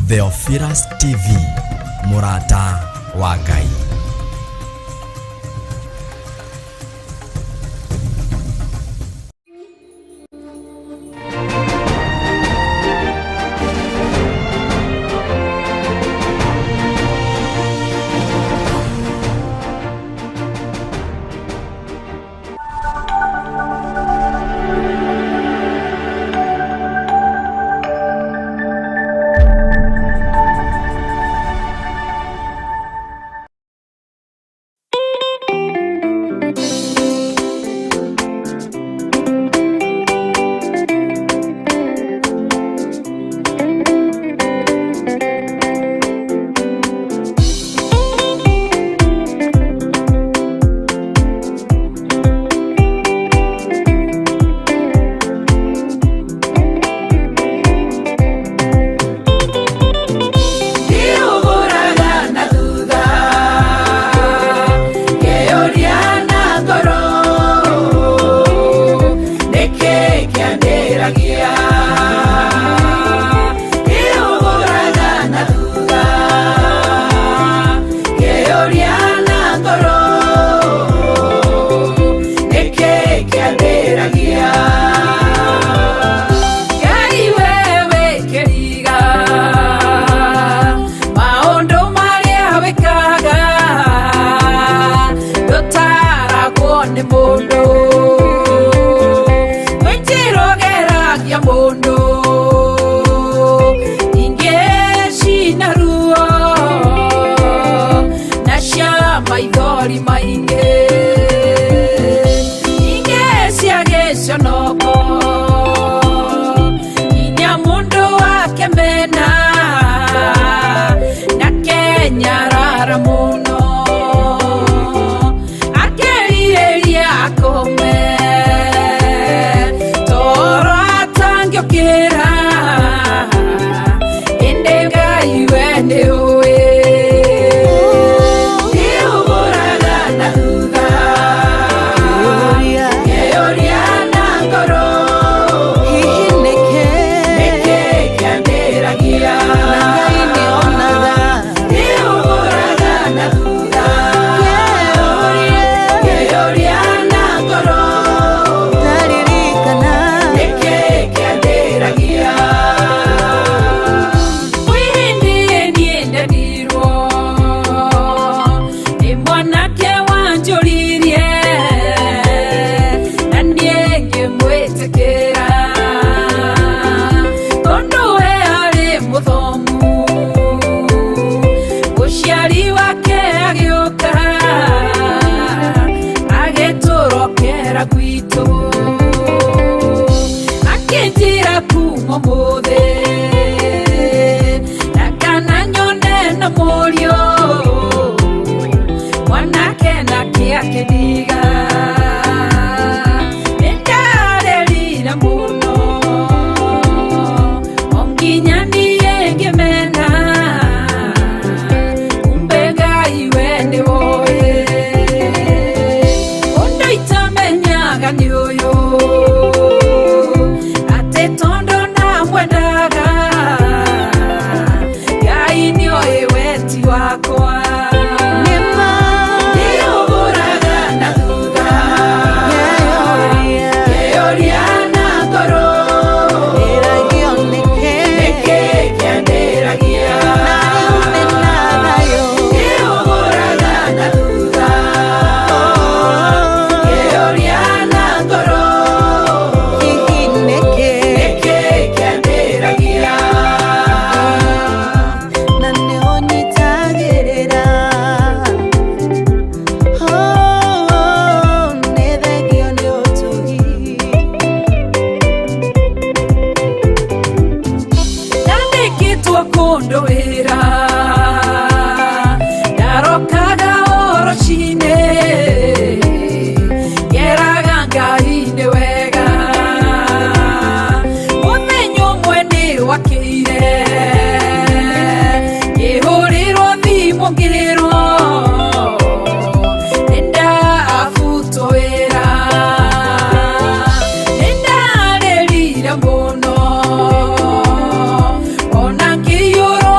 Theophilus TV, mũrata wa Ngai. Ndĩũgũraga na thutha ngeyũria na ngoro nĩkĩ kĩandĩragia. Ndĩũgũraga na thutha ngeyũria na ngoro nĩkĩ kĩandĩragia. Ngai wewe kĩriga maũndũ marĩa wĩkaga ndũtaragwo nĩ mũndũ, kwĩ njĩra ũgeragia mũndũ ingĩ cina ruo na cia maithori maingĩ, ingĩ cia gĩconoko nginya mũndũ akemena na kenyarara mũno akerirĩria akome toro atangĩũkĩra, ĩndĩ Ngai we nĩũĩ. Ndĩũgũraga na thutha ngeyũria na ngoro nĩkĩ kĩandĩragia. Ndĩũgũraga na thutha ngeyũria na ngoro nĩkĩ kĩandĩragia. Kwĩ hĩndĩ niĩ ndendirwo nĩ mwanake wanjũririe na niĩ ngĩmwĩtĩkĩra tondũ we arĩ mũthomu. Mũciari wake agĩũka agĩtũrokera gwitũ akĩnjĩra kuma ũmũthĩ na kana nyone na mũriũ mwanake nake akĩndiga. Nĩndarĩrire mũno o nginya niĩ ngĩmena kumbe Ngai we nĩwoĩ. Ũndũ itamenyaga nĩ ũyũ atĩ tondũ ndamwendaga Ngai nĩoĩ weti wakwa. Ndĩũgũraga na thutha ngeyũria na ngoro nĩkĩ kĩandĩragia. Ndĩũgũraga na thutha ngeyũria na ngoro nĩkĩ kĩandĩragia. Na nĩũnyitagĩrĩra. Oh, nĩ thengio nĩ ũtugi. Ndandĩkĩtwo kũndũ wĩra ndarokaga o rũcinĩ ngeraga Ngai nĩ wega. Mũthenya ũmwe nĩ wakĩire ngĩhũrĩrwo thimũ ngĩrwo nĩndabutwo wĩra. Nĩndarĩrire mũno ona ngĩiyũrwo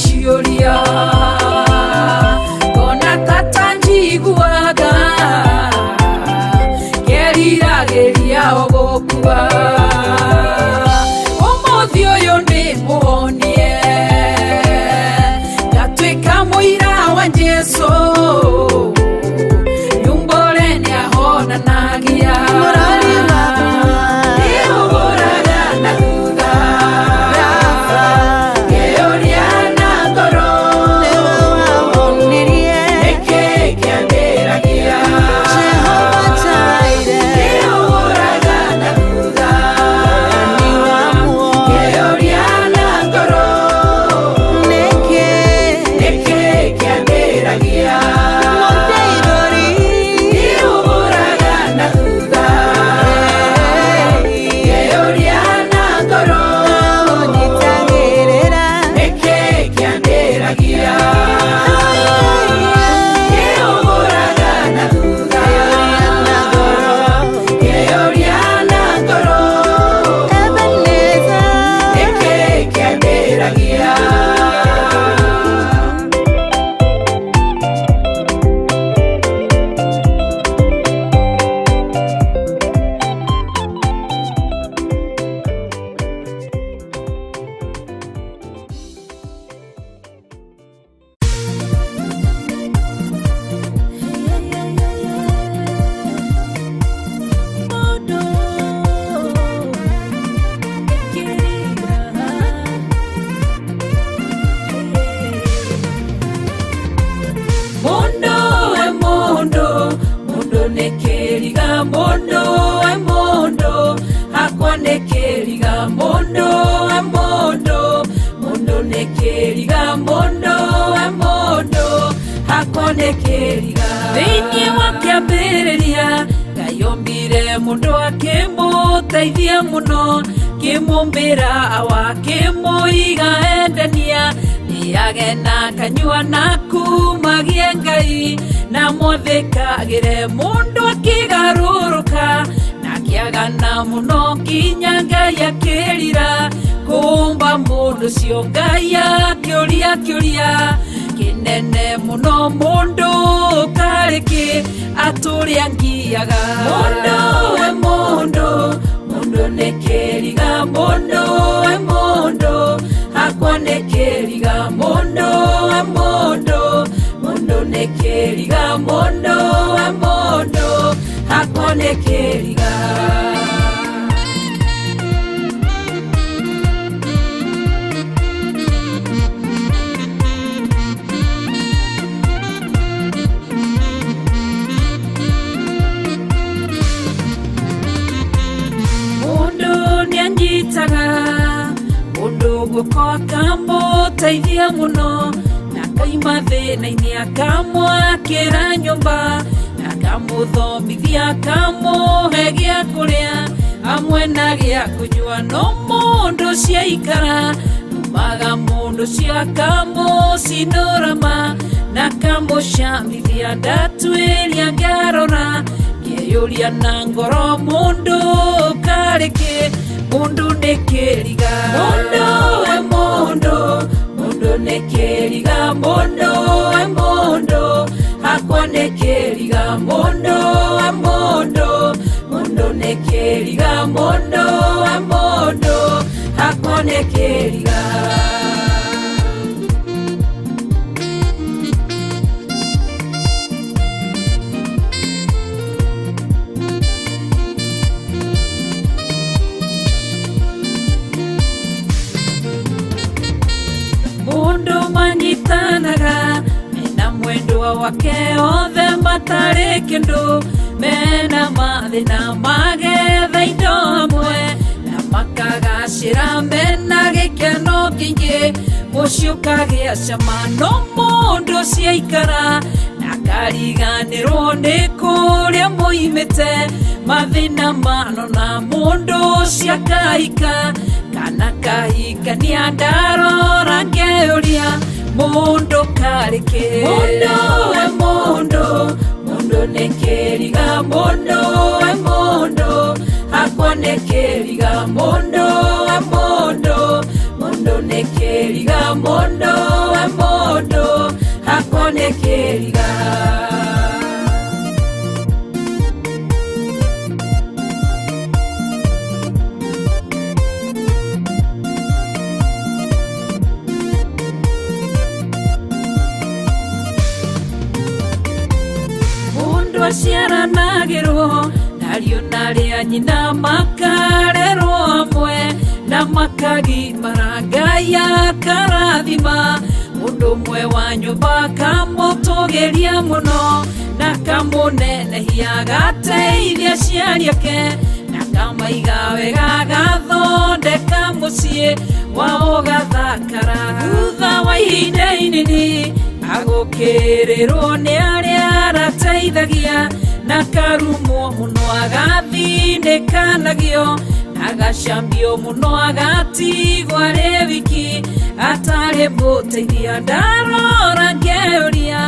Ngĩciũria ngona tata njiguaga, ngeriragĩria o gũkua. Ũmũthĩ ũyũ nĩ mũhonie, ngatuĩka mũira wa Jesũ, nyumbũre nĩahonanagia. Mũrori wakwa. Nĩhũgũraga na thutha, Rafa. ngeyũria na ngoro, Nĩwe wahonirie. Nĩkĩ kĩambĩragia? Jehova Jireh. Nĩhũgũraga na thutha, Ni wa muoyo. ngeyũria na ngoro, Nĩkĩ? Nĩkĩ kĩambĩragia? Mũndeithũri. Nĩhũgũraga na thutha, ngeyũria na ngoro, Ũnyitagĩrĩra. Nĩkĩ kĩambĩragia? Nĩhũgũraga na thutha, Na ngoro. ngeyũria na ngoro, Ebenezer. Nĩkĩ kĩambĩragia? Mundu we mundu, mundu nĩ kĩriga, mundu we mundu, hakwa nĩ kĩriga, mundu we mundu, mundu nĩ kĩriga, mundu we mundu, hakwa nĩ kĩriga. Thĩinĩ wa kĩambĩrĩria Ngai ombire mũndũ akĩmũteithia mũno, kĩmũmbĩra awa kĩmũiga endania, nĩage na kanyua na kumagie Ngai, na mwathĩkagĩre. Mũndũ akĩgarũrũka na akĩagana mũno nginya Ngai akĩrira kũmba mũndũ ũcio. Ngai akĩũria kĩũria kĩnene mũno, mũndũ karĩ kĩ atũrĩa ngiaga? Mũndũ we mũndũ, mũndũ nĩ kĩriga, mũndũ we mũndũ, hakwa nĩ kĩriga, mũndũ we mũndũ, mũndũ nĩ kĩriga, mũndũ we mũndũ, hakwa nĩ kĩriga. Mundu nĩanyitaga mundu guoko akamũteithia mũno, na akaima thĩna-inĩ, akamwakĩra nyũmba, na akamũthomithia, akamũhe gĩa kũrĩa hamwe na gĩa kũnyua. No mũndũ ciaikara numaga mũndũ ũcio akamũcinũrama na akamũcamithia. Ndatuĩria ngarora, ngeyũria na ngoro, mũndũ karĩ kĩ? Mũndũ nĩ kĩriga. Mũndũ we mũndũ, mũndũ nĩ kĩriga, mũndũ we mũndũ, hakwa nĩ kĩriga, mũndũ we mũndũ, mũndũ nĩ kĩriga, mũndũ we mũndũ, hakwa nĩ kĩriga. Mundu manyitanaga mena mwendwa wake othe matarĩ kĩndũ, mena mathĩna magetha indo hamwe na makagacĩra, mena gĩkeno kĩingĩ, mũciĩ ũkagĩa cama. No mũndũ ciaikara na akariganĩrwo nĩ kũrĩa moimĩte, mathĩna manona mũndũ ciakaika kana kahikania, ndarora ngeyũria, mũndũ karĩ kĩ? Mũndũ we mũndũ, mũndũ nĩ kĩriga, mũndũ we mũndũ, hakwa nĩ kĩriga, mũndũ we mũndũ, mũndũ nĩ kĩriga, mũndũ we Maciaranagĩrwo na ariũ na arĩa nyina makarerwo hamwe na makagimara Ngai akarathima mũndũ ũmwe wa nyũmba akamũtũgĩria mũno na kamũnenehia agateithia aciari ake na kamaiga wega agathondeka mũciĩ wao ũgathakara thutha wa ihinda inini agũkĩrĩrwo nĩ arĩa arateithagia na karumwo mũno agathinĩkanagio na agacambio mũno agatigwo arĩ wiki atarĩ mũteithia ndarora ngeyũria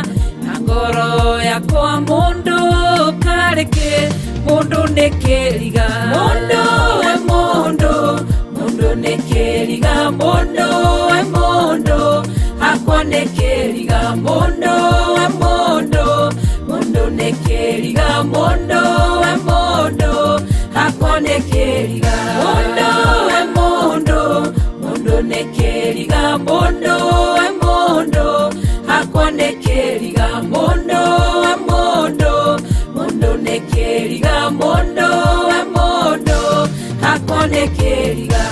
na ngoro yakwa mũndũ karĩ kĩ mũndũ nĩ kĩriga mũndũ we mũndũ mũndũ nĩ kĩriga mũndũ we mũndũ hakwa nĩ kĩriga mũndũ we mũndũ mũndũ nĩ kĩriga mũndũ we mũndũ hakwa nĩ kĩriga mũndũ we mũndũ mũndũ nĩ kĩriga mũndũ we mũndũ hakwa nĩ kĩriga mũndũ we mũndũ mũndũ nĩ kĩriga mũndũ we mũndũ hakwa nĩ kĩriga.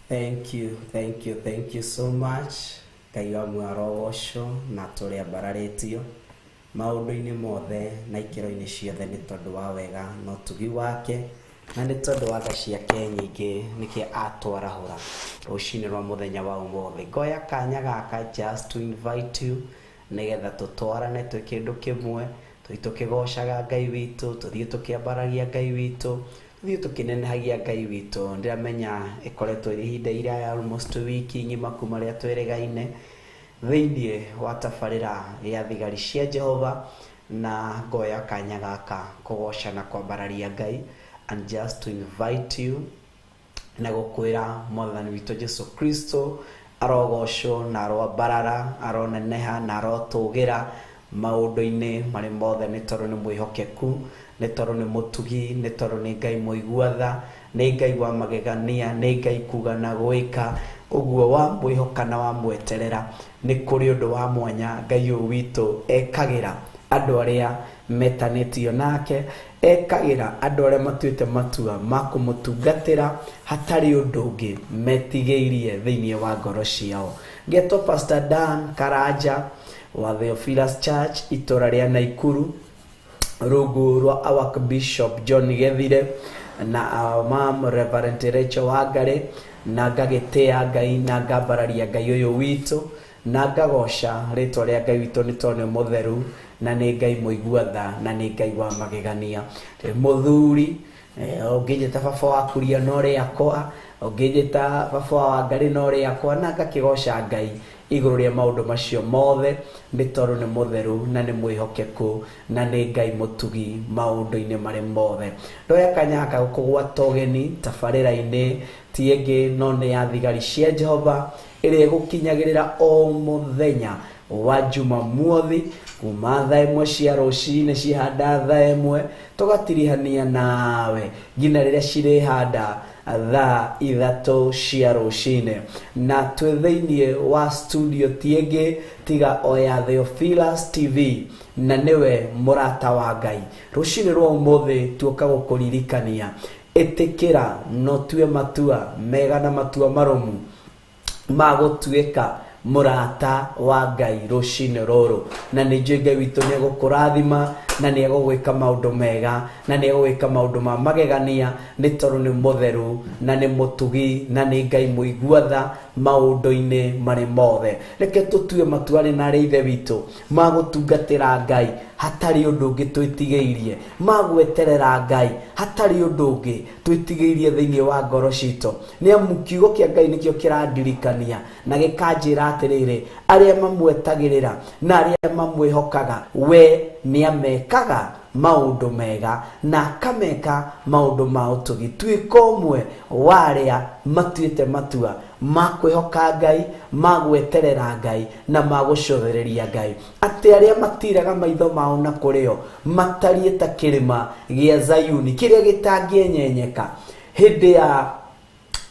Thank you, thank you, thank you so much. Ngai wa mwarogocwo na tũrĩa mbararĩtio maũndũ-inĩ mothe na ikĩro-inĩ ciothe nĩ tondũ wa wega na ũtugi wake na nĩ tondũ wa tha ciake nyingĩ nĩkĩo atwarahũra rũcinĩ rwa mũthenya wa ũmũthĩ. Ngoya kanya gaka just to invite you nĩgetha tũtwarane twĩ kĩndũ kĩmwe, tũthiĩ tũkĩgocaga Ngai witũ, tũthiĩ tũkĩambaragia Ngai witũ, tũthiĩ tũkĩnenehagia Ngai witũ. Ndĩramenya ĩkoretwo ĩrĩ ihinda iraya almost wiki ng'ima kuma rĩrĩa twĩrĩgaine thĩiniĩ wa tabarĩra ya thigari cia Jehova, na ngoya kanya gaka kũgoca na kwambararia Ngai and just to invite you na gũkwĩra mwathani witũ Jesu Kristo arogocwo na aroambarara, aroneneha na arotũgĩra maũndũ-inĩ marĩ mothe, nĩ tondũ nĩ mwĩhokeku, nĩ tondũ nĩ mũtugi, nĩ tondũ nĩ Ngai mũigua tha, nĩ Ngai wa magegania, nĩ Ngai kuga na gwĩka. Ũguo wamwĩhoka na wamweterera nĩ kũrĩ ũndũ wa mwanya Ngai ũyũ witũ ekagĩra andũ arĩa metanĩtio nake, ekagĩra andũ arĩa matuĩte matua ma kũmũtungatĩra hatarĩ ũndũ ũngĩ metigĩirie thĩiniĩ wa ngoro ciao. Ngetwo Pastor Dan Karanja wa Theophilus Church itũra rĩa Naikuru, rungu rwa our Bishop John Gethire na our mom Reverend Rachel Wangari, na ngagĩtĩa Ngai na ngambararia Ngai ũyũ witũ na ngagoca rĩtwa rĩa Ngai witũ nĩ tondũ nĩ mũtheru na nĩ Ngai mũigua tha na nĩ Ngai wa magegania. Mũthuri ũngĩnjĩta baba wa kuria no rĩakwa, ũngĩnjĩta baba wa Wangari no rĩakwa, na ngakĩgoca Ngai igũrũ rĩa maũndũ macio mothe nĩ tondũ nĩ mũtheru na nĩ mwĩhokeku na nĩ Ngai mũtugi maũndũ-inĩ marĩ mothe. Ndoya kanya gaka gũkũgwata ũgeni tabarĩra-inĩ ti ĩngĩ no nĩ ya thigari cia Jehova ĩrĩa ĩgũkinyagĩrĩra o mũthenya wa Jumamothi kuma thaa ĩmwe cia rũcinĩ cihanda thaa ĩmwe tũgatirihania nawe nginya rĩrĩa cirĩhanda thaa ithatũ cia rũcinĩ, na twĩ thĩiniĩ wa studio ti ĩngĩ tiga o ya Theophilus TV na nĩwe mũrata wa Ngai. Rũcinĩ rwa ũmũthĩ tuoka gũkũririkania ĩtĩkĩra na ũtue matua mega na matua marũmu ma gũtuĩka mũrata wa Ngai rũcinĩ rũrũ, na nĩ njũĩ Ngai witũ nĩ egũkũrathima Na nĩ egũgwĩka maũndũ mega, na nĩ egũgwĩka maũndũ ma magegania, nĩ tondũ nĩ mũtheru na nĩ mũtugi na nĩ Ngai mũigua tha maũndũ-inĩ marĩ mothe. Reke tũtue matua arĩ na arĩ ithe witũ ma gũtungatĩra Ngai hatarĩ ũndũ ũngĩ twĩtigĩirie, ma gweterera Ngai hatarĩ ũndũ ũngĩ twĩtigĩirie thĩinĩ wa ngoro citũ. Nĩ amu kiugo kĩa Ngai nĩkĩo kĩrandirikania na gĩkanjĩra atĩrĩrĩ, arĩa mamwetagĩrĩra na arĩa mamwĩhokaga we nĩ amekaga maũndũ mega na akameka maũndũ ma ũtugi. Tuĩka ũmwe wa arĩa matuĩte matua ma kwĩhoka Ngai, ma gweterera Ngai na ma gũcothereria Ngai, atĩ arĩa matiraga maitho mao na kũrĩo matariĩ ta kĩrĩma gĩa Zayuni kĩrĩa gĩtangĩenyenyeka hĩndĩ ya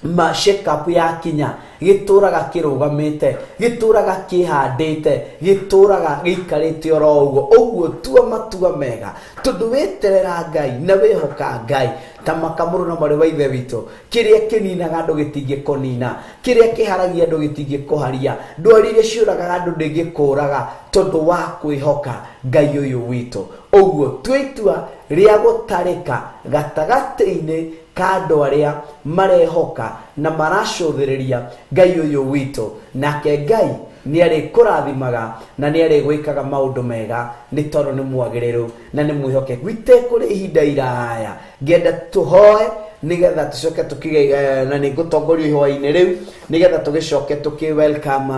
ma shake up yakinya, gĩtũraga kĩrũgamĩte, gĩtũraga kĩhandĩte, gĩtũraga gĩikarĩte oro ũguo. Ũguo tua matua mega, tondũ weterera Ngai na wĩhoka Ngai ta makamũrũ na mwarĩ wa ithe witũ, kĩrĩa kĩninaga andũ gĩtingĩkũnina, kĩrĩa kĩharagia andũ gĩtingĩkũharia, ndwari iria ciũragaga andũ ndĩngĩkũraga, tondũ wa kwĩhoka Ngai ũyũ witũ. Ũguo tua itua rĩa gũtarĩka gatagatĩ-inĩ ka andũ arĩa marehoka na maracũthĩrĩria Ngai ũyũ witũ, nake Ngai nĩ arĩkũrathimaga na nĩ arĩgwĩkaga maũndũ mega, nĩ tondũ nĩ mwagĩrĩru na nĩ mwĩhokeku. Itekũrĩ ihinda iraya, ngĩenda tũhoe nĩgetha tũcoke tũkige, na nĩ ngũtongorio ihoya-inĩ rĩu nĩgetha tũgĩcoke tũkĩ welcome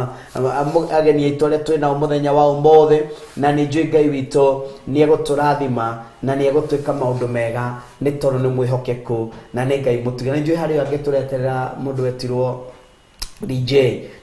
ageni aitũ arĩa twĩ nao mũthenya wa ũmũthĩ. Na nĩ njũĩ Ngai witũ nĩ egũtũrathima na nĩ egũtwĩka maũndũ mega, nĩ tondũ nĩ mwĩhokeku na nĩ Ngai mũtugi. Na nĩ njũĩ harĩ angĩ tũreterera mũndũ wetirwo DJ,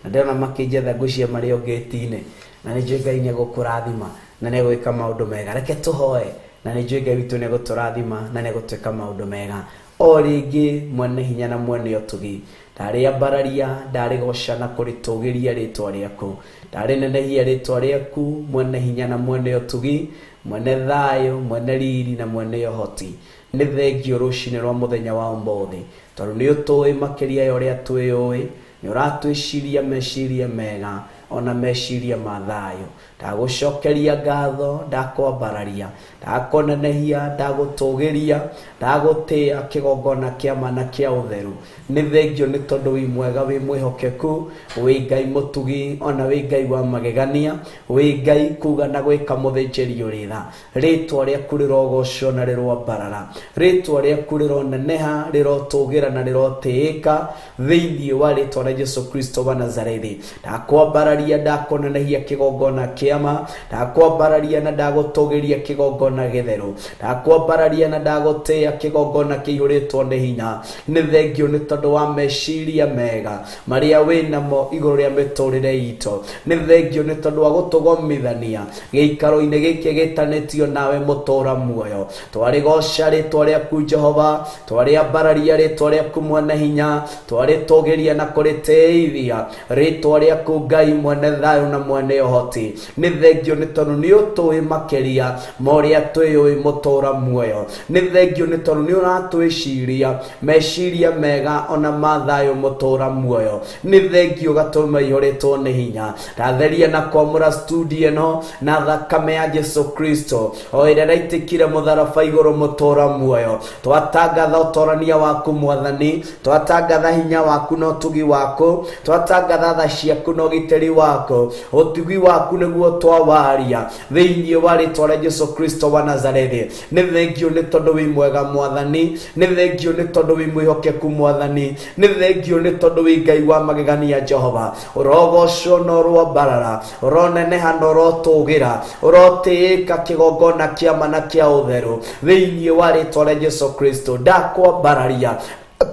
na ndĩrona makĩnjetha ngwĩciria marĩ o gate-inĩ, na nĩ njũĩ Ngai nĩ egũkũrathima na nĩ egwĩka maũndũ mega. Reke tũhoe, na nĩ njũĩ Ngai witũ nĩ egũtũrathima na nĩ egũtwĩka maũndũ mega. O rĩngĩ, mwene hinya na mwene ũtugi, ndarĩambararia, ndarĩgoca na kũrĩtũgĩria rĩtwa rĩaku, ndarĩnenehia rĩtwa rĩaku, mwene hinya na mwene ũtugi, mwene thayũ, mwene riri na mwene ũhoti. Nĩ thengio rũcinĩ rwa mũthenya wa ũmũthĩ, tondũ nĩ ũtũĩ makĩria ya ũrĩa twĩũĩ, nĩ ũratwĩciria meciria mega ona meciria ma thayũ. Ndagũcokeria ngatho, ndakwambararia, ndakũnenehia, ndagũtũgĩria, ndagũtĩa kĩgongona kĩa ma na kĩa ũtheru. Nĩ thengio nĩ tondũ wĩ mwega, wĩ mwĩhokeku, wĩ Ngai mũtugi ona wĩ Ngai wa magegania, wĩ Ngai kuga na gwĩka mũthĩnjĩri ũrĩ tha. Rĩtwa rĩaku rĩrogocwo na rĩroambarara, rĩtwa rĩaku rĩroneneha, rĩrotũgĩra na rĩrotĩĩka thĩinĩ wa rĩtwa rĩa Jesu Kristo wa Nazarethi. Ndakwambararia, ndakũnenehia kĩgongona kĩa ma, ndakwambararia na ndagũtũgĩria kĩgongona gĩtheru, ndakwambararia na ndagũtĩĩa kĩgongona kĩihũrĩtwo nĩ hinya. Nĩ thengio nĩ tondũ wa meciria mega marĩa wĩ namo igũrũ rĩa mĩtũrĩre itũ. Nĩ thengio nĩ tondũ wa gũtũgomithania gĩikaro-inĩ gĩkĩ gĩtanĩtio nawe mũtũra muoyo. Twarĩgoca rĩtwa rĩaku Jehova, twarĩambararia rĩtwa rĩaku mwene hinya, twarĩtũgĩria na kũrĩtĩithia rĩtwa rĩaku Ngai mwene thayũ na mwene ũhoti. Nĩ thengio nĩ tondũ nĩ ũtũĩ makĩria ma ũrĩa twĩũĩ mũtũra muoyo. Nĩ thengio nĩ tondũ nĩ ũratwĩciria meciria mega ona ma thayũ mũtũra muoyo. Nĩ thengio gatũrũme ihũrĩtwo nĩ hinya. Ndatheria na kwamũra studio ĩno na thakame ya Jesu Kristo o ĩrĩa ĩraitĩkire mũtharaba igũrũ mũtũra muoyo. Twatangatha ũtorania waku Mwathani, twatangatha hinya waku na ũtugi waku, twatangatha tha ciaku na ũgitĩri waku. Ũtugi waku nĩguo twawaria thĩinĩ wa rĩtwa rĩa Jesu Kristo wa Nazarethi. Nĩ thengio nĩ tondũ wĩ mwega Mwathani, nĩ thengio nĩ tondũ wĩ mwĩhokeku Mwathani, nĩ thengio nĩ tondũ wĩ Ngai wa magegania Jehova. Ũrogocwo na ũroambarara, ũroneneha na ũrotũgĩra, ũrotĩĩka kĩgongona kĩa ma na kĩa ũtheru thĩinĩ wa rĩtwa rĩa Jesu Kristo. Ndakwambararia,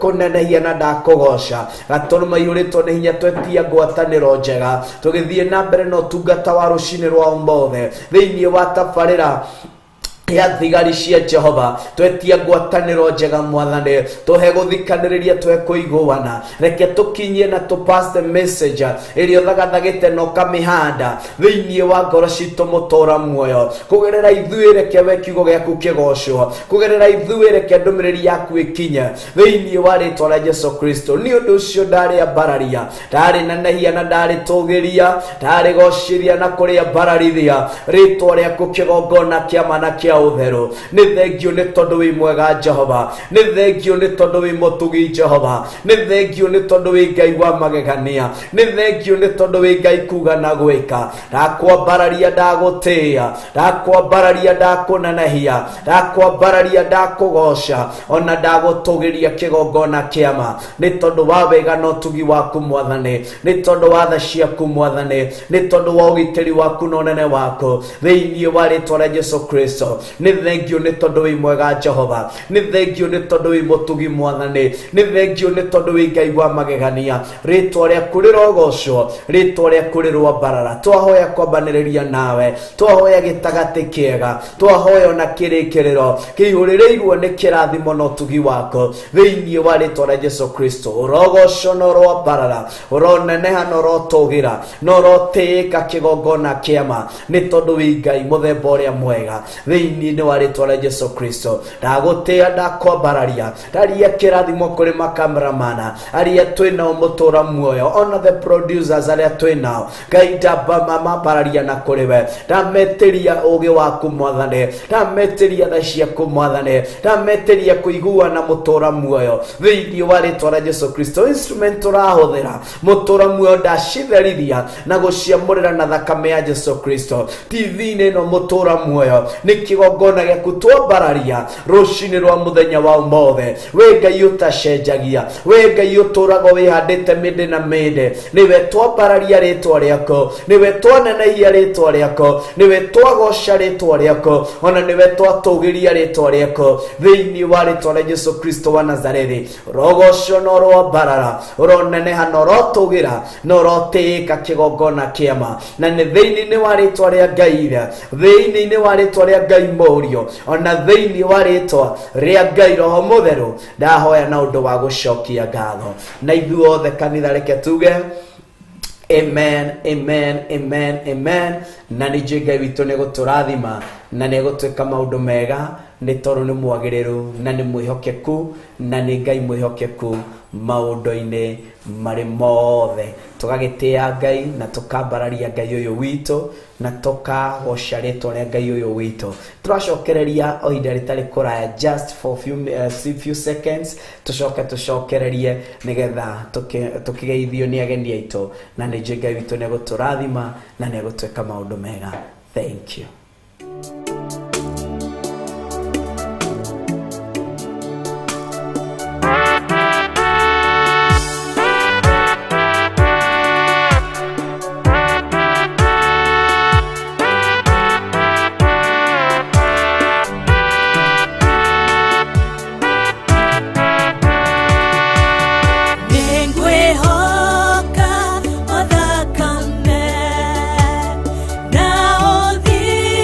kũnenehia na ndakũgoca gatũrũme ihũrĩtwo nĩ hinya. Twetia ngwatanĩro njega tũgĩthiĩ na mbere na ũtungata wa rũcinĩ rwa ũmũthĩ thĩinĩ wa tabarĩra ya thigari cia Jehova. Twetia ngwatanĩro njega Mwathani, tũhe gũthikanĩrĩria, tũhe kũiguana, reke tũkinyie na tũ pass the message ĩrĩa ũthagathagĩte na ũkamĩhanda thĩinĩ wa ngoro citũ mũtũra muoyo. Kũgerera ithuĩ reke we kiugo gĩaku kĩgocwo, kũgerera ithuĩ reke ndũmĩrĩri yaku ĩkinye thĩinĩ wa rĩtwa rĩa Jesu Kristo. Nĩ ũndũ ũcio ndarĩambararia, ndarĩnenehia na ndarĩtũgĩria, ndarĩgocithia na kũrĩambararithia rĩtwa rĩaku kĩgongona kĩa ma na kĩa ũtheru. Nĩ thengio nĩ tondũ wĩ mwega Jehova, nĩ thengio nĩ tondũ wĩ mũtugi Jehova, nĩ thengio nĩ tondũ wĩ Ngai wa magegania, nĩ thengio nĩ tondũ wĩ Ngai kuga na gwĩka. Ndakwambararia ndagũtĩĩa, ndakwambararia ndakũnenehia, ndakwambararia ndakũgoca, ona ndagũtũgĩria kĩgongona kĩama, nĩ tondũ wa wega na ũtugi waku Mwathani, nĩ tondũ wa tha ciaku Mwathani, nĩ tondũ wa ũgitĩri waku na ũnene waku thĩinĩ wa rĩtwa rĩa Jesu Kristo. Nĩ thengio nĩ tondũ wĩ mwega Jehova, nĩ thengio nĩ tondũ wĩ mũtugi Mwathani, nĩ thengio nĩ tondũ wĩ Ngai wa magegania. Rĩtwa rĩaku rĩrogocwo, rĩtwa rĩaku rĩrwambarara. Twahoya kwambanĩrĩria nawe, twahoya gĩtagatĩ kĩega, twahoya ona kĩrĩkĩrĩro kĩihũrĩrĩirwo nĩ kĩrathimo na ũtugi waku thĩinĩ wa rĩtwa rĩa Jesu Kristo. Ũrogocwo na ũrwambarara, ũroneneha na ũrotũgĩra na ũrotĩĩka kĩgongona kĩama, nĩ tondũ wĩ Ngai mũthemba ũrĩa mwega thĩinĩ wa rĩtwa rĩa Jesu Kristo. Ndagũtĩĩa, ndakwambararia, ndaria kĩrathimo kũrĩ makameramana arĩa twĩ nao mũtũra muoyo, ona the producers arĩa twĩ nao. Ngai ndambamambararia na kũrĩ we, ndametĩria ũgĩ waku Mwathani, ndametĩria tha ciaku Mwathani, ndametĩria kũiguana mũtũra muoyo thĩinĩ wa rĩtwa rĩa Jesu Kristo. Instrument tũrahũthĩra mũtũra muoyo ndacitherithia na gũciamũrĩra na thakame ya Jesu Kristo. TV-inĩ ĩno mũtũra muoyo nĩ kĩgongona gĩaku twambararia rũcinĩ rwa mũthenya wa ũmothe. We Ngai ũtacenjagia, we Ngai ũtũraga wĩhandĩte mĩndĩ na mĩndĩ, nĩwe twambararia rĩtwa rĩaku, nĩwe twanenehia rĩtwa rĩaku, nĩwe twagoca rĩtwa rĩaku, ona nĩwe twatũgĩria rĩtwa rĩaku thĩinĩ wa rĩtwa rĩa Jesu Kristo wa Nazarethi. Ũrogocwo na ũrwambarara, ũroneneha na ũrotũgĩra na ũrotĩĩka kĩgongona kĩama, na nĩ thĩinĩ wa rĩtwa rĩa Ngai Ithe, thĩinĩ wa rĩtwa rĩa Ngai Mũriũ, ona thĩinĩ wa rĩtwa rĩa Ngai Roho Mũtheru, ndahoya na ũndũ wa gũcokia ngatho. Na ithuothe kanitha reke tuge amen, amen, amen, amen. Na nĩ njũĩ Ngai witũ nĩ gũtũrathima na nĩ gũtwĩka maũndũ mega, nĩ tondũ nĩ mwagĩrĩru na nĩ mwĩhokeku, na nĩ Ngai mwĩhokeku maũndũ-inĩ marĩ mothe. Tũgagĩtĩĩa Ngai na tũkambararia Ngai ũyũ witũ na tũkagoca rĩtwa rĩa Ngai ũyũ witũ. Tũracokereria o ihinda rĩtarĩ kũraya, just for few seconds, tũcoke tũcokererie nĩgetha tũkĩgeithio nĩ ageni aitũ, na nĩ njũĩ Ngai witũ nĩ egũtũrathima na nĩ egũtwĩka maũndũ mega. Thank you. Nĩngwĩhoka o thakame na ũthingu.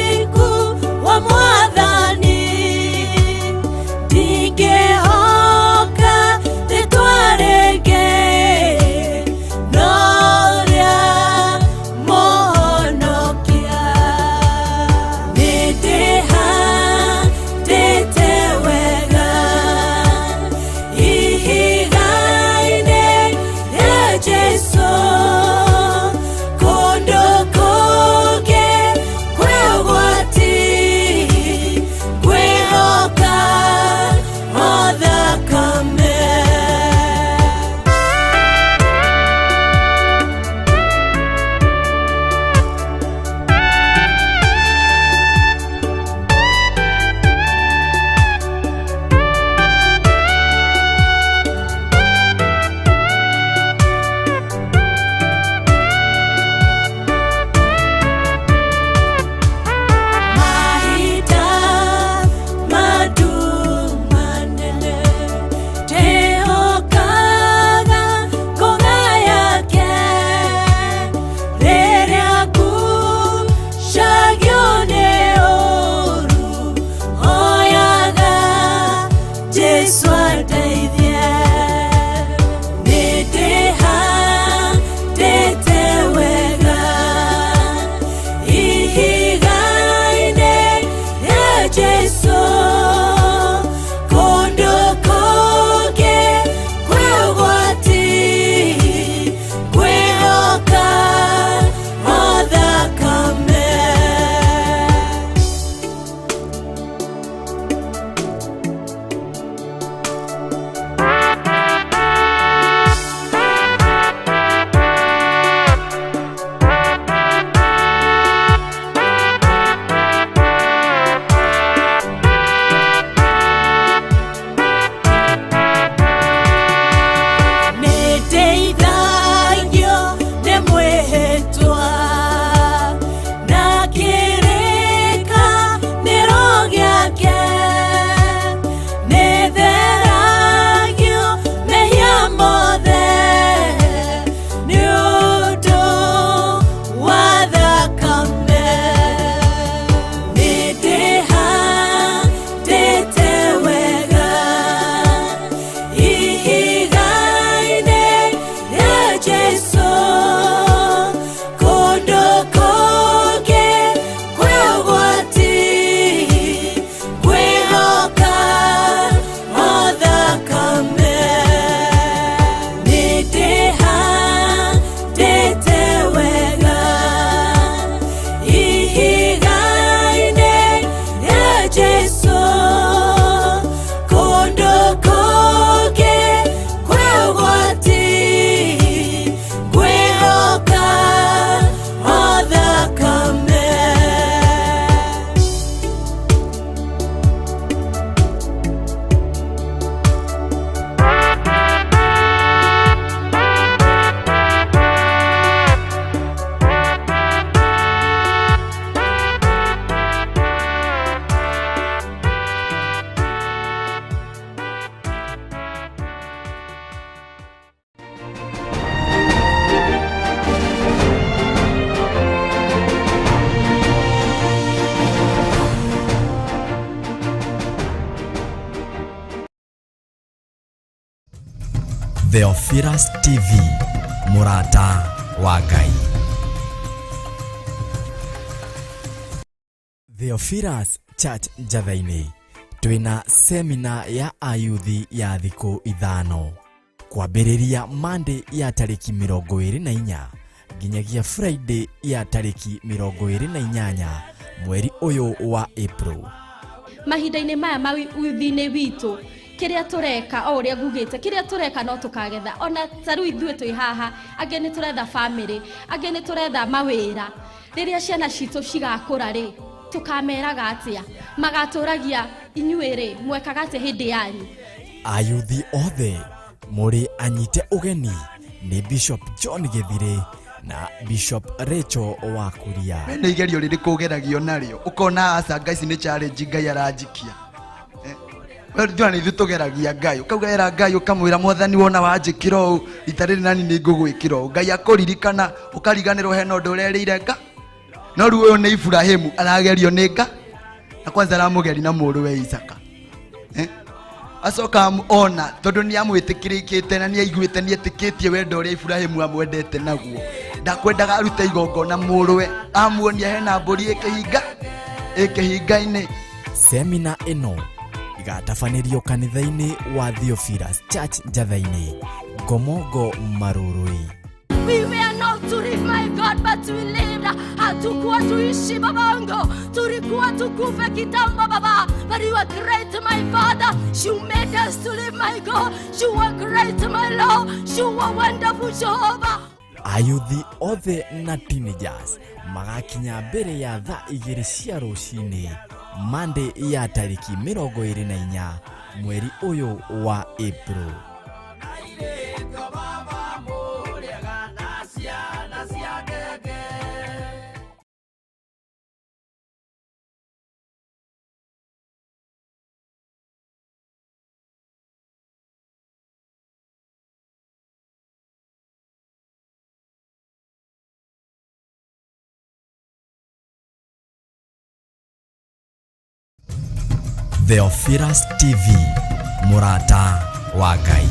Theophilus TV, mũrata wa Ngai. Theophilus Church Njatha-inĩ twĩna semina ya ayuthi ya thikũ 5 kwambĩrĩria Monday ya tarĩki 24 nginyagia Friday ya tarĩki 28 mweri ũyũ wa April. Mahinda-inĩ maya ma uthi-inĩ witũ kĩrĩa tũreka o ũrĩa ngugĩte kĩrĩa tũreka no tũkagetha ona ta rĩu ithuĩ twĩ haha angĩ nĩ tũretha family angĩ nĩ tũretha mawĩra rĩrĩa ciana citũ cigakũra rĩ tũkameraga atĩa magatũragia inyuĩ rĩ mwekaga atĩa hĩndĩ yanyu. Ayuthi othe mũrĩ anyite ũgeni nĩ Bishop John Gĩthirĩ na Bishop Rachel Wakuria. We nĩ igerio rĩrĩkũ ũgeragio narĩo ũkona aca Ngai ici nĩ challenge Ngai aranjikia. We njũa nĩ ithuĩ tũgeragia Ngai ũkauga era Ngai ũkamwĩra mwathani wona wanjĩkĩra ũũ rita rĩrĩ nani nĩ ngũgwĩkĩra ũũ Ngai akũririkana ũkariganĩrwo hena ũndũ ũrerĩire nga no rĩu ũyũ nĩ Ibrahimu aragerio nĩ nga na kwanza aramũgeri na mũrũwe Isaka. Acoka ona tondũ nĩ amwĩtĩkĩrĩkĩte na nĩ aiguĩte nĩ etĩkĩtie wendo ũrĩa Ibrahimu amwendete naguo ndakwendaga arute igongona mũrũwe amuonia hena mbũri ĩkĩhinga ĩkĩhinga-inĩ. Semina ĩno igatabanĩrio kanitha-inĩ wa Theophilus Church Njatha-inĩ, Ngomongo Marurui. We were not to live, my God, but we lived. Hatukuwa tuishi babango, tulikuwa tukufe kitambo baba. But you are great, my Father. You made us to live, my God. You are great, my Lord. You are wonderful, Jehovah. Ayuthi othe na teenagers magakinya mbere ya thaa 2 cia rũcinĩ Monday ya tarĩki 24 mweri ũyũ wa April. Theophilus TV, mũrata wa Ngai.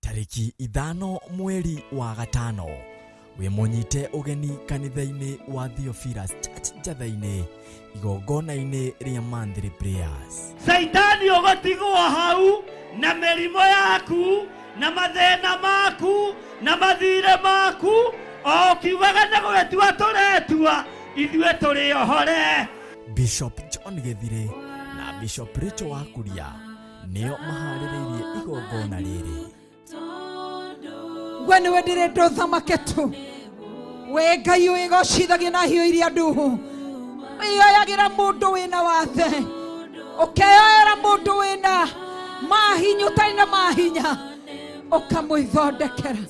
Tarĩki 5 mweri wa 5 wĩ mũnyite ũgeni kanitha-inĩ wa Theophilus Church Njatha-inĩ igongona-inĩ rĩa monthly prayers. Saitani ũgũtigwo hau na mĩrimũ yaku na mathĩna maku na mathirĩ maku o kiugaga nĩ gwĩtua tũretua ithuĩ tũrĩ ohore. Bishop John Gĩthirĩ na Bishop Rachel Wakuria nĩo maharĩrĩirie igongona rĩrĩ. We nĩwe ndĩrenda ũthamake tu we Ngai wĩgocithagia na hiũ iria nduhu wĩyoyagĩra mũndũ wĩna wathe ũkeyoera mũndũ wĩna mahinya ũtarĩ na mahinya ũkamwĩthondekera.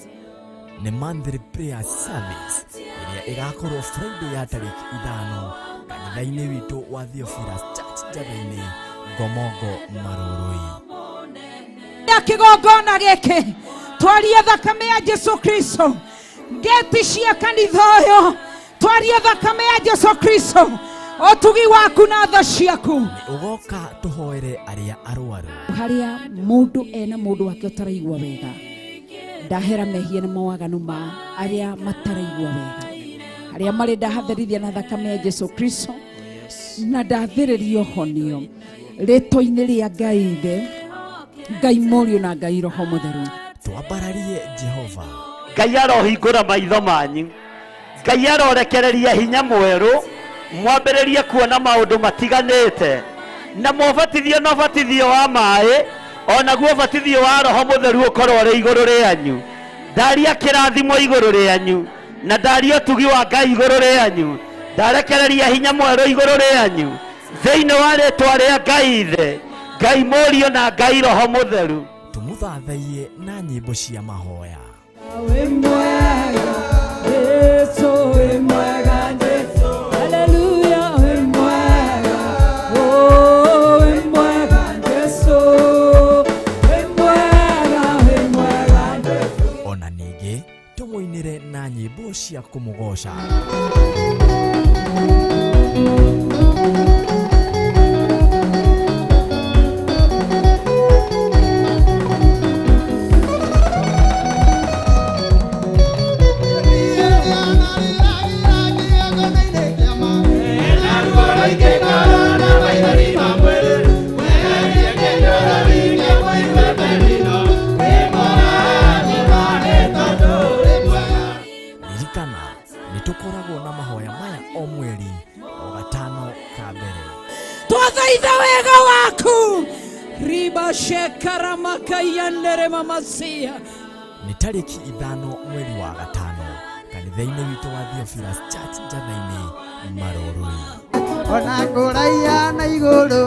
Nĩ monthly prayer service ĩrĩa ĩgakorwo Friday ya tarĩki 5 kanitha-inĩ witũ wa Theophilus Church Njatha-inĩ, Ngomongo Marurui. Ya kĩgongona gĩkĩ twarie thakame ya Jesu Kristo ngeti cia kanitha ũyũ twarie thakame ya Jesu Kristo ũtugi waku na tha ciaku. Ũgoka tũhoere arĩa arwaru harĩa mũndũ ena mũndũ wake ũtaraigua wega ndahera mehia na mawaganu ma arĩa mataraigua wega arĩa marĩ ndahatherithia na thakame ya Jesu Kristo na ndathĩrĩrio honio rĩtwa-inĩ rĩa Ngai Ithe Ngai Mũriũ na Ngai Roho Mũtheru. Twambararie Jehova. Ngai arohingũra maitho manyu Ngai arorekereria hinya mwerũ mwambĩrĩrie kuona maũndũ matiganĩte na mwabatithio na ũbatithio wa maĩ onaguo ũbatithio wa Roho Mũtheru ũkorwo ũrĩ igũrũ rĩanyu ndaria kĩrathimo igũrũ rĩanyu na ndaria ũtugi wa Ngai igũrũ rĩanyu ndarekereria hinya mwerũ igũrũ rĩanyu thĩinĩ wa rĩtwa rĩa Ngai Ithe Ngai Mũriũ na Ngai Roho Mũtheru. Tũmũthathaiye na nyĩmbo cia mahoya. Wĩ mwega Jesu, wĩ mwega Jesu, haleluya, wĩ mwega, oh, wĩ mwega Jesu, wĩ mwega, wĩ mwega Jesu. Ona ningĩ tũmũinĩre na nyĩmbo cia kũmũgoca. Shekaramakaiyanderemamasia. Nĩ tarĩki 5 mweri wa 5 kanitha-inĩ witũ wa Theophilus Church Njatha-inĩ Maroroi. Ona kũraiha na igũrũ,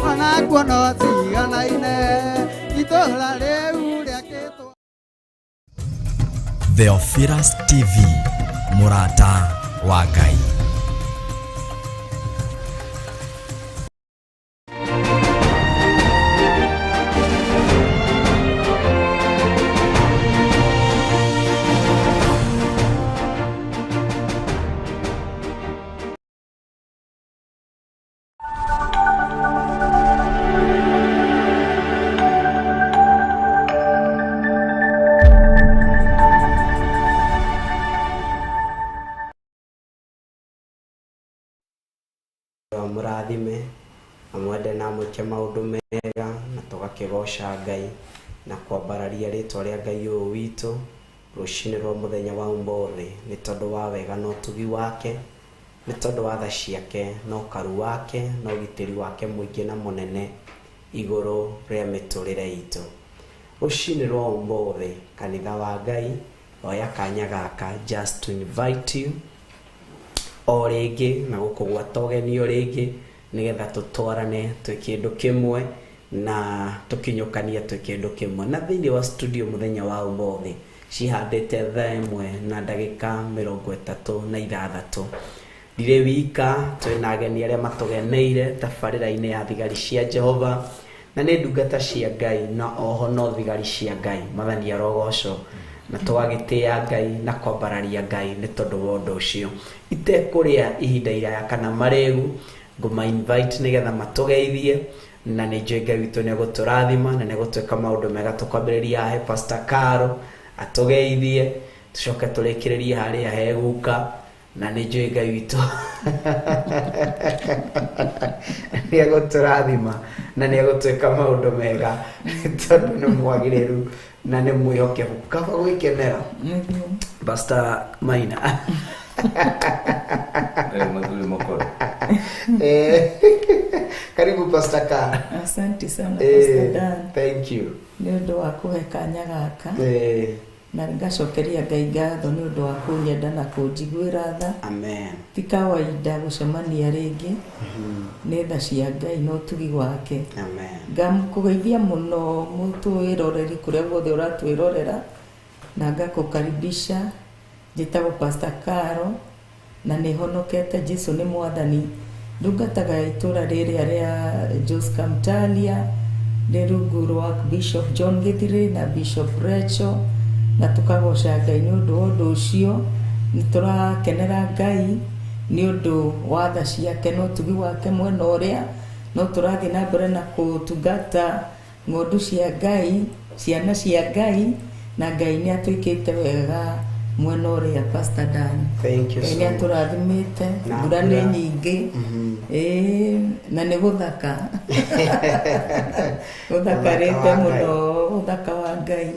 ona kuo no ciganaine, itũũra rĩu rĩakĩtwo. Theophilus TV, mũrata wa Ngai. Mũrathime amwende na amwĩke maũndũ mega, na tũgakĩgoca Ngai na kwambararia rĩtwa rĩa Ngai ũyũ witũ rũcinĩ rwa mũthenya wa ũmũthĩ, nĩ tondũ wa wega na ũtugi wake, nĩ tondũ wa tha ciake na ũkaru wake na ũgitĩri wake mũingĩ na mũnene igũrũ rĩa mĩtũrĩre itũ. Rũcinĩ rwa ũmũthĩ kanitha wa Ngai oya kanya gaka just to invite you o rĩngĩ na gũkũgwata ũgeni o rĩngĩ, nĩgetha tũtwarane twĩ kĩndũ kĩmwe na tũkinyũkanie twĩ kĩndũ kĩmwe. Na thĩinĩ wa studio mũthenya wa ũmũthĩ cihandĩte 1:36. Ndirĩ wika, twĩna ageni arĩa matũgeneire tabarĩra-inĩ ya thigari cia Jehova, na nĩ ndungata cia Ngai na oho no thigari cia Ngai. Mwathani arogocwo, na tũgagĩtĩĩa Ngai na kwambararia Ngai nĩ tondũ wa ũndũ ũcio. Itekũrĩa ihinda iraya kana marĩgu, ngũma invite nĩgetha matũgeithie, na nĩ njũĩ Ngai witũ nĩ egũtũrathima na nĩ egũtwĩka maũndũ mega. Tũkwambĩrĩria he Pastor Caro atũgeithie, tũcoke tũrĩkĩrĩrie harĩa he guka, na nĩ njũĩ Ngai witũ nĩ egũtũrathima na nĩ egũtwĩka maũndũ mega, tondũ nĩ mwagĩrĩru na nĩ mwĩhokeku. Kaba gwĩkenera Pastor Maina. Karibu Pastor Ka. Asante sana Pastor Dan. Thank you. Nĩ ũndũ wa kũhe kanya gaka. Na ngacokeria Ngai ngatho nĩ ũndũ wa kũnyenda na kũnjiguĩra tha. Amen. Ti kawaida gũcemania rĩngĩ. Nĩ tha cia Ngai na ũtugi wake. Amen. Ngamũkũgeithia mũno mũtwĩroreri kũrĩa guothe ũratwĩrorera, na ngakũkaribisha. Njĩtagwo Pastor Caro na nĩ honokete. Jesu nĩ mwathani. Ndungataga itũra rĩrĩa rĩa Josca Mtalia, rĩ rungu rwa Bishop John Githiri na Bishop Rachel, na tũkagoca Ngai nĩ ũndũ wa ũndũ ũcio. Nĩ tũrakenera Ngai nĩ ũndũ wa tha ciake na ũtugi wake mwena ũrĩa, no tũrathiĩ na mbere na kũtungata ng'ondu cia Ngai, ciana cia Ngai, na Ngai nĩ atwĩkĩte wega mwena ũrĩa Pastor Dan. Thank you Ngai so nĩ much. atũrathimĩte, Na mbura nĩ mbura. nyingĩ. Na nĩ gũthaka. Gũthakarĩte Ũthaka wa mũno, ũthaka wa Ngai.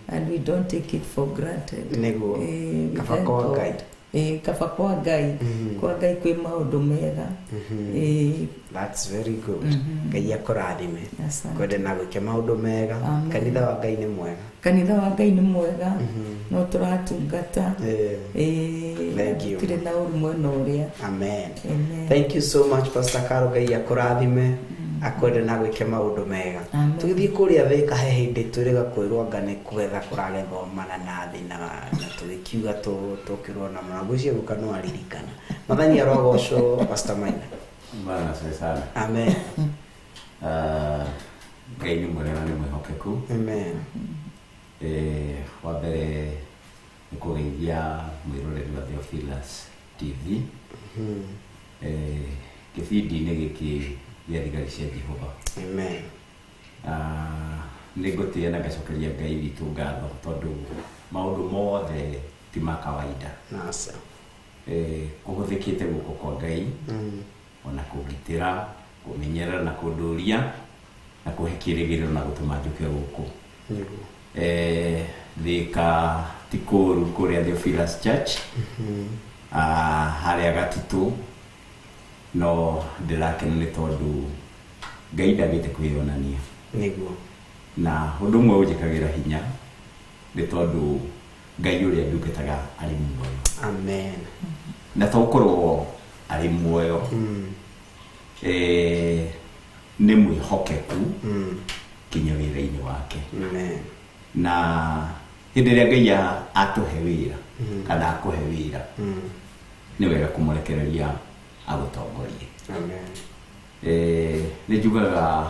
And we don't take it for granted. Nĩguo. We Kaba thank kwa God. Ngai. Kaba kwa Ngai. Kwa Ngai kwĩ maũndũ mega. That's very good. Ngai akũrathime. Asante. Kwende na gwĩke maũndũ mega. Amen. Kanitha wa Ngai nĩ mwega. Kanitha wa Ngai nĩ mwega. No tũratungata. Thank you. Gũtirĩ na ũru mwena ũrĩa. Amen. Amen. Thank you so much Pastor Caro. Ngai akũrathime. Akwende na gwĩke maũndũ mega. Amen. Tũgĩthiĩ kũrĩa Thĩka he hĩndĩ twĩrĩga kwĩrwo anga nĩ kũgetha kũragethwo mananathi na tũgĩkiuga tũkĩrwo na mũrango ũcio gũka no aririkana. Mwathani arogocwo Pastor Maina. Bwana asifiwe sana. Amen. Ngai nĩ mwega na nĩ mwĩhokeku. Amen. Wa mbere nĩ kũgeithia mwĩroreri wa Theophilus TV. Kĩbindi-inĩ gĩkĩ gĩa thigari cia Jehova. Amen. Nĩ ngũtĩĩa na ngacokeria Ngai witũ ngatho tondũ maũndũ mothe ti ma kawaida. Nasa. Kũhũthĩkĩte guoko kwa Ngai ona kũgitĩra, kũmenyerera na kũndũria na kũhe kĩĩrĩgĩrĩro na gũtũma njũke gũkũ. Nĩguo. Thĩka ti kũũru kũrĩa Theophilus Church. Harĩa Gatitũ, no ndĩrakena nĩ tondũ Ngai ndagĩte kwĩyonania. Nĩguo. Na ũndũ ũmwe ũnjĩkagĩra hinya nĩ tondũ Ngai ũrĩa ndungataga arĩ muoyo. Amen. Na to gũkorwo arĩ muoyo, nĩ mwĩhokeku kinya wĩra-inĩ wake. Amen. Na hĩndĩ ĩrĩa Ngai atũhe wĩra kana akũhe wĩra, nĩ wega kũmũrekereria agũtongorie. Amen. Nĩ njugaga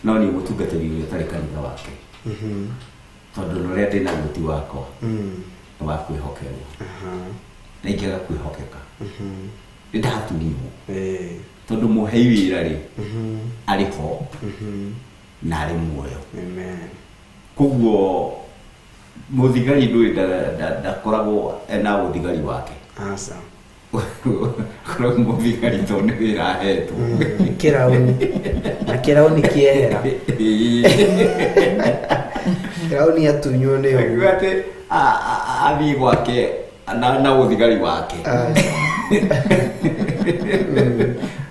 no niĩ mũtungatĩri ũrĩa ũtarĩ kanitha wake, tondũ na ũrĩa ndĩna guo ti wakwa, nĩ wa kwĩhokerwo, na ingĩaga kwĩhokeka nĩ ndatunywo, tondũ mũhei wĩra rĩ arĩ ho na arĩ muoyo. Amen. Koguo mũthigari ndũĩ ndakoragwo ena ũthigari wake. Aca. Koragwo mũthigari tondũ nĩ wĩra ahetwo. Kĩrauni. Na kĩrauni kĩehera. Kĩrauni atunywo nĩ ũguo. Akiuga atĩ athiĩ gwake na ũthigari wake,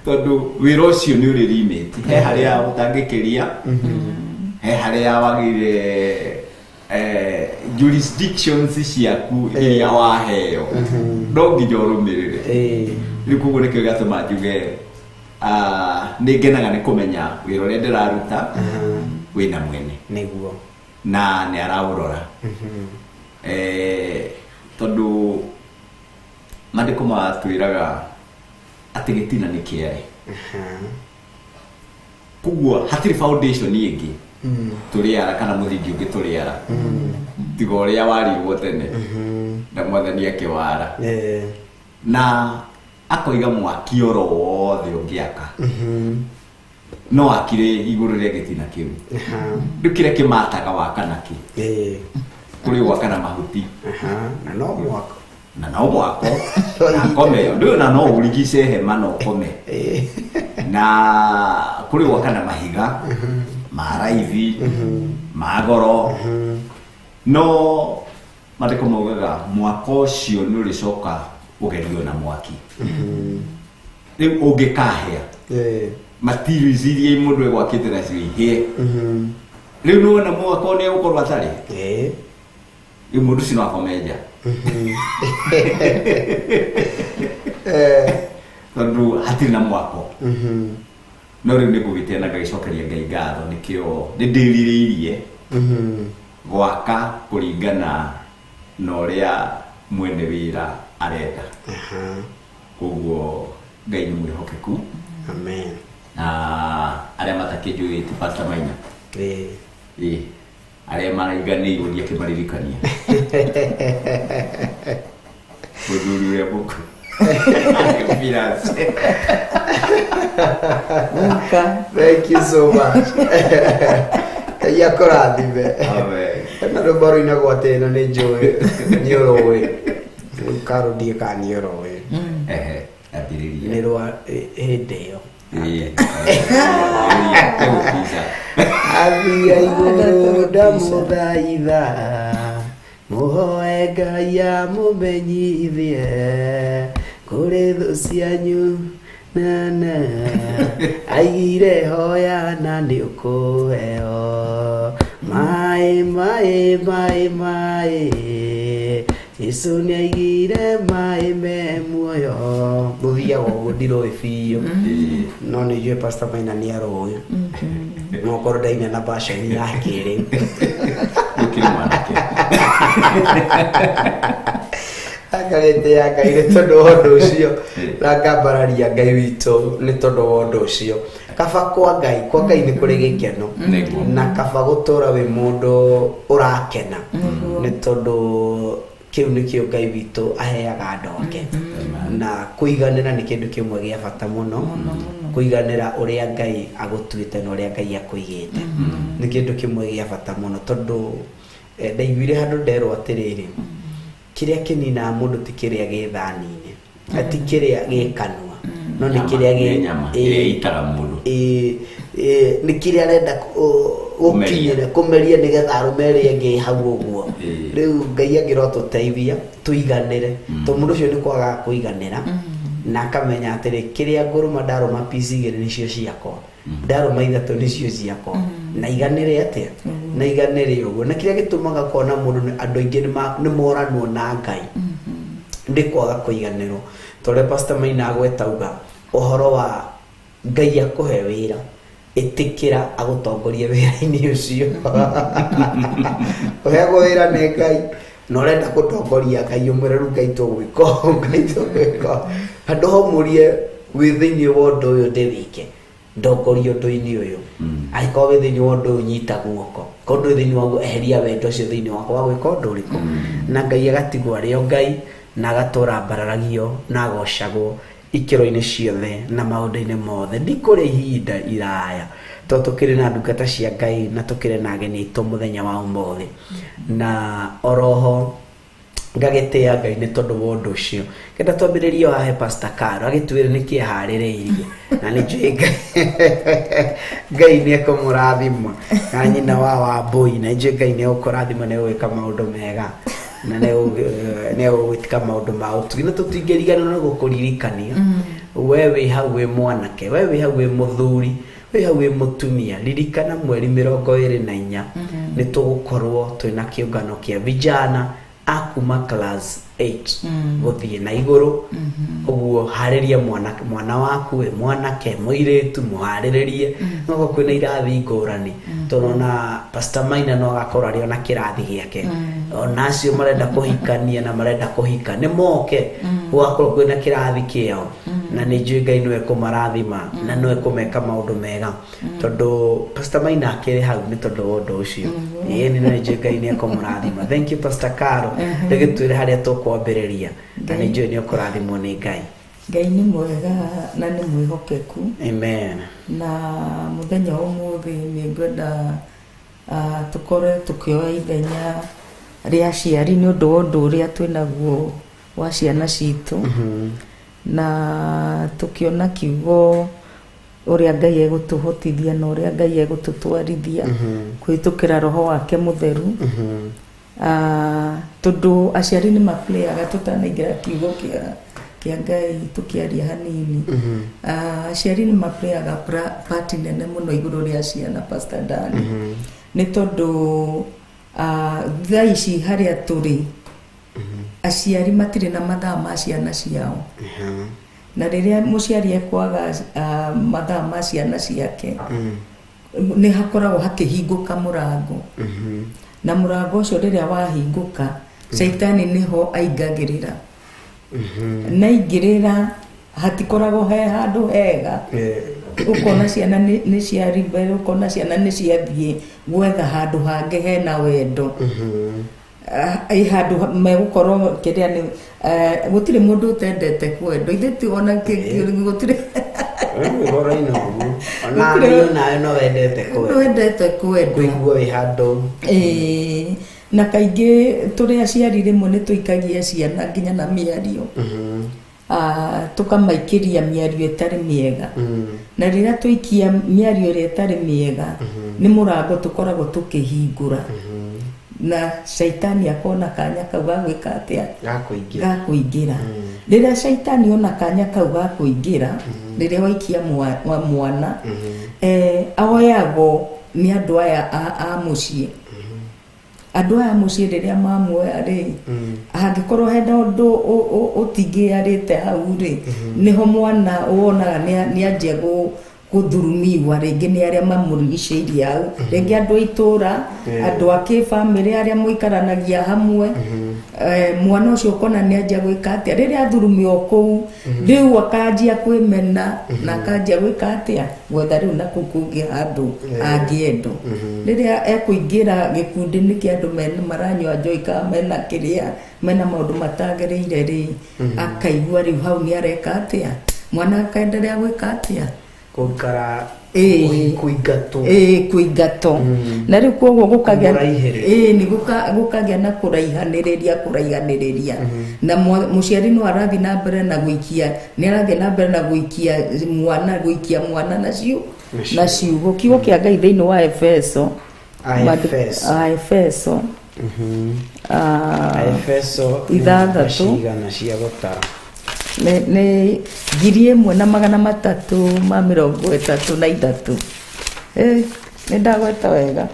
tondũ wĩra ũcio nĩ ũrĩ limit. He harĩa ũtangĩkĩria, he harĩa wagĩrĩire, jurisdictions ciaku iria waheo no nginya ũrũmĩrĩre. Rĩu koguo nĩkĩo gĩatũma njuge nĩ ngenaga nĩ kũmenya wĩra ũrĩa ndĩraruta wĩna mwene. Nĩguo. Na nĩ araũrora, tondũ maandĩko matwĩraga atĩ gĩtina nĩ kĩare, koguo hatirĩ foundation ĩngĩ tũrĩara kana mũthingi ũngĩ tũrĩara tiga ũrĩa warirwo tene na mwathani akĩwara, na akoiga mwaki oro wothe ũngĩaka no akire igũrũ rĩa gĩtina kĩu. Rĩu kĩrĩa kĩmataga waka nakĩ, kũrĩ gwaka na mahuti na no mwako, na no mwako na kome ndũĩ, na no ũrigice hema na ũkome, na kũrĩ gwaka na mahiga ma raithi ma goro, no maandĩko maugaga mwako ũcio nĩ ũrĩcoka ũgerio na mwaki. Rĩu ũngĩkahĩa materials iria mũndũ egwakĩte nacio ihĩe, rĩu nĩwona mwako nĩ egũkorwo atarĩ. Rĩu mũndũ ũcio no akome nja, tondũ hatirĩ na mwako. No rĩu nĩ ngũgĩtĩa na ngagĩcokeria Ngai ngatho, nĩkĩo nĩ ndĩrirĩirie gwaka kũringana na ũrĩa mwene wĩra arenda. Koguo Ngai nĩ mwĩhokeku. Amen. Na arĩa matakĩnjũĩ ti Pastor Maina, arĩa maraiganĩirwo ndiakĩmaririkania mũthuri ũrĩa mũkũrũ. Thank you so much. Ngai akũrathime. Na rwĩmbo rũinagwo atĩ na nĩ njũĩ nĩ ũrũĩ. Rĩu Karo ndiĩ kana nĩ ũrũĩ. Ambĩrĩria. Nĩ rwa hĩndĩ ĩyo. Athia igũrũ ndamũthaitha, mũhoe Ngai amũmenyithie kũrĩ thũ cianyu nana aigire hoya na nĩ ũkũheo maĩ maĩ maĩ maĩ Jesu nĩ aigire maĩ me muoyo. Gũthiaga ũguo ndirũĩ biũ, no nĩ njũĩ Pastor Maina nĩ arũĩ, no korwo ndaina na version ya kĩrĩu. Ũkĩrĩ mwanake. Akarĩte ya Ngai nĩ tondũ wa ũndũ ũcio, na ngambararia Ngai witũ nĩ tondũ wa ũndũ ũcio. Kaba kwa Ngai, kwa Ngai nĩ kũrĩ gĩkeno, na kaba gũtũra wĩ mũndũ ũrakena, nĩ tondũ kĩu nĩkĩo Ngai witũ aheaga andũ ake. Na kũiganĩra nĩ kĩndũ kĩmwe gĩa bata mũno, kũiganĩra ũrĩa Ngai agũtuĩte na ũrĩa Ngai akũigĩte nĩ kĩndũ kĩmwe gĩa bata mũno, tondũ ndaiguire handũ nderwo atĩrĩrĩ, kĩrĩa kĩninaga mũndũ ti kĩrĩa gĩ thani-inĩ, ti kĩrĩa gĩ kanua, no nĩ kĩrĩa gĩ nyama ĩrĩa ĩitaga mũndũ. Nĩ kĩrĩa arenda gũkinyĩra kũmeria nĩgetha arũme ĩrĩa ĩngĩ hau ũguo. Rĩu Ngai angĩrotũteithia tũiganĩre, tondũ mũndũ ũcio nĩ kwagaga kũiganĩra, na akamenya atĩrĩ, kĩrĩa ngũrũma ndarũma piece igĩrĩ nĩcio ciakwa, ndarũma ithatũ nĩcio ciakwa, Na iganĩre atĩa na iganĩre ũguo na kĩrĩa gĩtũmaga kona mũndũ andũ aingĩ nĩ moranwo na Ngai nĩ kwaga kũiganĩrwo tondũ Pastor Maina agweta uga ũhoro wa Ngai akũhe wĩra ĩtĩkĩra agũtongorie wĩra-inĩ ũcio. Ũheagwo wĩra nĩ Ngai na ũrenda gũtongoria Ngai ũmwĩre rĩu Ngai tũgwĩka ũũ, Ngai tũgwĩka ũũ. Handũ ha ũmũrie wĩ thĩinĩ wa ũndũ ũyũ ndĩwĩke, ndongoria ũndũ-inĩ ũyũ. Angĩkorwo wĩ thĩinĩ wa ũndũ ũyũ nyita guoko, korwo ndũrĩ thĩinĩ waguo eheria wendo ũcio thĩinĩ wakwa wa gwĩka ũndũ ũrĩkũ. Na Ngai agatigwo arĩ o Ngai na agatũra mbararagio na agocagwo ikĩro-inĩ ciothe na maũndũ-inĩ mothe. Ndikũrĩ ihinda iraya tondũ tũkĩrĩ na ndungata cia Ngai na tũkĩrĩ na ageni aitũ mũthenya wa ũmũthĩ. Na oroho ngagĩtĩa Ngai nĩ tondũ wa ũndũ ũcio. Kenda twambĩrĩrie wahe Pastor Caro agĩtwĩre nĩkĩ aharĩrĩirie na nĩ njũĩ Ngai nĩ ekũmũrathima na nyina wa Wambũi na njũĩ Ngai nĩ egũkũrathima nĩ egwĩka maũndũ mega na nĩ egũgwĩka maũndũ ma ũtugi na tũtingĩriganĩrwo nĩ gũkũririkania. We wĩ hau wĩ mwanake, we wĩ hau wĩ mũthuri, wĩ hau wĩ mũtumia, ririkana mweri 24 nĩ tũgũkorwo twĩna kĩũngano kĩa vijana akuma class 8 gũthiĩ na igũrũ. Ũguo harĩria mwana waku we mwanake mũirĩtu mũharĩrĩrie no kwĩna irathi ngũrani tondũ ona Pastor Maina no agakorwo arĩ ona kĩrathi gĩake ona acio marenda kũhikania na marenda kũhika nĩ moke gũgakorwo kwĩna kĩrathi kĩao na nĩ njũĩ Ngai nĩwe kũmarathima na nĩwe kũmeka maũndũ mega tondũ Pastor Maina akĩrĩ hau nĩ tondũ wa ũndũ ũcio. Ĩĩ nĩ njũĩ Ngai nĩ ekũmũrathima. Thank you Pastor Caro, rĩgĩtwĩre harĩa tũkwambĩrĩria na nĩ njũĩ nĩ ũkũrathimwo nĩ Ngai. Ngai nĩ mwega na nĩ mwĩhokeku. Amen. Na mũthenya wa ũmũthĩ nĩ ngwenda tũkorwe tũkĩoya ithenya rĩa aciari nĩ ũndũ wa ũndũ ũrĩa twĩnaguo wa ciana citũ. Na tũkĩona kiugo ũrĩa Ngai egũtũhotithia na ũrĩa Ngai egũtũtwarithia kũhĩtũkĩra roho wake mũtheru. Tondũ aciari nĩ maplayaga tũtanaingĩra kiugo kĩa Ngai tũkĩaria hanini. Aciari nĩ maplayaga part nene mũno igũrũ rĩa ciana Pastor Dan. Nĩ tondũ thaa ici harĩa tũrĩ aciari matirĩ na mathaa ma ciana ciao. Na rĩrĩa mũciari ekwaga mathaa ma ciana ciake nĩ hakoragwo hakĩhingũka mũrango. Na mũrango ũcio rĩrĩa wahingũka caitani nĩho aingagĩrĩra. Na aingĩrĩra hatikoragwo he handũ hega. Ũkona ciana nĩ cia rebel, ũkona ciana nĩ ciathiĩ gwetha handũ hangĩ hena wendo. Ĩ handũ megũkorwo kĩrĩa nĩ gũtirĩ mũndũ ũtendete kwendwo. Ithuĩ ti ona gũtirĩ ũhoro-inĩ ũguo. Ona niĩ onawe no wendete kwendwo. Wendete kwendwo. Kũigua wĩ handũ. Ĩĩ. Na kaingĩ tũrĩ aciari rĩmwe nĩ tũikagia ciana nginya na mĩario. Tũkamaikĩria mĩario ĩtarĩ mĩega. Na rĩrĩa tũikia mĩario ĩrĩa ĩtarĩ mĩega nĩ mũrango tũkoragwo tũkĩhingũra. Na caitani akona kanya kau ga gwĩka atĩa? Ga kũingĩra. Ga kũingĩra. Rĩrĩa caitani ona kanya kau ga kũingĩra, rĩrĩa waikia mwana, aoyagwo nĩ andũ aya a mũciĩ. Andũ aya mũciĩ rĩrĩa mamuoya rĩ, angĩkorwo hena ũndũ ũtingĩarĩte hau rĩ, nĩho mwana wonaga nĩ anjia gũthurumiwa rĩngĩ nĩ arĩa mamũrigicĩirie hau, rĩngĩ andũ a itũũra, andũ a kĩbamĩrĩ arĩa mũikaranagia hamwe. Mwana ũcio ũkona nĩ anjia gwĩka atĩa rĩrĩa athurumiwa kũu, rĩu akanjia kwĩmena na akanjia gwĩka atĩa gwetha rĩu na kũu kũngĩ handũ angĩendwo. Rĩrĩa ekũingĩra gĩkundi-inĩ kĩa andũ maranyua njohi kana mena kĩrĩa mena maũndũ matagĩrĩire rĩ, akaigua rĩu hau nĩ areka atĩa, mwana akaendelea gwĩka atĩa gũikara kũingatwo. Kũingatwo. Na rĩu koguo gũkagĩa Kũmũraihĩrĩria. Nĩ gũkagĩa na kũraihanĩrĩria. Na mũciari no arathiĩ na mbere na gũikia, nĩ arathiĩ na mbere na gũikia mwana, gũikia mwana na ciugo. Kiugo kĩa Ngai thĩinĩ wa Efeso. Aefeso. Aefeso. Aefeso nĩ 6. cigana cia gũtara? Nĩ 1333. Nĩ ndagweta wega.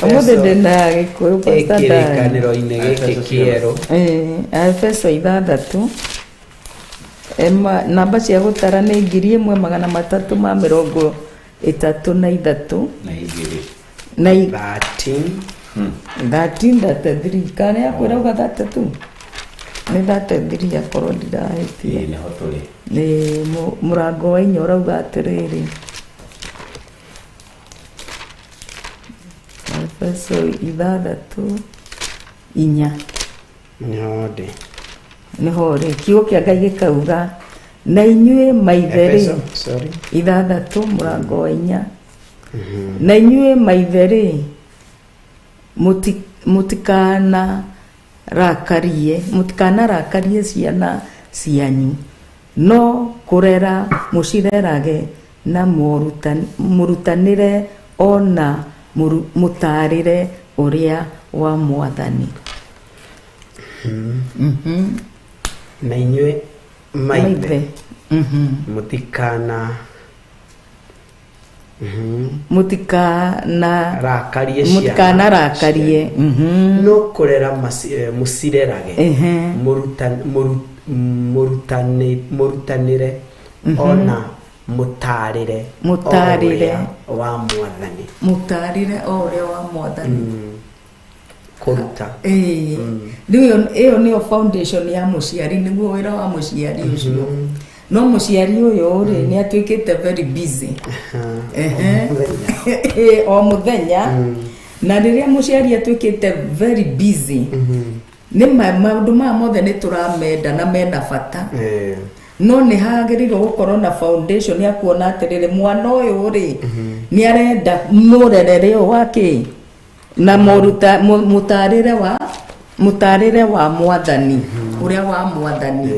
Ũmũthĩ ndĩna Gĩkũyũ, Pastor Dan. Kĩrĩkanĩro-inĩ gĩkĩ kĩerũ. Aefeso 6. Namba cia gũtara nĩ 1333. Na igĩrĩ. Na 13. 13 33, kana yakwĩra uga 32, nĩ 33 akorwo ndirahĩtia. Ĩĩ, nĩho tũrĩ. Nĩ mũrango wa 4 ũrauga atĩrĩrĩ, Efeso 6:4. Nĩho ndĩ. Nĩho rĩ, kiugo kĩa Ngai gĩkauga, na inyuĩ maithe rĩ, Efeso, sorry. 6 mũrango wa 4. Na inyuĩ maithe rĩ, mũtikanarakarie ciana cianyu, no kũrera mũcirerage na mũrutanĩre ona mũtarĩre ũrĩa wa Mwathani. Na inyuĩ maithe, Maithe. Mũtikana Mũtikana rakarie ciana mũtikanarakarie. No kũrera mũcirerage, mũrutanĩre ona mũtarĩre Mũtarĩre. o ũrĩa wa Mwathani. Mũtarĩre o ũrĩa wa Mwathani. Kũruta. Ĩĩ, rĩu ĩyo nĩyo foundation ya mũciari, nĩguo wĩra wa mũciari ũcio. No mũciari ũyũ rĩ, nĩ atuĩkĩte very busy. Ĩĩ, o mũthenya. Na rĩrĩa mũciari atuĩkĩte very busy, nĩ maũndũ maya mothe nĩ tũramenda na mena bata, no nĩ hagĩrĩirwo gũkorwo na foundation ya kuona atĩrĩrĩ, mwana ũyũ rĩ, nĩ arenda mũrerere ũyũ wa kĩ na mũtarĩre wa Mwathani, ũrĩa wa Mwathani.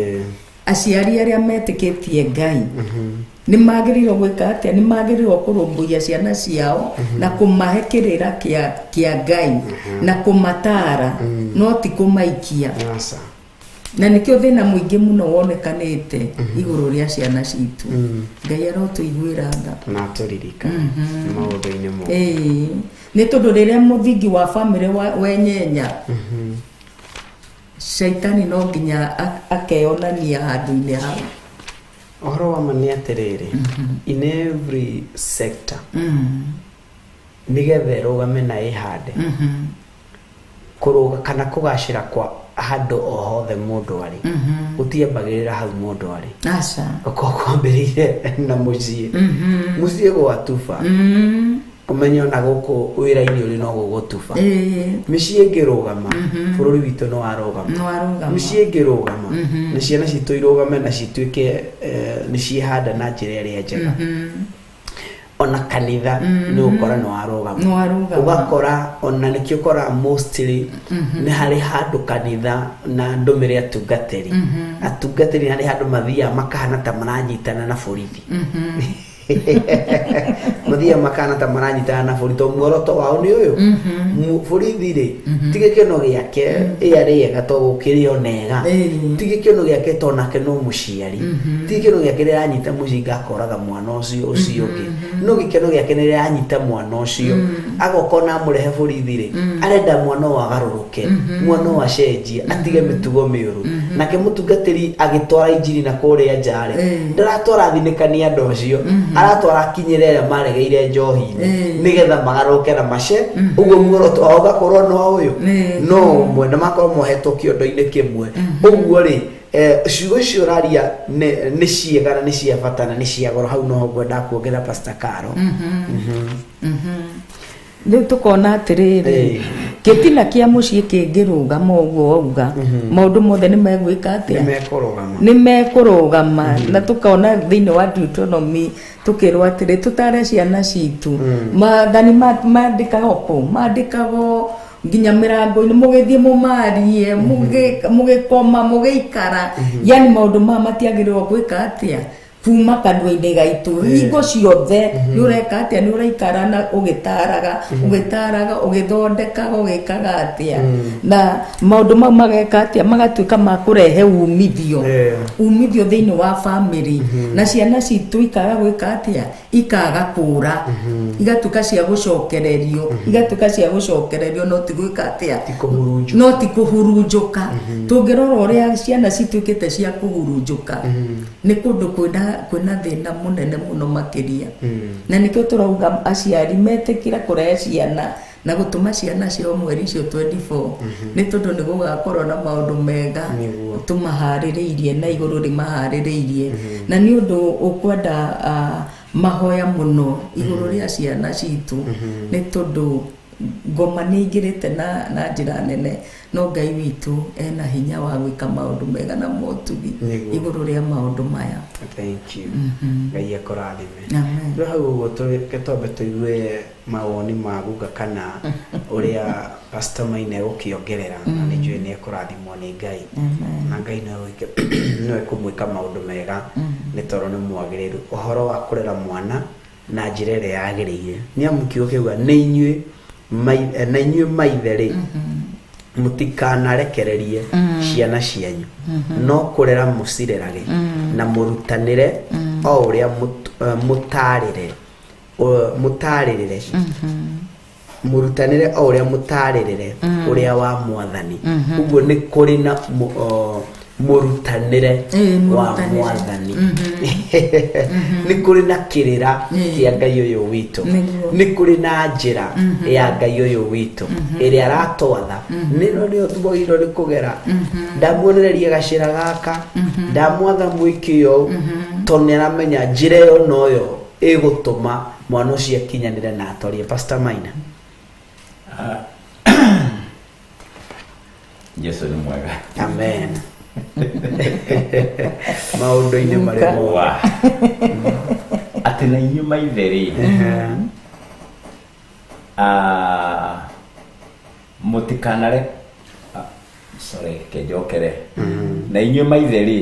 Aciari arĩa metĩkĩtie Ngai nĩ magĩrĩirwo gwĩka atĩa? Nĩ magĩrĩirwo kũrũmbũiya ciana ciao na kũmahe kĩrĩra kĩa Ngai na kũmatara, no ti kũmaikia. Aca. Na nĩkĩo thĩna mũingĩ mũno wonekanĩte igũrũ rĩa ciana citũ. Ngai arotũiguĩra tha. Na tũririkane maũndũ-inĩ mothe. Ĩĩ, nĩ tondũ rĩrĩa mũthingi wa bamĩrĩ wenyenya, caitani no nginya akeyonania handũ-inĩ hau. Ũhoro wa ma nĩ atĩrĩrĩ, in every sector, nĩgetha ĩrũgame na ĩhande, kũrũga kana kũgacĩra kwa handũ o hothe mũndũ arĩ, gũtiambagĩrĩra hau mũndũ arĩ. Aca. Gũkorwo kwambĩrĩire na mũciĩ. Mũciĩ gwatuba, ũmenye ona gũkũ wĩra-inĩ ũrĩ no gũgũtuba. Mĩciĩ ĩngĩrũgama, bũrũri witũ nĩ warũgama. Nĩ warũgama. Mĩciĩ ĩngĩrũgama na ciana citũ irũgame na cituĩke nĩ ciĩhanda na njĩra ĩrĩa njega, ona kanitha nĩ ũgũkora nĩ warũgama. Nĩ warũgama. Ũgakora ona nĩkĩo ũkoraga mostly nĩ harĩ handũ kanitha na ndũmĩre atungatĩri, atungatĩri harĩ handũ mathiaga makahana ta maranyitana na borithi, mathiaga makahana ta maranyitana na borithi, tondũ muoroto wao nĩ ũyũ. Borithi rĩ, ti gĩkeno gĩake ĩ arĩega to gũkĩrĩ onega, ti gĩkeno gĩake to nake no mũciari, ti gĩkeno gĩake rĩranyita mũcinga akoraga mwana ũcio ũcio ũngĩ, no gĩkeno gĩake nĩ rĩranyita mwana ũcio, agoka ona amũrehe borithi rĩ, arenda mwana ũyũ agarũrũke, mwana ũyũ acenjie, atige mĩtugo mĩũru. Nake mũtungatĩri agĩtwara injiri na kũrĩa nja rĩ, ndaratwara thinĩkani andũ acio, aratwara akinyĩre arĩa maregeire njohi-inĩ, nĩgetha magarũrũke na mace ũguo muoroto wao ũgakorwo no ũyũ no ũmwe, na makorwo mohetwo kĩondo-inĩ kĩmwe. Ũguo rĩ, ciugo icio ũraria nĩ ciega na nĩ cia bata na nĩ cia goro. Hau noho ngwendaga kuongerera, Pastor Caro. Rĩu tũkona atĩrĩrĩ, gĩtina kĩa mũciĩ kĩngĩrũgama ũguo wauga, maũndũ mothe nĩ megwĩka atĩa? Nĩ mekũrũgama. Nĩ mekũrũgama. Na tũkona thĩinĩ wa Deuteronomy tũkĩrwo atĩrĩ, tũtare ciana citũ. Maathani mandĩkagwo kũ? Mandĩkagwo nginya mĩrango-inĩ, mũgĩthiĩ mũmarie, mũgĩkoma, mũgĩikara, yani maũndũ maya matiagĩrĩirwo gwĩka atĩa? Kuma kanua-inĩ gaitũ hingo ciothe nĩ ũreka atĩa, nĩ ũraikara na ũgĩtaraga, ũgĩtaraga, ũgĩthondekaga, ũgĩkaga atĩa, na maũndũ mau mageka atĩa, magatuĩka ma kũrehe umithio, umithio thĩinĩ wa family, na ciana citũ ikaga gwĩka atĩa, ikaga kũra, igatuĩka cia gũcokererio, igatuĩka cia gũcokererio, no ti gwĩka atĩa, no ti kũhurunjũka. Tũngĩrora ũrĩa ciana cituĩkĩte cia kũhurunjũka, nĩ kũndũ kwĩna thĩna mũnene mũno makĩria, na nĩkĩo tũrauga aciari metĩkĩra kũrehe ciana na gũtũma ciana ciao mweri icio 24, nĩ tondũ nĩ gũgakorwo na maũndũ mega tũmaharĩrĩirie na igũrũ rĩmaharĩrĩirie, na nĩ ũndũ ũkwenda mahoya mũno igũrũ rĩa ciana citũ, nĩ tondũ ngoma nĩ ingĩrĩte na njĩra nene, no Ngai witũ ena hinya wa gwĩka maũndũ mega na motugi igũrũ rĩa maũndũ maya. Thank you. Ngai akũrathime. Amen. Rĩu hau ũguo twambe tũigue mawoni ma guka kana ũrĩa Pastor Maina egũkĩongerera, na nĩ njũĩ nĩ ekũrathimwo nĩ Ngai, na Ngai no ekũmwĩka maũndũ mega, nĩ tondũ nĩ mwagĩrĩru ũhoro wa kũrera mwana na njĩra ĩrĩa yagĩrĩire, nĩ amu kiugo kĩuga nĩ inyuĩ na inyuĩ maithe rĩ, mũtikanarekererie ciana cianyu, no kũrera mũcirerage na mũrutanĩre o ũrĩa mũtarĩre, mũtarĩrĩre, mũrutanĩre o ũrĩa mũtarĩrĩre ũrĩa wa Mwathani. Ũguo nĩ kũrĩ na mũrutanĩre wa Mwathani, nĩ kũrĩ na kĩrĩra kĩa Ngai ũyũ witũ, nĩ kũrĩ na njĩra ya Ngai ũyũ witũ ĩrĩa aratwatha, nĩno nĩyo twagĩrĩirwo nĩ kũgera. Ndamuonereria gacĩra gaka, ndamwatha mwĩke ũũ, tondũ nĩ aramenya njĩra ĩyo noyo ĩgũtũma mwana ũcio akinyanĩre na atorie. Pastor Maina. Jesu nĩ mwega. Amen. Maũndũ-inĩ marĩa mothe. Atĩ na inyuĩ maithe rĩ, mũtikanare, sorry, kenjokere, na inyuĩ maithe rĩ,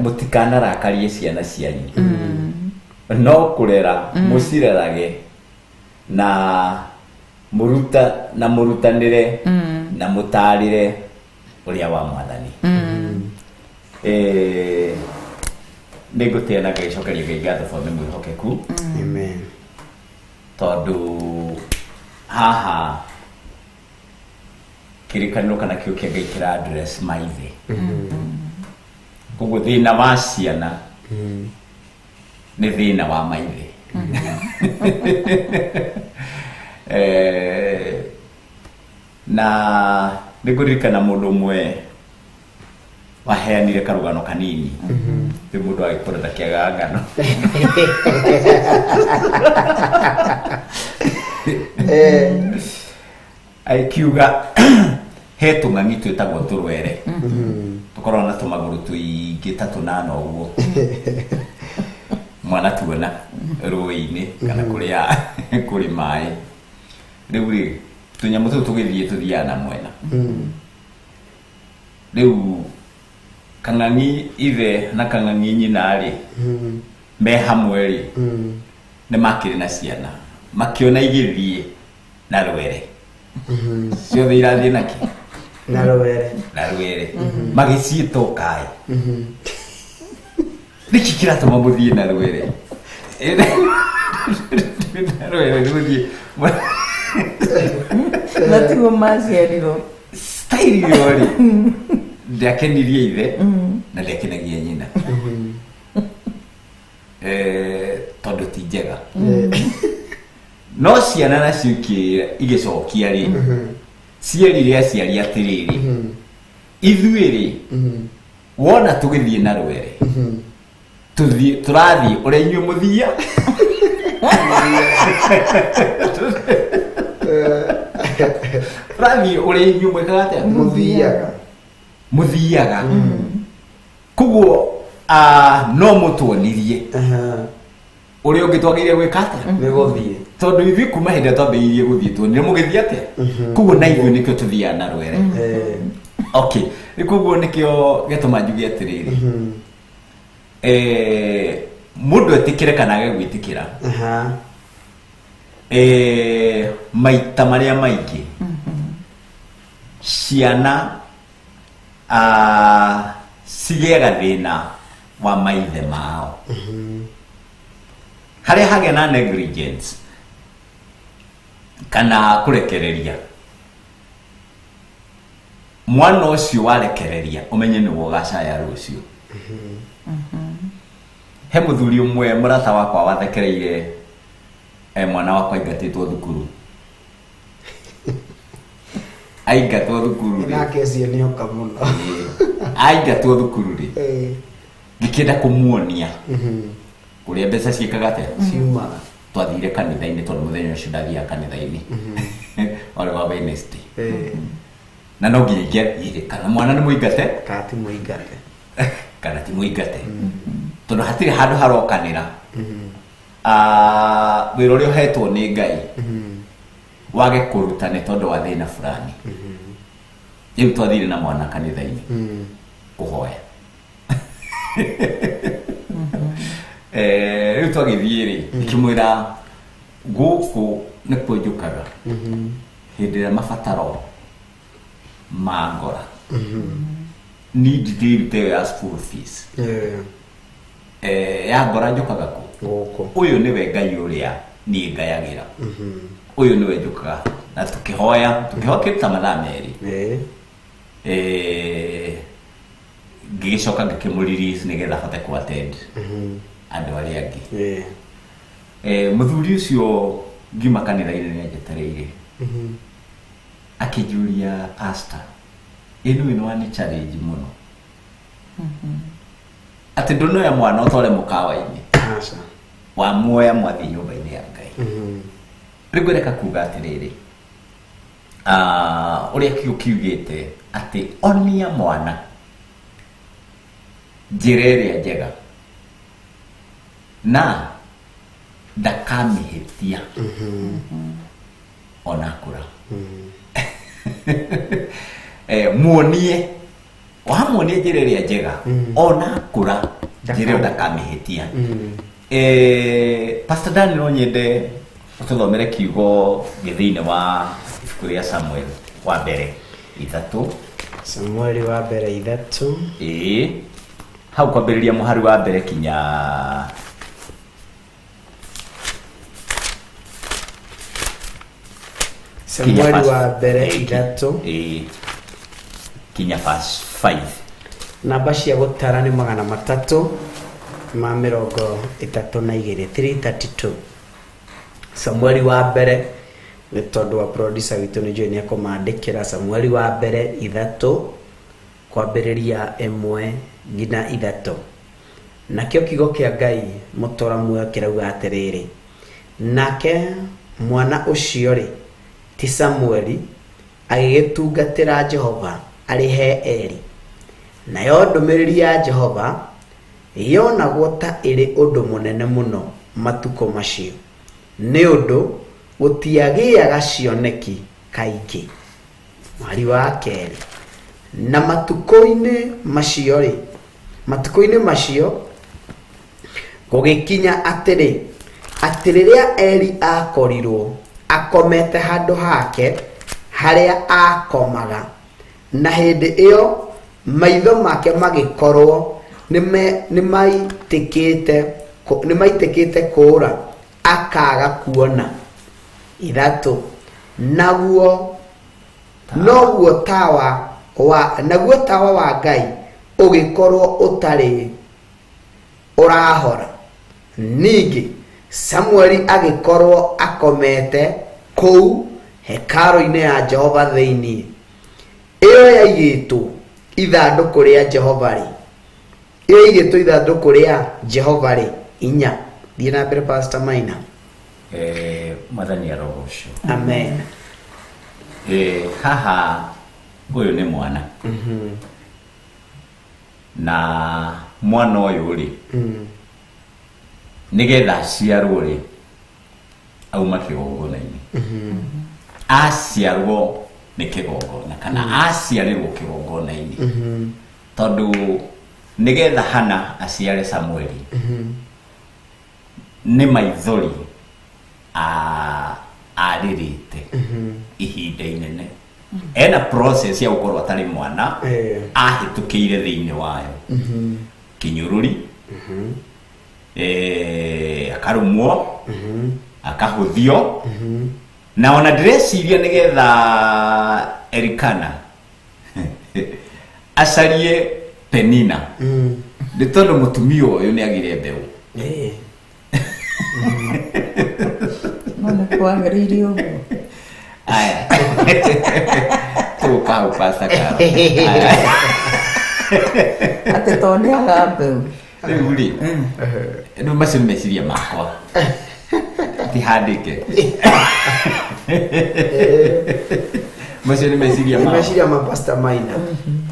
mũtikanarakarie ciana cianyu, no kũrera mũcirerage na mũrutanĩre na mũtarĩre ũrĩa wa Mwathani. Nĩ ngũtĩa na ngagĩcokeria Ngai ngatho tondũ nĩ mwĩhokeku. Amen. Tondũ haha kĩrĩkanĩro kana kĩo kĩa Ngai kĩra address maithe. Koguo thĩna wa ciana nĩ thĩna wa maithe. Na nĩ ngũririkana mũndũ ũmwe waheanire karũgano kanini, rĩu mũndũ agĩkũra ndakĩagaga ng'ano. Akiuga he tũng'ang'i twĩtagwo tũrwere, tũkoragwo na tũmagũrũ tũingĩ ta tũnana ũguo, mwana tuona rũĩ-inĩ kana kũrĩa kũrĩ maĩ. Rĩu rĩ, tũnyamũ tũu tũgĩthiĩ tũthiaga na mwena. Rĩu kang'ang'i ithe na kang'ang'i nyina rĩ, me hamwe rĩ, nĩ makĩrĩ na ciana, makĩona igĩthiĩ na rwere, ciothe irathiĩ nakĩ? Na rwere. Na rwere. Magĩciĩta ũkaĩ, nĩkĩ kĩratũma mũthiĩ na rwere? Na rwere mũthiĩ na tiguo maciarirwo. Style ĩyo rĩ, ndĩakenirie ithe na ndĩakenagia nyina, tondũ ti njega. No ciana nacio igĩcokia rĩ, cierire aciari atĩrĩrĩ, ithuĩ rĩ, wona tũgĩthiĩ na rwere, tũthiĩ tũrathiĩ ũrĩa inyuĩ mũthia, tũrathiĩ ũrĩa inyuĩ mwĩkaga atĩa? Mũthiaga. Mũthiaga. Koguo no mũtuonirie ũrĩa ũngĩ twagĩrĩire gwĩka atĩa? Nĩ gũthiĩ. Tondũ ithuĩ kuma hĩndĩ ĩrĩa twambĩrĩirie gũthiĩ tuonire mũgĩthiĩ atĩa? Koguo na ithuĩ nĩkĩo tũthiaga na rwere. Okay, koguo nĩkĩo gĩatũma njuge atĩrĩrĩ, Mũndũ etĩkĩre kana age gwĩtĩkĩra, maita marĩa maingĩ ciana cigĩaga thĩna wa maithe mao harĩa hagĩa na negligence kana kũrekereria mwana ũcio. Warekereria, ũmenye nĩwe ũgacaya rũciũ. He mũthuri ũmwe mũrata wakwa wathekereire mwana wakwa aingatĩtwo thukuru, aingatwo thukuru rĩ. Nake ũcio nĩ oka mũno. Aingatwo thukuru rĩ, ngĩkĩenda kũmuonia kũrĩa mbeca ciĩkaga atĩa, ciumaga. Twathire kanitha-inĩ tondũ mũthenya ũcio ndathiaga kanitha-inĩ warĩ wa Wednesday, na no nginya ingĩathire kana mwana nĩ mũingate kana ti mũingate. Kana ti mũingate, tondũ hatirĩ handũ harokanĩra. Wĩra ũrĩa ũhetwo nĩ Ngai wage kũruta nĩ tondũ wa thĩna fulani. Rĩu twathire na mwana kanitha-inĩ kũhoya. Rĩu twagĩthiĩ rĩ, ngĩmwĩra gũkũ nĩkuo njũkaga hĩndĩ ĩrĩa mabataro ma ngora ni ndĩrute ĩyo ya school fees. Ya ngora njũkaga kũ? Gũkũ. Ũyũ nĩwe Ngai ũrĩa niĩ ngayagĩra, ũyũ nĩwe njũkaga. Na tũkĩhoya, tũkĩhoya kĩndũ ta mathaa 2. Ngĩgĩcoka ngĩkĩmũ-release nĩgetha ahote kũ attend andũ arĩa angĩ. Mũthuri ũcio ngiuma kanitha-inĩ nĩ anjetereire, akĩnjũria, "Pastor, ĩno ĩno nĩ challenge mũno atĩ ndũnoya mwana ũtware mũkawa-inĩ." Aca. Wamuoya mwathiĩ nyũmba-inĩ ya Ngai. Rĩu ngwendeka kuga atĩrĩrĩ, ũrĩa kiugo kiugĩte atĩ onia mwana njĩra ĩrĩa njega na ndakamĩhĩtia ona akũra. Muonie, wamuonia njĩra ĩrĩa njega, ona akũra njĩra ĩyo ndakamĩhĩtia. Pastor Dan, no nyende ũtũthomere kiugo gĩ thĩinĩ wa ibuku rĩa Samuel wa mbere 3. Samueli wa mbere 3. Ĩĩ, hau kwambĩrĩria mũhari wa mbere kinya Samueli wa mbere Ĩĩ, 3. Ĩĩ, kinya verse 5. Namba cia gũtara nĩ 332, 332. Samueli wa mbere, nĩ tondũ wa producer witũ nĩ njũĩ nĩ ekũmandĩkĩra. Samueli wa mbere 3 kwambĩrĩria 1 nginya 3. Nakĩo kiugo kĩa Ngai mũtũra muoyo kĩrauga atĩrĩrĩ, nake mwana ũcio rĩ, ti Samueli, agĩgĩtungatĩra Jehova arĩ he Eli. Nayo ndũmĩrĩri ya Jehova yonagwo ta ĩrĩ ũndũ mũnene mũno matukũ macio, nĩ ũndũ gũtiagĩaga cioneki kaingĩ. Mweri wa 2, na matukũ-inĩ macio rĩ, matukũ-inĩ macio gũgĩkinya atĩrĩ, atĩ rĩrĩa Eli akorirwo akomete handũ hake harĩa akomaga, na hĩndĩ ĩyo maitho make magĩkorwo nĩmaitĩkĩte kũũra, akaga kuona. 3, naguo noguo tawa wa naguo tawa wa Ngai ũgĩkorwo ũtarĩ ũrahora. Ningĩ Samueli agĩkorwo akomete kũu hekarũ-inĩ ya Jehova thĩinĩ, ĩyo yaigĩtwo ithandũkũ rĩa Jehova rĩ, ĩyo yaigĩtwo ithandũkũ rĩa Jehova rĩ. 4, thiĩ na mbere, Pastor Maina. Mwathani arogocwo. Amen. Haha ũyũ nĩ mwana, na mwana ũyũ rĩ, nĩgetha aciarwo rĩ, auma kĩgongona-inĩ. Aciarwo nĩ kĩgongona kana aciarĩrwo kĩgongona-inĩ, tondũ Nĩgetha Hana aciare Samueli nĩ maithori arĩrĩte ihinda inene. Ena process ya gũkorwo atarĩ mwana ahĩtũkĩire thĩinĩ wayo kinyũrũri, akarũmwo, akahũthio, na ona ndĩreciria nĩgetha Elikana acarie Penina nĩ tondũ mũtumia ũyũ nĩ agire mbeũ. No nĩ kwagĩrĩire ũguo. Aya, tũgũka hau, Pastor Carol. Atĩ tondũ nĩ aga mbeũ. Rĩu rĩ, rĩu macio nĩ meciria makwa, ti handĩke, macio nĩ meciria Nĩ makwa. Meciria ma Pastor Maina.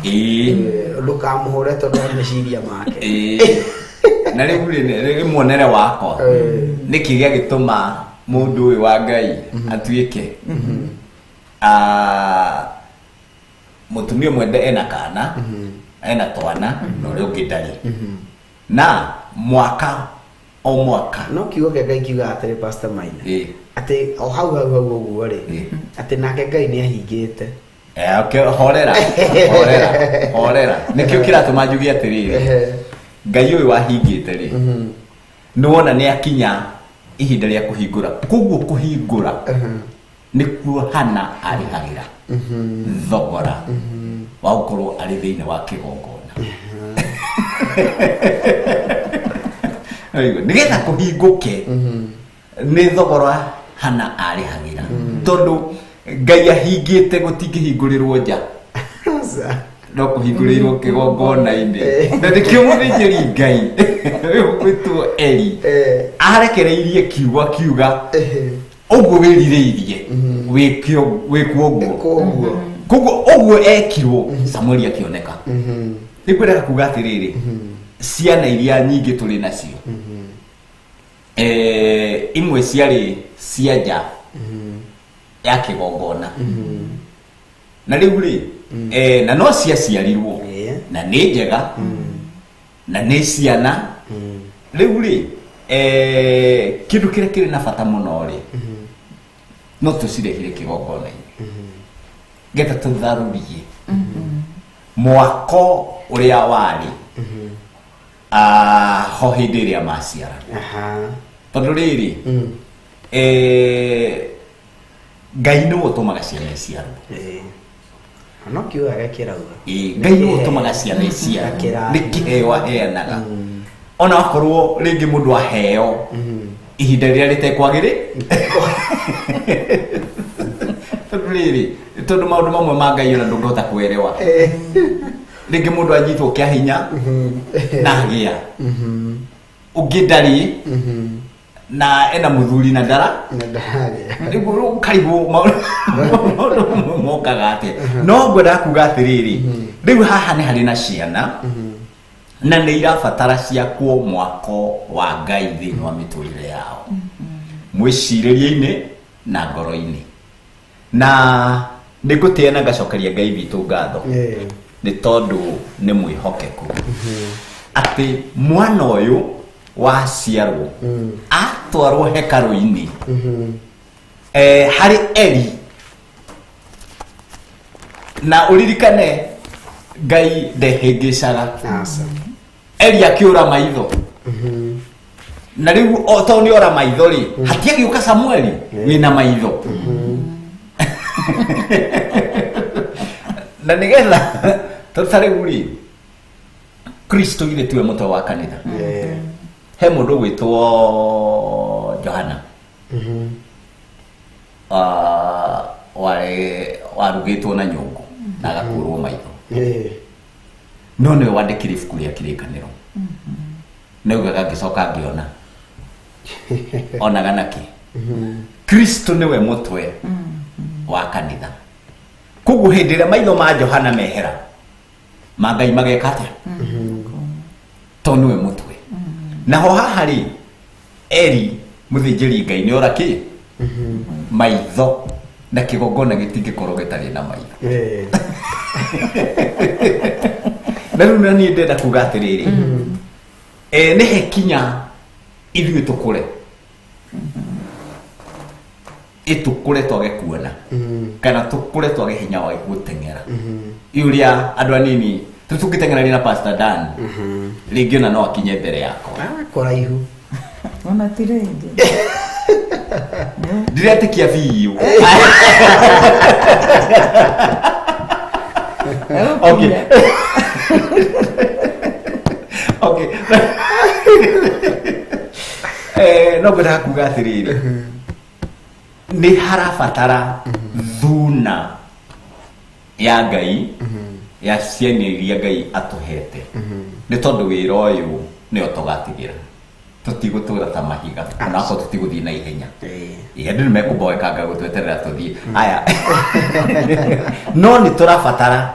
Ĩĩ. Ndũkamũhũre tondũ wa meciria make. Ĩĩ. Na rĩu rĩ, nĩ muonere wakwa nĩkĩ gĩagĩtũma mũndũ ũyũ wa Ngai atuĩke mũtumia ũmwe ena kana ena twana na ũrĩa ũngĩ ndarĩ na mwaka o mwaka. No kiugo kĩa Ngai kiugaga atĩrĩ, Pastor Maina, Ĩĩ. atĩ o hau hau hau ũguo rĩ, atĩ nake Ngai nĩ ahingĩte. Okay, horera horera horera, nĩkĩo kĩratũma njuge atĩrĩrĩ, Ngai ũyũ wahingĩte rĩ, nĩ wona nĩ akinya ihinda rĩa kũhingũra, koguo kũhingũra nĩkuo Hana arĩhagĩra thogora wa gũkorwo arĩ thĩinĩ wa kĩgongona. Ũraigua? Nĩgetha kũhingũke nĩ thogora Hana arĩhagĩra, tondũ Ngai ahingĩte gũtingĩhingũrĩrwo nja, no kũhingũrĩirwo kĩgongona-inĩ, na nĩkĩo mũthĩnjĩri Ngai ũgwĩtwo Eli arekereirie kiugo akiuga ũguo wĩrirĩirie wĩkwo ũguo. Koguo ũguo ekirwo, Samueli akĩoneka. Nĩ ngwendaga kuga atĩrĩrĩ, ciana iria nyingĩ tũrĩ nacio, imwe ciarĩ cia nja ya kĩgongona, na rĩu rĩ, na no ciaciarirwo na nĩ njega na nĩ ciana. Rĩu rĩ, kĩndũ kĩrĩa kĩrĩ na bata mũno rĩ, no tũcirehire kĩgongona-inĩ getha tũtharũrie mwako ũrĩa warĩ ho hĩndĩ ĩrĩa maciara, tondũ rĩrĩ, Ngai nĩwe ũtũmaga ciana iciarwo. No kiugo gĩake kĩrauga. Ĩĩ, Ngai nĩwe ũtũmaga ciana iciarwo. Kĩrathimo. Nĩ kĩheo aheanaga, ona akorwo rĩngĩ mũndũ aheo ihinda rĩrĩa rĩtekwagĩrĩ, tondũ rĩrĩ, tondũ maũndũ mamwe ma Ngai ona ndũngĩhota kwerewa. Rĩngĩ mũndũ anyitwo kĩa hinya na agĩa ũngĩ ndarĩ na ena mũthuri na ndara. Na ndaragĩa. Rĩu ũkarigwo maũndũ mamwe mokaga atĩa. No ngwendaga kuga atĩrĩrĩ, rĩu haha nĩ harĩ na ciana na nĩ irabatara ciakwo mwako wa Ngai thĩinĩ wa mĩtũrĩre yao, mwĩcirĩrie-inĩ na ngoro-inĩ, na nĩ ngũtĩĩa na ngacokeria Ngai witũ ngatho nĩ tondũ nĩ mwĩhokeku atĩ mwana ũyũ waciarwo atwarwo hekarũ-inĩ harĩ Eli. Na ũririkane Ngai ndehĩngĩcaga. Eli akĩũra maitho, na rĩu o tondũ nĩ ora maitho rĩ, hatiagĩũka Samueli wĩna maitho, na nĩgetha tondũ ta rĩu rĩ, Kristo githĩ tiwe mũtwe wa kanitha? He mũndũ ũgwĩtwo Johana warĩ warugĩtwo na nyũngũ na agakũrwo maitho, no nĩwe wandĩkire ibuku rĩa Kĩrĩkanĩro. Naugaga ngĩcoka ngĩona onaga nake Kristo nĩwe mũtwe wa kanitha. Koguo hĩndĩ ĩrĩa maitho ma Johana mehera, ma Ngai mageka atĩa? Tondũ nĩwe mũtwe. Naho haha rĩ, Eli mũthĩnjĩri Ngai nĩ ora kĩ maitho, na kĩgongona gĩtingĩkorwo gĩtarĩ na maitho. Na rĩu na niĩ ndĩrenda kuga atĩrĩrĩ, nĩ he kinya ithuĩ tũkũre, ĩtũkũre twage kuona kana tũkũre twage hinya wa gũteng'era. Ũrĩa andũ anini tũtũngĩteng'erania na Pastor Dan, rĩngĩ ona no akinye mbere yakwa. Kũraihu. Ona ti rĩngĩ. Ndiretĩkia biũ. Okay. No ngwendaga kuga atĩrĩrĩ, nĩ harabatara thuna ya Ngai ya ciana iria Ngai atũhete, nĩ tondũ wĩra ũyũ nĩo tũgatigĩra. Tũtigũtũra ta mahiga, onakorwo tũtigũthiĩ na ihenya. Ĩ, andũ nĩ mekũmboekanga gũtweterera tũthiĩ aya, no nĩ tũrabatara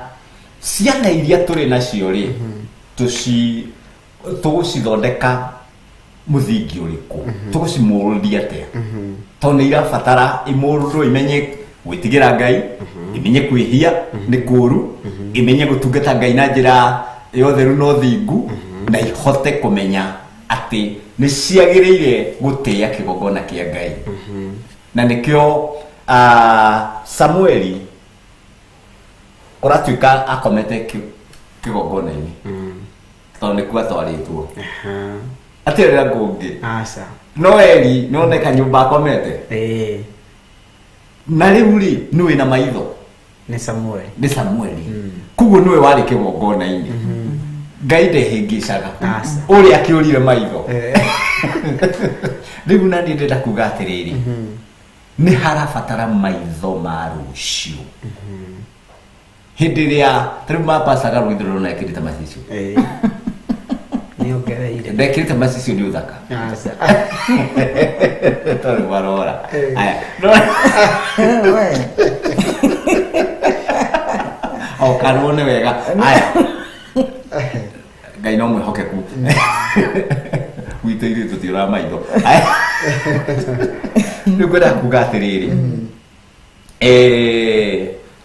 ciana iria tũrĩ nacio rĩ, tũci tũgũcithondeka mũthingi ũrĩkũ, tũgũcimũrũria atĩa, tondũ nĩ irabatara imũrũrwo, imenye gwĩtigĩra Ngai, imenye kwĩhia nĩ kũũru, imenye gũtungata Ngai na njĩra ya ũtheru na ũthingu, na ihote kũmenya atĩ nĩ ciagĩrĩire gũtĩĩa kĩgongona kĩa Ngai. Na nĩkĩo Samueli kũratuĩka akomete kĩgongona-inĩ, tondũ nĩkuo atwarĩtwo atĩrĩra ngũngĩ. Aca. No Eli nĩoneka nyũmba akomete. Na rĩu rĩ, nĩwe na maitho. Nĩ Samueli. Nĩ Samueli, koguo nĩwe warĩ kĩgongona-inĩ. Ngai ndehĩngĩcaga, ũrĩa akĩũrire maitho. Rĩu na niĩ ndĩrenda kuga atĩrĩrĩ, nĩ harabatara maitho ma rũciũ. Hĩndĩ ĩrĩa tarĩu mapacaga rũgendo rũrona ekĩrĩte macicio. Nĩ ongereire. Ndekĩrĩte macicio nĩ ũthaka. Aca. Tondũ marora aya o kanwo nĩ wega. Aya, Ngai no mwĩhokeku gwitũ, ithuĩ tũtiũraga maitho. Aya, rĩu ngwendaga kuga atĩrĩrĩ,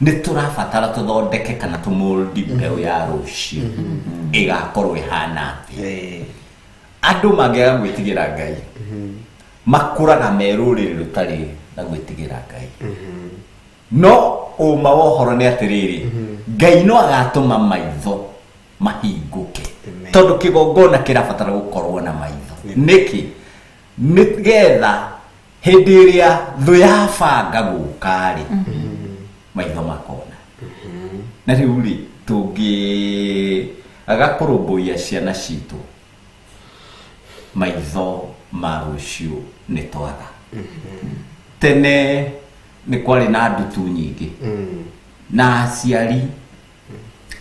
nĩ tũrabatara tũthondeke kana tũmũndi mbeũ ya rũciũ ĩgakorwo ĩhana atĩa. Andũ mangĩaga gwĩtigĩra Ngai, makũraga me rũrĩrĩ rũtarĩ na gwĩtigĩra Ngai. No ũma wa ũhoro nĩ atĩrĩrĩ, Ngai no agatũma maitho mahingũke, tondũ kĩgongona kĩrabatara gũkorwo na maitho. Nĩkĩ? Nĩgetha hĩndĩ ĩrĩa thũ yabanga gũka rĩ, maitho makona. Na rĩu rĩ, tũngĩaga kũrũmbũiya ciana citũ, maitho ma rũciũ nĩ twaga. Tene nĩ kwarĩ na ndutu nyingĩ, na aciari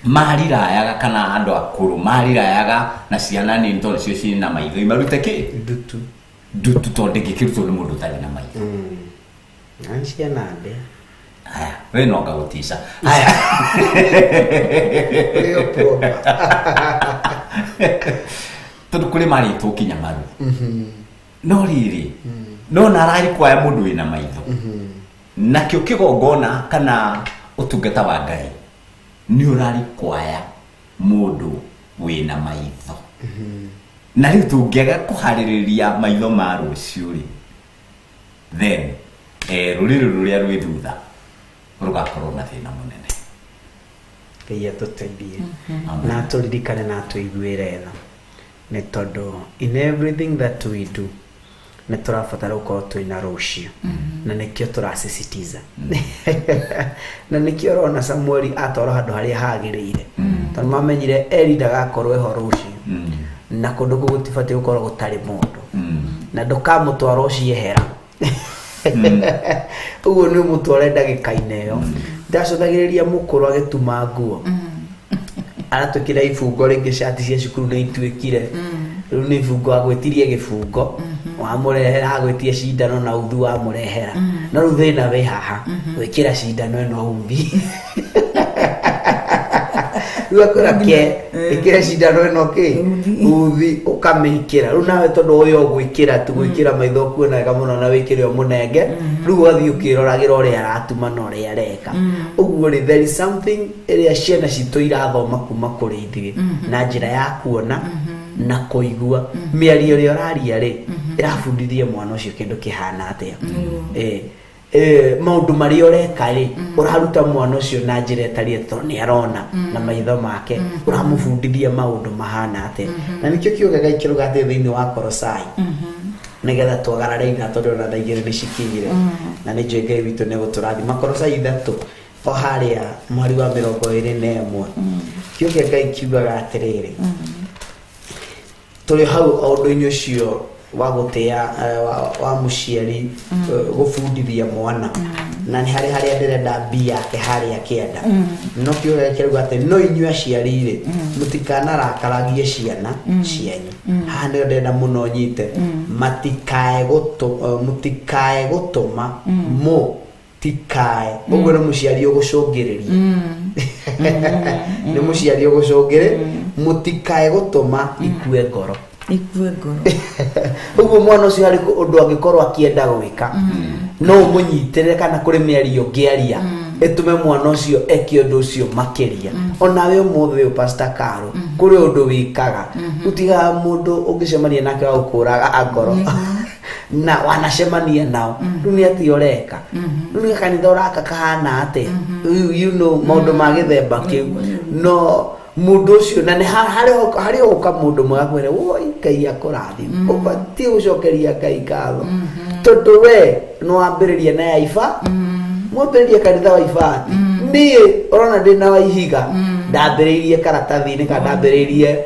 marirayaga kana andũ akũrũ marirayaga na ciana nini, tondũ cio cirĩ na maitho, imarute kĩ? Ndutu. Ndutu, tondũ ndĩngĩkĩrutwo nĩ mũndũ ũtarĩ na maitho. Na nĩ ciana ndĩa. Aya, we no ngagũtica. Aya, tondũ kũrĩ marĩtwo kinya maru, no rĩrĩ, no na ararikwaya mũndũ wĩna maitho. Nakĩo kĩgongona kana ũtungata wa Ngai nĩ ũrarikwaya mũndũ wĩna maitho. Na rĩu tũngĩaga kũharĩrĩria maitho ma rũciũ rĩ, then rũrĩrĩ rũrĩa rwĩ thutha rũgakorwo na thĩna mũnene. Ngai atũteithie na atũririkane na atũiguĩre tha, nĩ tondũ in everything that we do nĩ tũrabatara gũkorwo twĩna rũciũ, na nĩkĩo tũrasisitiza, na nĩkĩo ũrona Samueli atwarwo handũ harĩa hagĩrĩire, tondũ mamenyire Eli ndagakorwo eho rũciũ, na kũndũ kũu gũtibatiĩ gũkorwo gũtarĩ mũndũ, na ndũkamũtwara ũciehera ũguo, nĩ ũmũtware ndagĩka-inĩ ĩyo. Ndacũthagĩrĩria mũkũrũ agĩtuma nguo, aratwĩkĩra ibungo rĩngĩ, cati cia cukuru nĩ ituĩkire, rĩu nĩ ibungo, agwĩtirie gĩbungo wamũrehera, agwĩtie cindano na uthi wamũrehera, no rĩu thĩna wĩ haha gwĩkĩra cindano ĩno uthi. Rĩu akwĩra ke Ĩkĩre cindano ĩno kĩ uthi ũkamĩkĩra rĩu nawe tondũ ũyũ ũgwĩkĩra tu gwĩkĩra maitho kuona wega mũno na wĩkĩre ũmũnenge rĩu ũgathiĩ ũkĩroragĩra ũrĩa aratuma na ũrĩa areka. Ũguo rĩ, there is something ĩrĩa ciana citũ irathoma kuma kũrĩ ithuĩ na njĩra ya kuona na kũigua. Mĩario ĩrĩa ũraria rĩ, ĩrabundithia mwana ũcio kĩndũ kĩhana atĩa? Maũndũ marĩa ũreka rĩ, ũraruta mwana ũcio na njĩra ĩtarĩ, tondũ nĩ arona na maitho make, ũramũbundithia maũndũ mahana atĩa? Na nĩkĩo kiugo Ngai kĩruga atĩ thĩinĩ wa Korosai, nĩgetha twagarare ina, tondũ ona thaa 2 nĩ cikinyire na nĩ njũĩ Ngai witũ nĩ gũtũrathima. Korosai 3 o harĩa mweri wa 21, kiugo kĩa Ngai kiugaga atĩrĩrĩ, tũrĩ hau o ũndũ-inĩ ũcio wa gũtĩa wa mũciari gũbundithia mwana, na nĩ harĩ harĩa ndĩrenda mbia yake harĩa kĩanda. No kiugo gĩake kĩrauga atĩ no inyuĩ aciari rĩ, mũtikanarakaragie ciana cianyu. Haha nĩho ndĩrenda mũno nyite, mũtikae gũtũma, mũtikae. Ũguo nĩ mũciari ũgũcũngĩrĩria, nĩ mũciari ũgũcũngĩrĩ, mũtikae gũtũma ikue ngoro. Ikue ngoro. Ũguo mwana ũcio harĩ ũndũ angĩkorwo akĩenda gwĩka, no ũmũnyitĩrĩre kana kũrĩ mĩario ũngĩaria ĩtũme mwana ũcio eke ũndũ ũcio makĩria. Onawe ũmũthĩ ũyũ, Pastor Caro, kũrĩ ũndũ wĩkaga ũtigaga mũndũ ũngĩcemania nake wa gũkũraga ngoro na wanacemania nao, rĩu nĩ atĩa ũreka? Rĩu nĩ kanitha ũraka kahana atĩa? Rĩu maũndũ ma gĩthemba kĩu, no mũndũ ũcio na nĩ harĩ ũka mũndũ mwega kwĩre, "Woi, Ngai akũrathime, ũbatiĩ gũcokeria Ngai ngatho tondũ we nĩ wambĩrĩria na ya iba, mwambĩrĩria kanitha wa ibati. Niĩ ũrona ndĩ na wa ihiga, ndambĩrĩirie karatathi-inĩ kana ndambĩrĩirie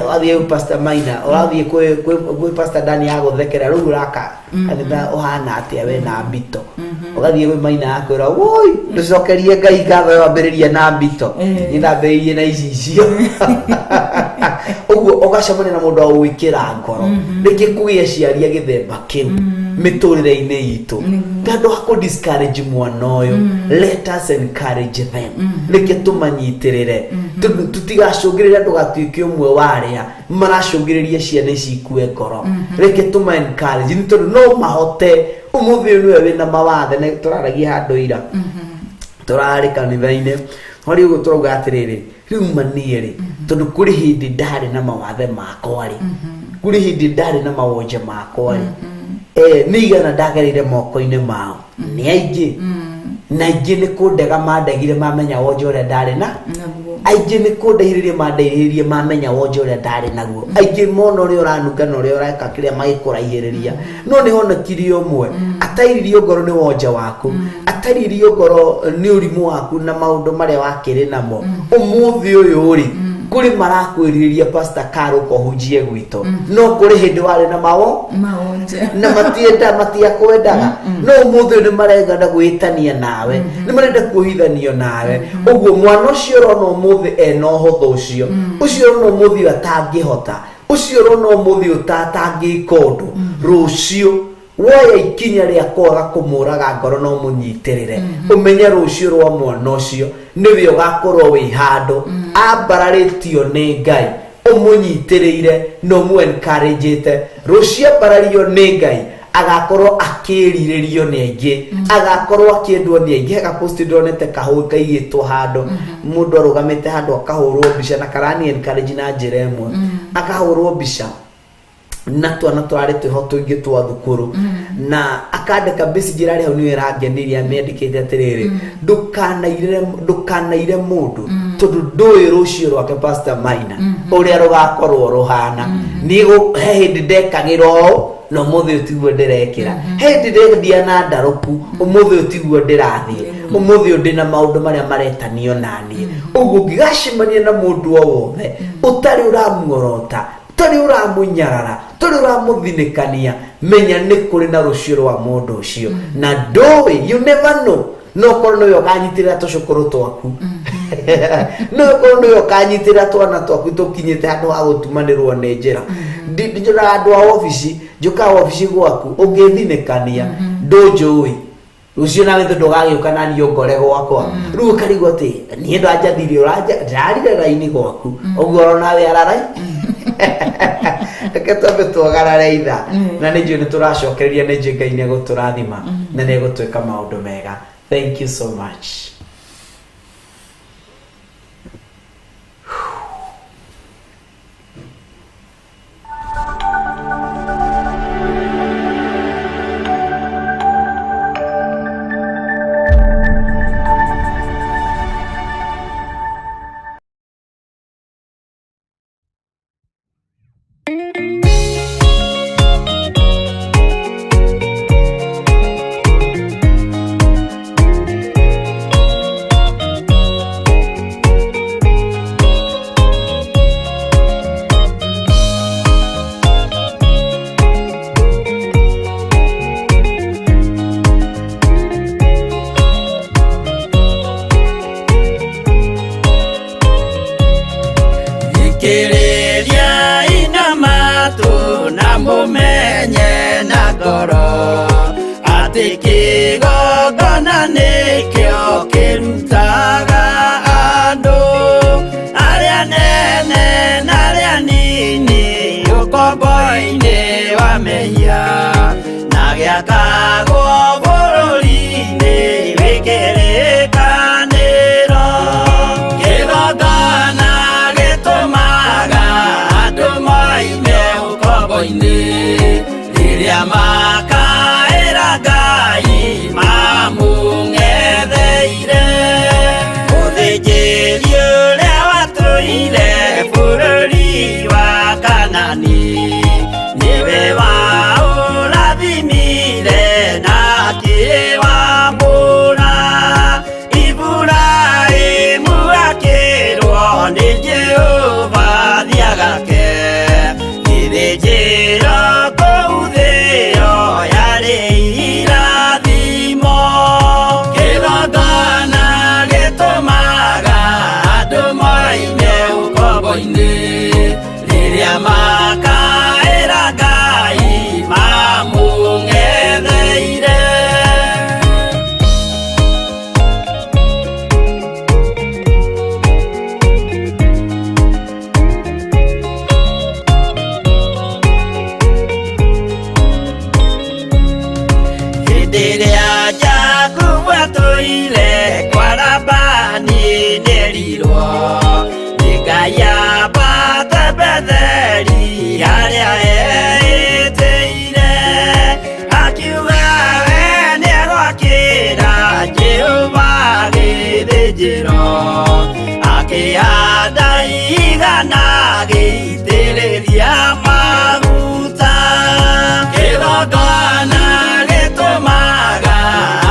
wathiĩ kwĩ Pastor Maina, ũrathiĩ kwĩ Pastor Dani agũthekera, rĩu ũraka kanitha ũhana atĩa we na mbito?" Ũgathiĩ kwĩ Maina akwĩra, "Woi, ndũcokerie Ngai ngatho we wambĩrĩria na mbito, niĩ ndambĩrĩirie na icicio." Ũguo ũgacemania na mũndũ wa gũgwĩkĩra ngoro. Rĩngĩ kũgĩa ciari a gĩthemba kĩu mĩtũrĩre-inĩ itũ, handũ ha kũ discourage mwana ũyũ, let us encourage them. Reke tũmanyitĩrĩre tondũ tũtigacũngĩrĩria, ndũgatuĩke ũmwe wa arĩa maracũngĩrĩria ciana ici ikue ngoro. Reke tũma encourage nĩ tondũ no mahote. Ũmũthĩ ũyũ nĩwe wĩna mawathe, na tũraragia handũ ira tũrarĩ kanitha-inĩ harĩ ũguo tũrauga atĩrĩrĩ, rĩu maniĩ rĩ, tondũ kũrĩ hĩndĩ ndarĩ na mawathe makwa rĩ, kũrĩ hĩndĩ ndarĩ na mawonje makwa rĩ, nĩ igana ndagereire moko-inĩ mao nĩ aingĩ, na aingĩ nĩ kũndega mandegire mamenya wonje ũrĩa ndarĩ na. Naguo. Aingĩ nĩ kũndeithĩrĩria mandeithĩrĩrie mamenya wonje ũrĩa ndarĩ naguo. Aingĩ mona ũrĩa ũranunga na ũrĩa ũreka kĩrĩa magĩkũraihĩrĩria, no nĩ honekirie ũmwe atairirio ngoro nĩ wonje waku, ataririo ngoro nĩ ũrimũ waku na maũndũ marĩa wakĩrĩ namo. Ũmũthĩ ũyũ rĩ, kũrĩ marakwĩrirĩria, Pastor Caro, kũhunjie gwitũ, no kũrĩ hĩndĩ warĩ na mawo mawonje na matienda, matiakwendaga, no ũmũthĩ ũyũ nĩ marenda gwĩtania nawe, nĩ marenda kuohithanio nawe. Ũguo mwana ũcio ũrona ũmũthĩ ena ũhũthũ ũcio, ũcio ũrona ũmũthĩ ũyũ atangĩhota, ũcio ũrona ũmũthĩ ũyũ ta atangĩka ũndũ, rũciũ woya ikinya rĩa kwaga kũmũraga ngoro no mũnyitĩrĩre, ũmenye rũciũ rwa mwana ũcio nĩwe ũgakorwo wĩ handũ ambararĩtio nĩ Ngai. Ũmũnyitĩrĩire na ũmũ encourage, rũciũ ambarario nĩ Ngai agakorwo akĩrirĩrio nĩ aingĩ, agakorwo akĩendwo nĩ aingĩ. Hega post ndonete kahũĩ kaigĩtwo handũ, mũndũ arũgamĩte handũ akahũrwo mbica na karani encourage na njĩra ĩmwe, akahũrwo mbica na twana twarĩ twĩho tũingĩ twa thukuru, na akandĩka message ĩrarĩ hau nĩyo ĩrangenirie. Amĩandĩkĩte atĩrĩrĩ, "Ndũkanaire, ndũkanaire mũndũ tondũ ndũĩ rũciũ rwake, Pastor Maina, ũrĩa rũgakorwo rũhana." Niĩ he hĩndĩ ndekagĩra ũũ na ũmũthĩ ũyũ tiguo ndĩrekĩra. He hĩndĩ ndethia na ndarũku, ũmũthĩ ũyũ tiguo ndĩrathiĩ. Ũmũthĩ ũyũ ndĩna maũndũ marĩa maretanio naniĩ. Ũguo ngĩgacemania na mũndũ o wothe ũtarĩ ũramuorota, ũtarĩ ũramũnyarara, ũtarĩ ũramũthinĩkania, menya nĩ kũrĩ na rũciũ rwa mũndũ ũcio na ndũĩ, you never know, no korwo nĩwe ũkanyitĩrĩra tũcũkũrũ twaku, no korwo nĩwe ũkanyitĩrĩra twana twaku tũkinyĩte handũ ha gũtumanĩrwo nĩ njĩra. Ndinjoraga andũ a obici, njũkaga obici gwaku ũngĩthinĩkania, ndũnjũĩ. Rũciũ nawe thĩ ndũgagĩũka na niĩ ũngore gwakwa. Rĩu ũkarigwo atĩ niĩ ndwanjathire ũranja ndĩrarire raini gwaku ũguo oro nawe ararai. Reke twambe tuogarare itha na nĩ njũĩ nĩ tũracokereria, nĩ njũĩ Ngai nĩ egũtũrathima na nĩ egũtwĩka maũndũ mega. Thank you so much. Thikĩrĩria inamatu na mũmenye na ngoro atĩ kĩgongona nĩkĩo kĩrutaga andũ arĩa nene na arĩa nini ũkombo-inĩ wa mehia na gĩakagwo bũrũri-inĩ wĩ kĩrĩkanĩro. Kĩgongona gĩtũmaga andũ moime ũkombo-inĩ rĩrĩa makaĩra Ngai mamũng'etheire. Mũthĩnjĩri ũrĩa watũire bũrũri wa Kanani nĩwe waũrathimire na akĩwamũra. Iburahĩmu akĩrwo nĩ Jehova thiagake gĩthĩnjĩro kũu thĩo yarĩ irathimo. Kĩgongona gĩtũmaga andũ moime ũkombo-inĩ rĩrĩa makaĩra Ngai mamũng'etheire. Hĩndĩ ĩrĩa Jakubu atũire kwa Labani nĩerirwo nĩ Ngai ambate Betheli harĩa eĩtĩire, akiuga we nĩegwakĩra Jehova gĩthĩnjĩro, akĩhanda igana agĩitĩrĩria maguta. Kĩgongona gĩtũmaga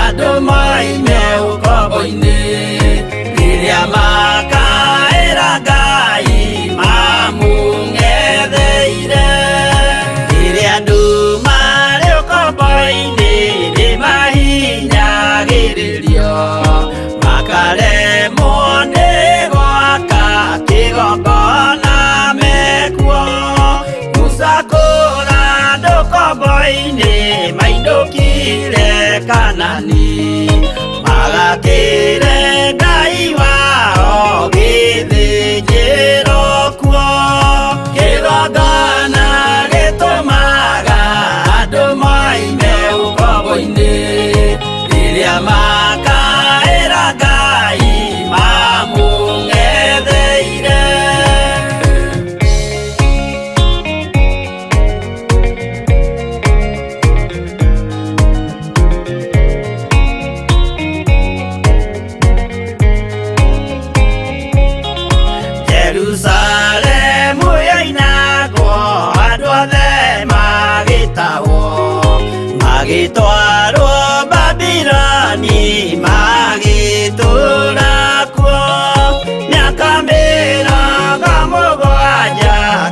andũ moime ũkombo-inĩ rĩrĩa makaĩra Ngai mamũng'etheire. Rĩrĩa andũ marĩ ũkombo-inĩ nĩmahinyagĩrĩrio makaremwo nĩ gwaka kĩgongona mekuo. Musa kũra andũ ũkombo-inĩ mainũkire Kanani magakĩre Ngai wao gĩthĩnjĩro kuo. Kĩgongona gĩtũmaga andũ moime ũkombo-inĩ rĩrĩa makaĩra Ngai mamũng'etheire. Jerusalemu yoinagwo andũ othe magĩtahwo magĩtwarwo Babiloni magĩtũũra kuo mĩaka 70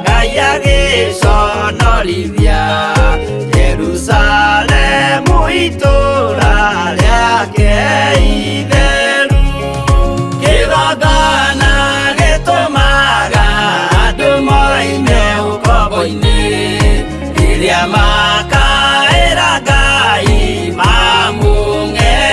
Ngai agĩconorithia Jerusalemu itũũra rĩake itheru. Kĩgongona gĩtũmaga andũ moime ũkombo-inĩ rĩrĩa makaĩra Ngai mamũng'etheire.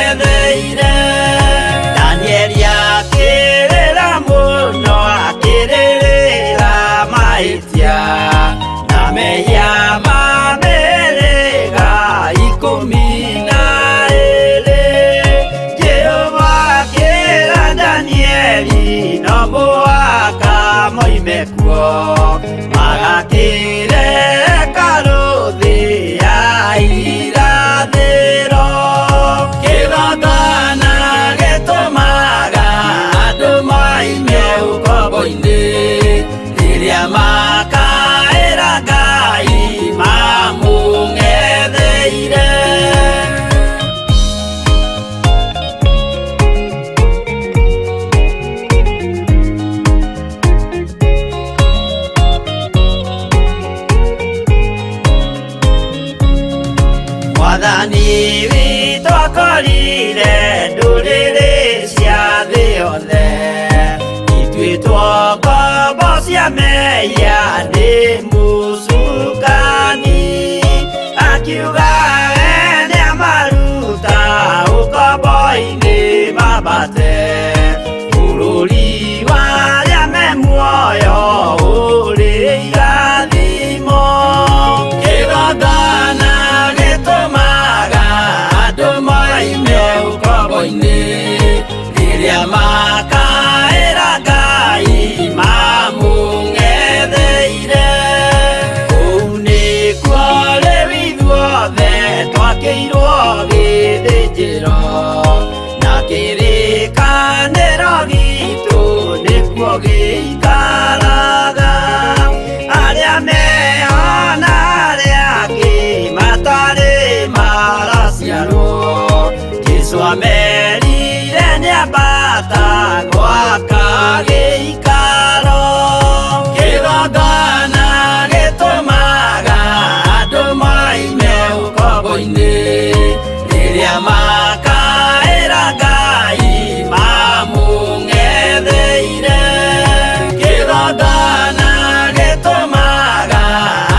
Magakire karuthi ya irathĩro. Kĩgongona gĩtũmaga andũ moime ũkombo-inĩ, rĩrĩa makaĩra Ngai mamũng'etheire. Mwathani witũ akorire ndũrĩrĩ cia thĩ yothe, ituĩtwo ngombo cia mehia nĩ mũcukani. Akiuga we nĩamaruta ũkombo-inĩ mambate, bũrũri wa arĩa me muoyo ũrĩ irathimo. Kĩgongona gĩtũmaga andũ moime ũkombo-inĩ, rĩrĩa makaĩra Ngai mamũng'etheire. Kũu nĩkuo rĩu ithuothe twakĩirwo gĩthĩnjĩro, na kĩrĩkanĩro gitũ nĩkuo gĩikaraga. Arĩa meho na arĩa angĩ matarĩ maraciarwo, Jesũ amerire nĩambata gwaka gĩikaro. Kĩgongona gĩtũmaga andũ moime ũkombo-inĩ, rĩrĩa makaĩra Ngai mamũng'etheire. Kĩgongona gĩtũmaga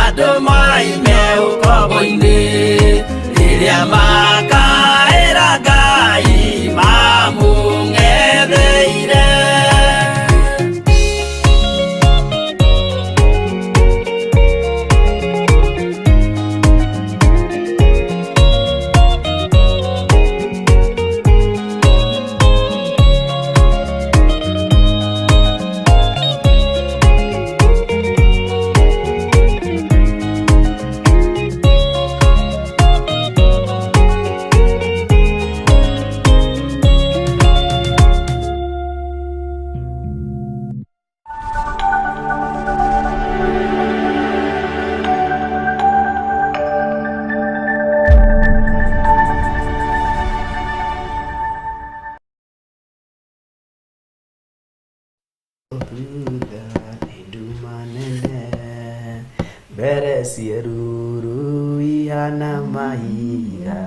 andũ moime ũkombo-inĩ, rĩrĩa makaĩra Ngai mamũng'etheire. Thutha nĩ nduma nene, mbere ciĩruru ihana mahiga,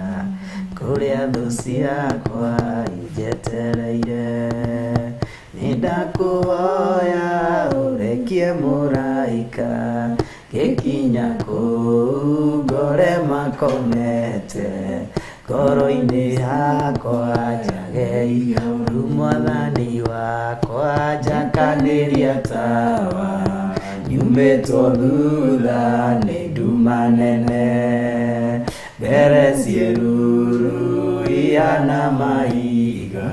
kũrĩa thũ ciakwa injetereire. Nĩndakũhoya ũrekie mũraika, gĩkinya kũu ngore makomete, ngoro-inĩ yakwa njage ihoru. Mwathani wakwa njakanĩria tawa, nyumĩtwo thutha nĩ nduma nene, mbere ciĩruru ihana mahiga,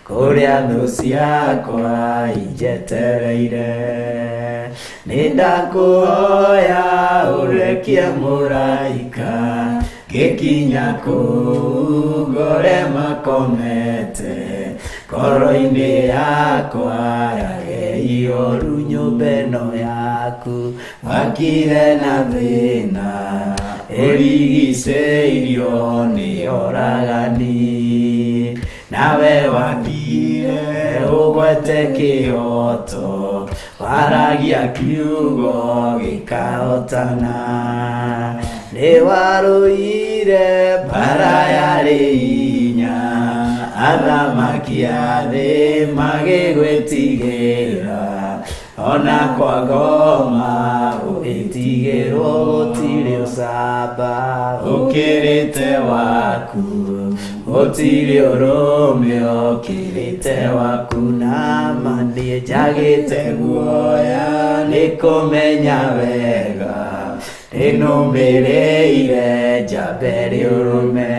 kũrĩa thũ ciakwa injetereire. Nĩndakũhoya ũrekie mũraika, gĩkinya kũu ngore makomete, ngoro-inĩ yakwa yage ihoru. Nyũmba ĩno yaku wakire na thĩna, ĩrigicĩirio nĩ oragani. Nawe wakire ũgwete kĩhoto, waragia kiugo gĩkahotana. Nĩwarũire mbara yarĩ hinya, athamaki a thĩ magĩgwĩtigĩra. Ona kwa ngoma ũgĩtigĩrwo gũtirĩ ũcamba ũkĩrĩte waku, gũtirĩ ũrũme ũkĩrĩte waku. Nama niĩ njagĩte guoya nĩ kũmenya wega, nĩnũmĩrĩire njambe rĩ ũrũme.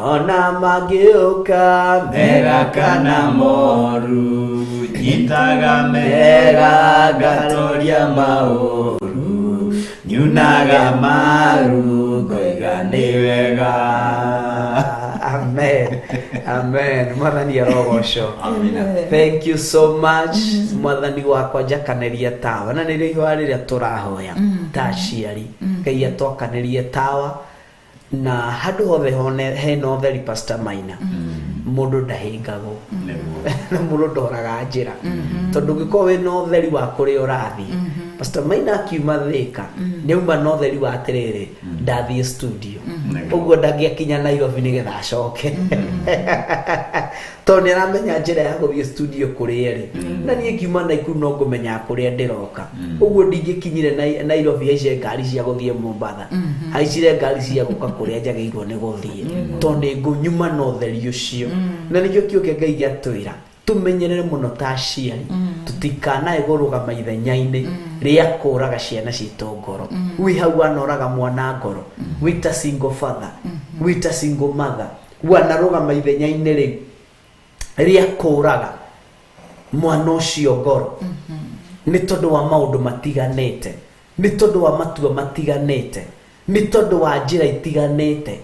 Ona mangĩũka Mega kana moru, nyitaga mega ngatoria maũru, nyunaga maru ngoiga nĩ wega. Amen, amen. Mwathani arogocwo. Thank you so much. Mwathani wakwa njakanĩria tawa na nĩrĩo ihoya rĩrĩa tũrahoya ta aciari. Ngai atwakanĩrie tawa na handũ hothe hone hena ũtheri, Pastor Maina, mũndũ ndahĩngagwo na mũndũ ndoraga njĩra, tondũ ũngĩkorwo wĩna ũtheri wa kũrĩa ũrathiĩ. Pastor Maina akiuma Thĩka nĩauma na ũtheri wa atĩrĩrĩ, ndathiĩ studio ũguo ndangĩakinya Nairobi nĩgetha acoke, tondũ nĩ aramenya njĩra ya gũthiĩ studio kũrĩa ĩrĩ. Na niĩ ngiuma Naikuru no ngũmenya kũrĩa ndĩroka, ũguo ndingĩkinyire Nairobi haice ngari cia gũthiĩ Mombatha, haicire ngari cia gũka kũrĩa njagĩrĩirwo nĩ gũthiĩ, tondũ nĩ ngũnyuma na ũtheri ũcio. Na nĩkĩo kiugo kĩa Ngai gĩatwĩra tũmenyerere mũno ta aciari, tũtikanae kũrũgama ithenya-inĩ rĩa kũraga ciana citũ ngoro. Wĩ hau wanoraga mwana ngoro, wĩ ta single father, wĩ ta single mother, wanarũgama ithenya-inĩ rĩu rĩa kũraga mwana ũcio ngoro nĩ tondũ wa maũndũ matiganĩte, nĩ tondũ wa matua matiganĩte, nĩ tondũ wa njĩra itiganĩte,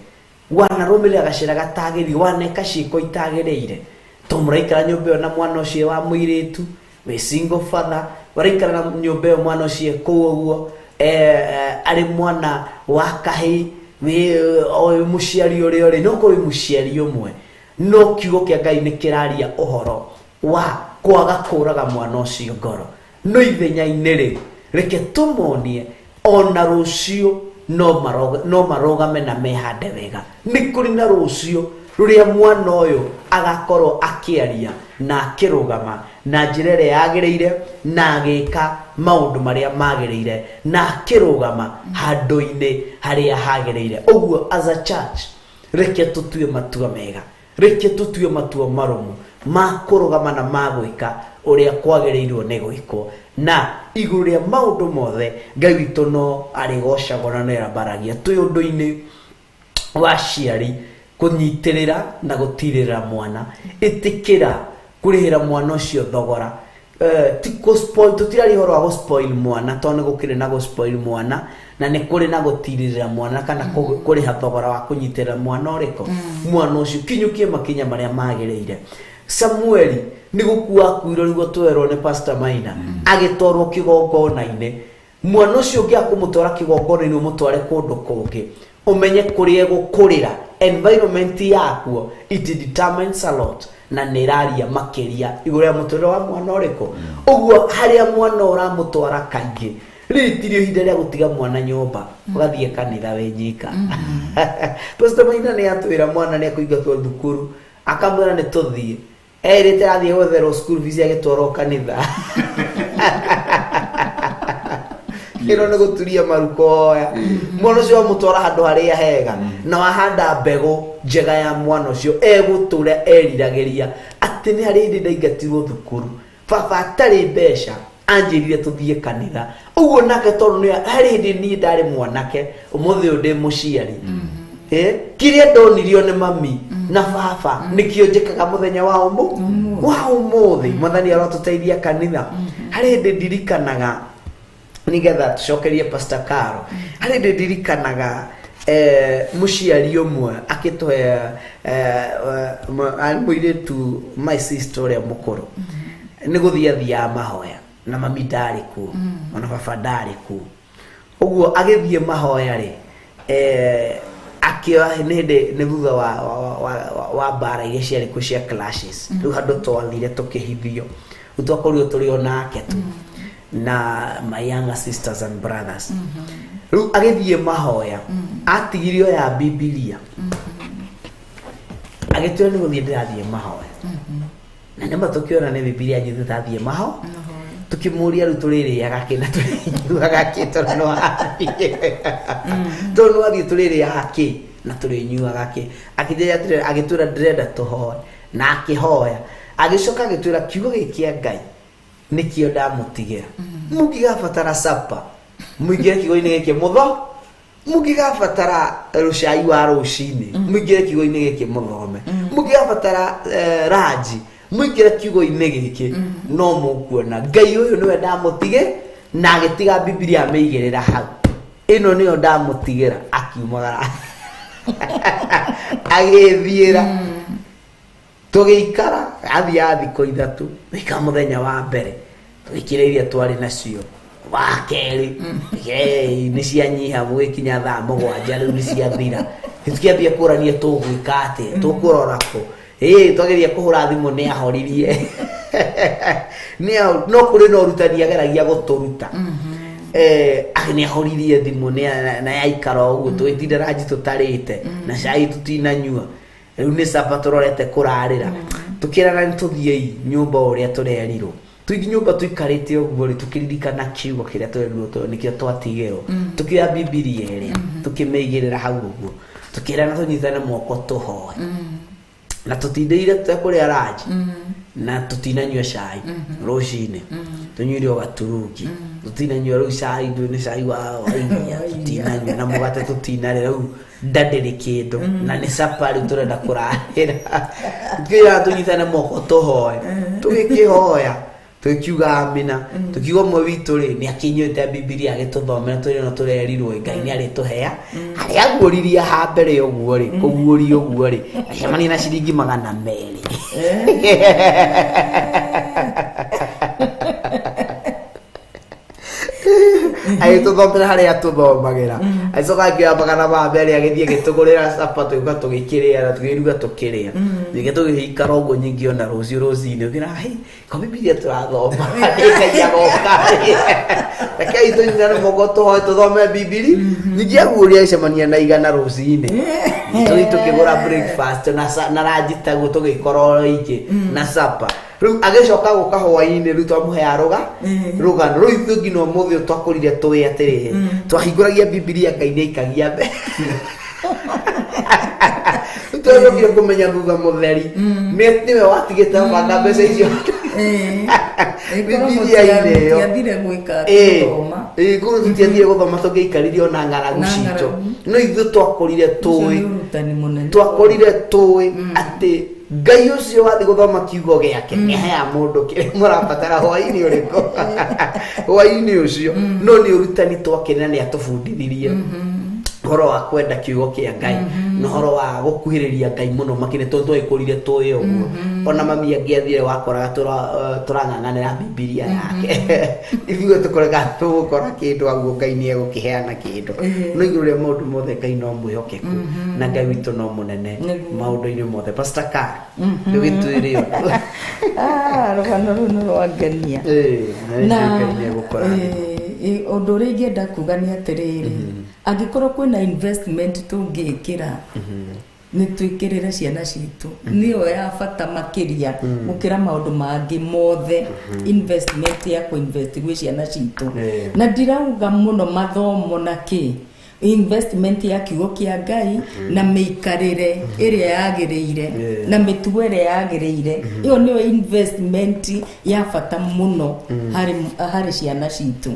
wanarũmĩrĩra gacĩra gatagĩrĩire, waneka ciĩko itagĩrĩire, to mũraikara nyũmba ĩyo na mwana ũcio wa mũirĩtu wĩ single father, ũraikara na nyũmba ĩyo mwana ũcio kũu ũguo arĩ mwana wa kahĩĩ, wĩ o wĩ mũciari ũrĩa ũrĩ no korwo wĩ mũciari ũmwe, no kiugo kĩa Ngai nĩ kĩraria ũhoro wa kwaga kũraga mwana ũcio ngoro. No ithenya-inĩ rĩu reke tũmonie ona rũciũ no marũgame na mehande wega. Nĩ kũrĩ na rũciũ rũrĩa mwana ũyũ agakorwo akĩaria na akĩrũgama na njĩra ĩrĩa yagĩrĩire na agĩka maũndũ marĩa magĩrĩire na akĩrũgama handũ-inĩ harĩa hagĩrĩire. Ũguo as a church reke tũtue matua mega, reke tũtue matua marũmu ma kũrũgama na ma gwĩka ũrĩa kwagĩrĩirwo nĩ gwĩkwo. Na igũrũ rĩa maũndũ mothe Ngai witũ no arĩgocagwo na no arambaragia. Twĩ ũndũ-inĩ wa aciari kũnyitĩrĩra na gũtirĩrĩra mwana, ĩtĩkĩra kũrĩhĩra mwana ũcio thogora. Ti kũ-spoil, tũtiraria ũhoro wa gũ-spoil mwana, tondũ nĩ gũkĩrĩ na gũ-spoil mwana na nĩ kũrĩ na gũtirĩrĩra mwana kana kũrĩha thogora wa kũnyitĩrĩra mwana ũrĩkũ, mwana ũcio kinyũkie makinya marĩa magĩrĩire. Samueli nĩ gũkua akuirwo nĩguo twerwo nĩ Pastor Maina, agĩtwarwo kĩgongona-inĩ. Mwana ũcio ũngĩaga kũmũtwara kĩgongona-inĩ ũmũtware kũndũ kũngĩ, ũmenye kũrĩa egũkũrĩra, environment yakuo it determines a lot na nĩ ĩraria makĩria igũrũ rĩa mũtũrĩre wa mwana ũrĩkũ. Ũguo harĩa mwana ũramũtwara kaingĩ, rĩrĩ tirio ihinda rĩa gũtiga mwana nyũmba ũgathiĩ kanitha wĩ nyika. Pastor Maina nĩ atwĩra mwana nĩ ekũingatwo thukuru, akamwĩra nĩ tũthiĩ, erĩte athiĩ gwetherwo school fees, agĩtwarwo kanitha. Ĩno nĩ gũturia marukoya. Mwana ũcio wamũtwara handũ harĩa hega na wahanda mbegũ njega ya mwana ũcio egũtũra eriragĩria atĩ nĩ harĩ hĩndĩ ndaingatirwo thukuru, baba atarĩ mbeca anjĩrire tũthiĩ kanitha. Ũguo nake tondũ nĩ harĩ hĩndĩ niĩ ndarĩ mwanake, ũmũthĩ ũyũ ndĩ mũciari. Kĩrĩa ndonirio nĩ mami na baba nĩkĩo njĩkaga mũthenya wa wa ũmũthĩ. Mwathani arotũteithia kanitha. Harĩ hĩndĩ ndirikanaga, nĩgetha tũcokerie Pastor Caro, harĩ hĩndĩ ndirikanaga mũciari ũmwe akĩtũhe arĩ mũirĩtu, my sister ũrĩa mũkũrũ, nĩ gũthiĩ athiaga mahoya na mami ndarĩ kuo ona baba ndarĩ kuo. Ũguo agĩthiĩ mahoya rĩ, akĩoya nĩ hĩndĩ nĩ thutha wa mbara iria ciarĩ kuo cia clashes. Rĩu handũ twathire tũkĩhithio, rĩu twakorirwo tũrĩ o nake tu na my younger sisters and brothers. Rĩu agĩthiĩ mahoya atigirio ya Bibilia, agĩtwĩra nĩ gũthiĩ ndĩrathiĩ mahoya, na nĩma tũkĩona nĩ Bibilia anyitĩte athiĩ maho. Tukĩmũria rĩu tũrĩrĩaga kĩ na tũrĩnyuaga kĩ, tondũ no athiĩ, tondũ no athiĩ, tũrĩrĩaga kĩ na tũrĩnyuaga kĩ? Akĩnjĩra atĩrĩrĩ, agĩtwĩra ndĩrenda tũhoe, na akĩhoya, agĩcoka agĩtwĩra kiugo gĩkĩ kĩa Ngai nĩkĩo ndamũtigĩra, mũngĩgabatara sapa mũingĩre kiugo-inĩ gĩkĩ mũtho. Mũngĩgabatara rũcai wa rũcinĩ mũingĩre kiugo-inĩ gĩkĩ mũthome. Mũngĩgabatara ranji mũingĩre kiugo-inĩ gĩkĩ no mũkuona Ngai ũyũ nĩwe ndamũtige na agĩtiga Bibilia amĩigĩrĩra hau. Ĩno nĩyo ndamũtigĩra akiumagara agĩthiĩra. Tũgĩikara athiaga thikũ ithatũ gĩka mũthenya wa mbere tũgĩkĩra iria twarĩ nacio wa kerĩ nĩ cianyiha gũgĩkinya thaa 7 rĩu nĩ ciathira. Tũkĩambia kũrania tũgwĩka atĩa tũkũrora kũ twageria kũhũra thimũ nĩ ahoririe no kũrĩ na ũrutani ageragia gũtũruta. Nĩ ahoririe thimũ na yaikara ũguo tũgĩtinda ranji tũtarĩte na cai tũtinanyua rĩu nĩ caba tũrorete kũrarĩra. Tũkĩrana nĩ tũthiĩi nyũmba ũrĩa tũrerirwo. Tũingĩ nyũmba tũikarĩte ũguo rĩ tũkĩririkana kiugo kĩrĩa tũrerirwo tondũ nĩkĩo twatigĩrwo. Tũkĩoya Bibilia ĩrĩa tũkĩmĩigĩrĩra hau ũguo tũkĩrana tũnyitane moko tũhoe. Na tũtindĩire tũtekũrĩa ranji na tũtinanyua cai rũcinĩ tũnyuire o gaturungi tũtinanyua rĩu cai ndũĩ nĩ cai wa iria tũtinanyua na mũgate tũtinarĩa rĩu nda ndĩrĩ kĩndũ na nĩ capa rĩu tũrenda kũrarĩra. Tũkĩra tũnyitane moko tũhoe tũgĩkĩhoya tũkiuga amina tukiuga ũmwe witũ rĩ nĩ akĩnyuĩte Bibilia agĩtũthomera tũrĩ no tũrerirwo Ngai nĩ arĩtũhea harĩa aguũririe ha mbere ũguo rĩ kũguũria ũguo rĩ acemania na ciringi 200. Agĩtũthomera harĩa tũthomagĩra agĩcoka akĩoya 200 agĩthiĩ agĩtũgũrĩra capa tũgĩũka tũgĩkĩrĩa na tũkĩruga tũkĩrĩa ningĩ tũgĩikara ũguo nyingĩ ona rũciũ rũcinĩ ũkĩra hei ko Bibilia tũrathoma Ngai agoka rekei tũnyitane moko tũhoe tũthome Bibilia ningĩ aguũria agĩcemania na 100 rũcinĩ tũgĩthiĩ tũkĩgũra breakfast na ranji taguo tũgĩkora oro ingĩ na capa. Rĩu agĩcoka gũka hwaĩ-inĩ rĩu twamũhea rũgano rũu ithuĩ nginya ũmũthĩ ũyũ twakũrire tũĩ atĩrĩrĩ twahingũragia Bibilia Ngai nĩ aikagia mbere. Twacokire kũmenya thutha mũtheri nĩwe watigĩte banga mbeca icio Bibilia-inĩ ĩyo. Korwo tũtiathire gũthoma tũngĩaikarire ona ng'aragu citũ no ithuĩ twakũrire tũĩ atĩ Ngai ũcio wathiĩ gũthoma kiugo gĩake nĩ aheaga mũndũ kĩrĩa mũrabatara hwaĩ-inĩ ũrĩkũ hwaĩ-inĩ ũcio no nĩ ũrutani twakenera nĩ atũbundithirie ũhoro wa kwenda kiugo kĩa Ngai na ũhoro wa gũkuhĩrĩria Ngai mũno makĩria tondũ twagĩkũrire tũĩ ũguo ona mami angĩathire wakoraga tũrang'ang'anĩra Bibilia yake ithuĩ tũkorega tũgũkora kĩndũ aguo Ngai nĩ egũkĩheana kĩndũ no igũrũ rĩa maũndũ mothe Ngai no mwĩhokeku na Ngai witũ no mũnene maũndũ-inĩ mothe. Pastor Carl ndũgĩtwĩre ũndũ. Rũgano rũu nĩ rwangenia. Na ũndũ ũrĩa ingĩenda kuga nĩ atĩrĩrĩ angĩkorwo kwĩna investment tũngĩkĩra nĩ twĩkĩrĩre ciana citũ nĩyo ya bata makĩria gũkĩra maũndũ mangĩ mothe investment ya kũ-invest gwĩ ciana citũ na ndirauga mũno mathomo na kĩ investment ya kiugo kĩa Ngai na mĩikarĩre ĩrĩa yagĩrĩire na mĩtugo ĩrĩa yagĩrĩire ĩyo nĩyo investment ya bata mũno harĩ ciana citũ.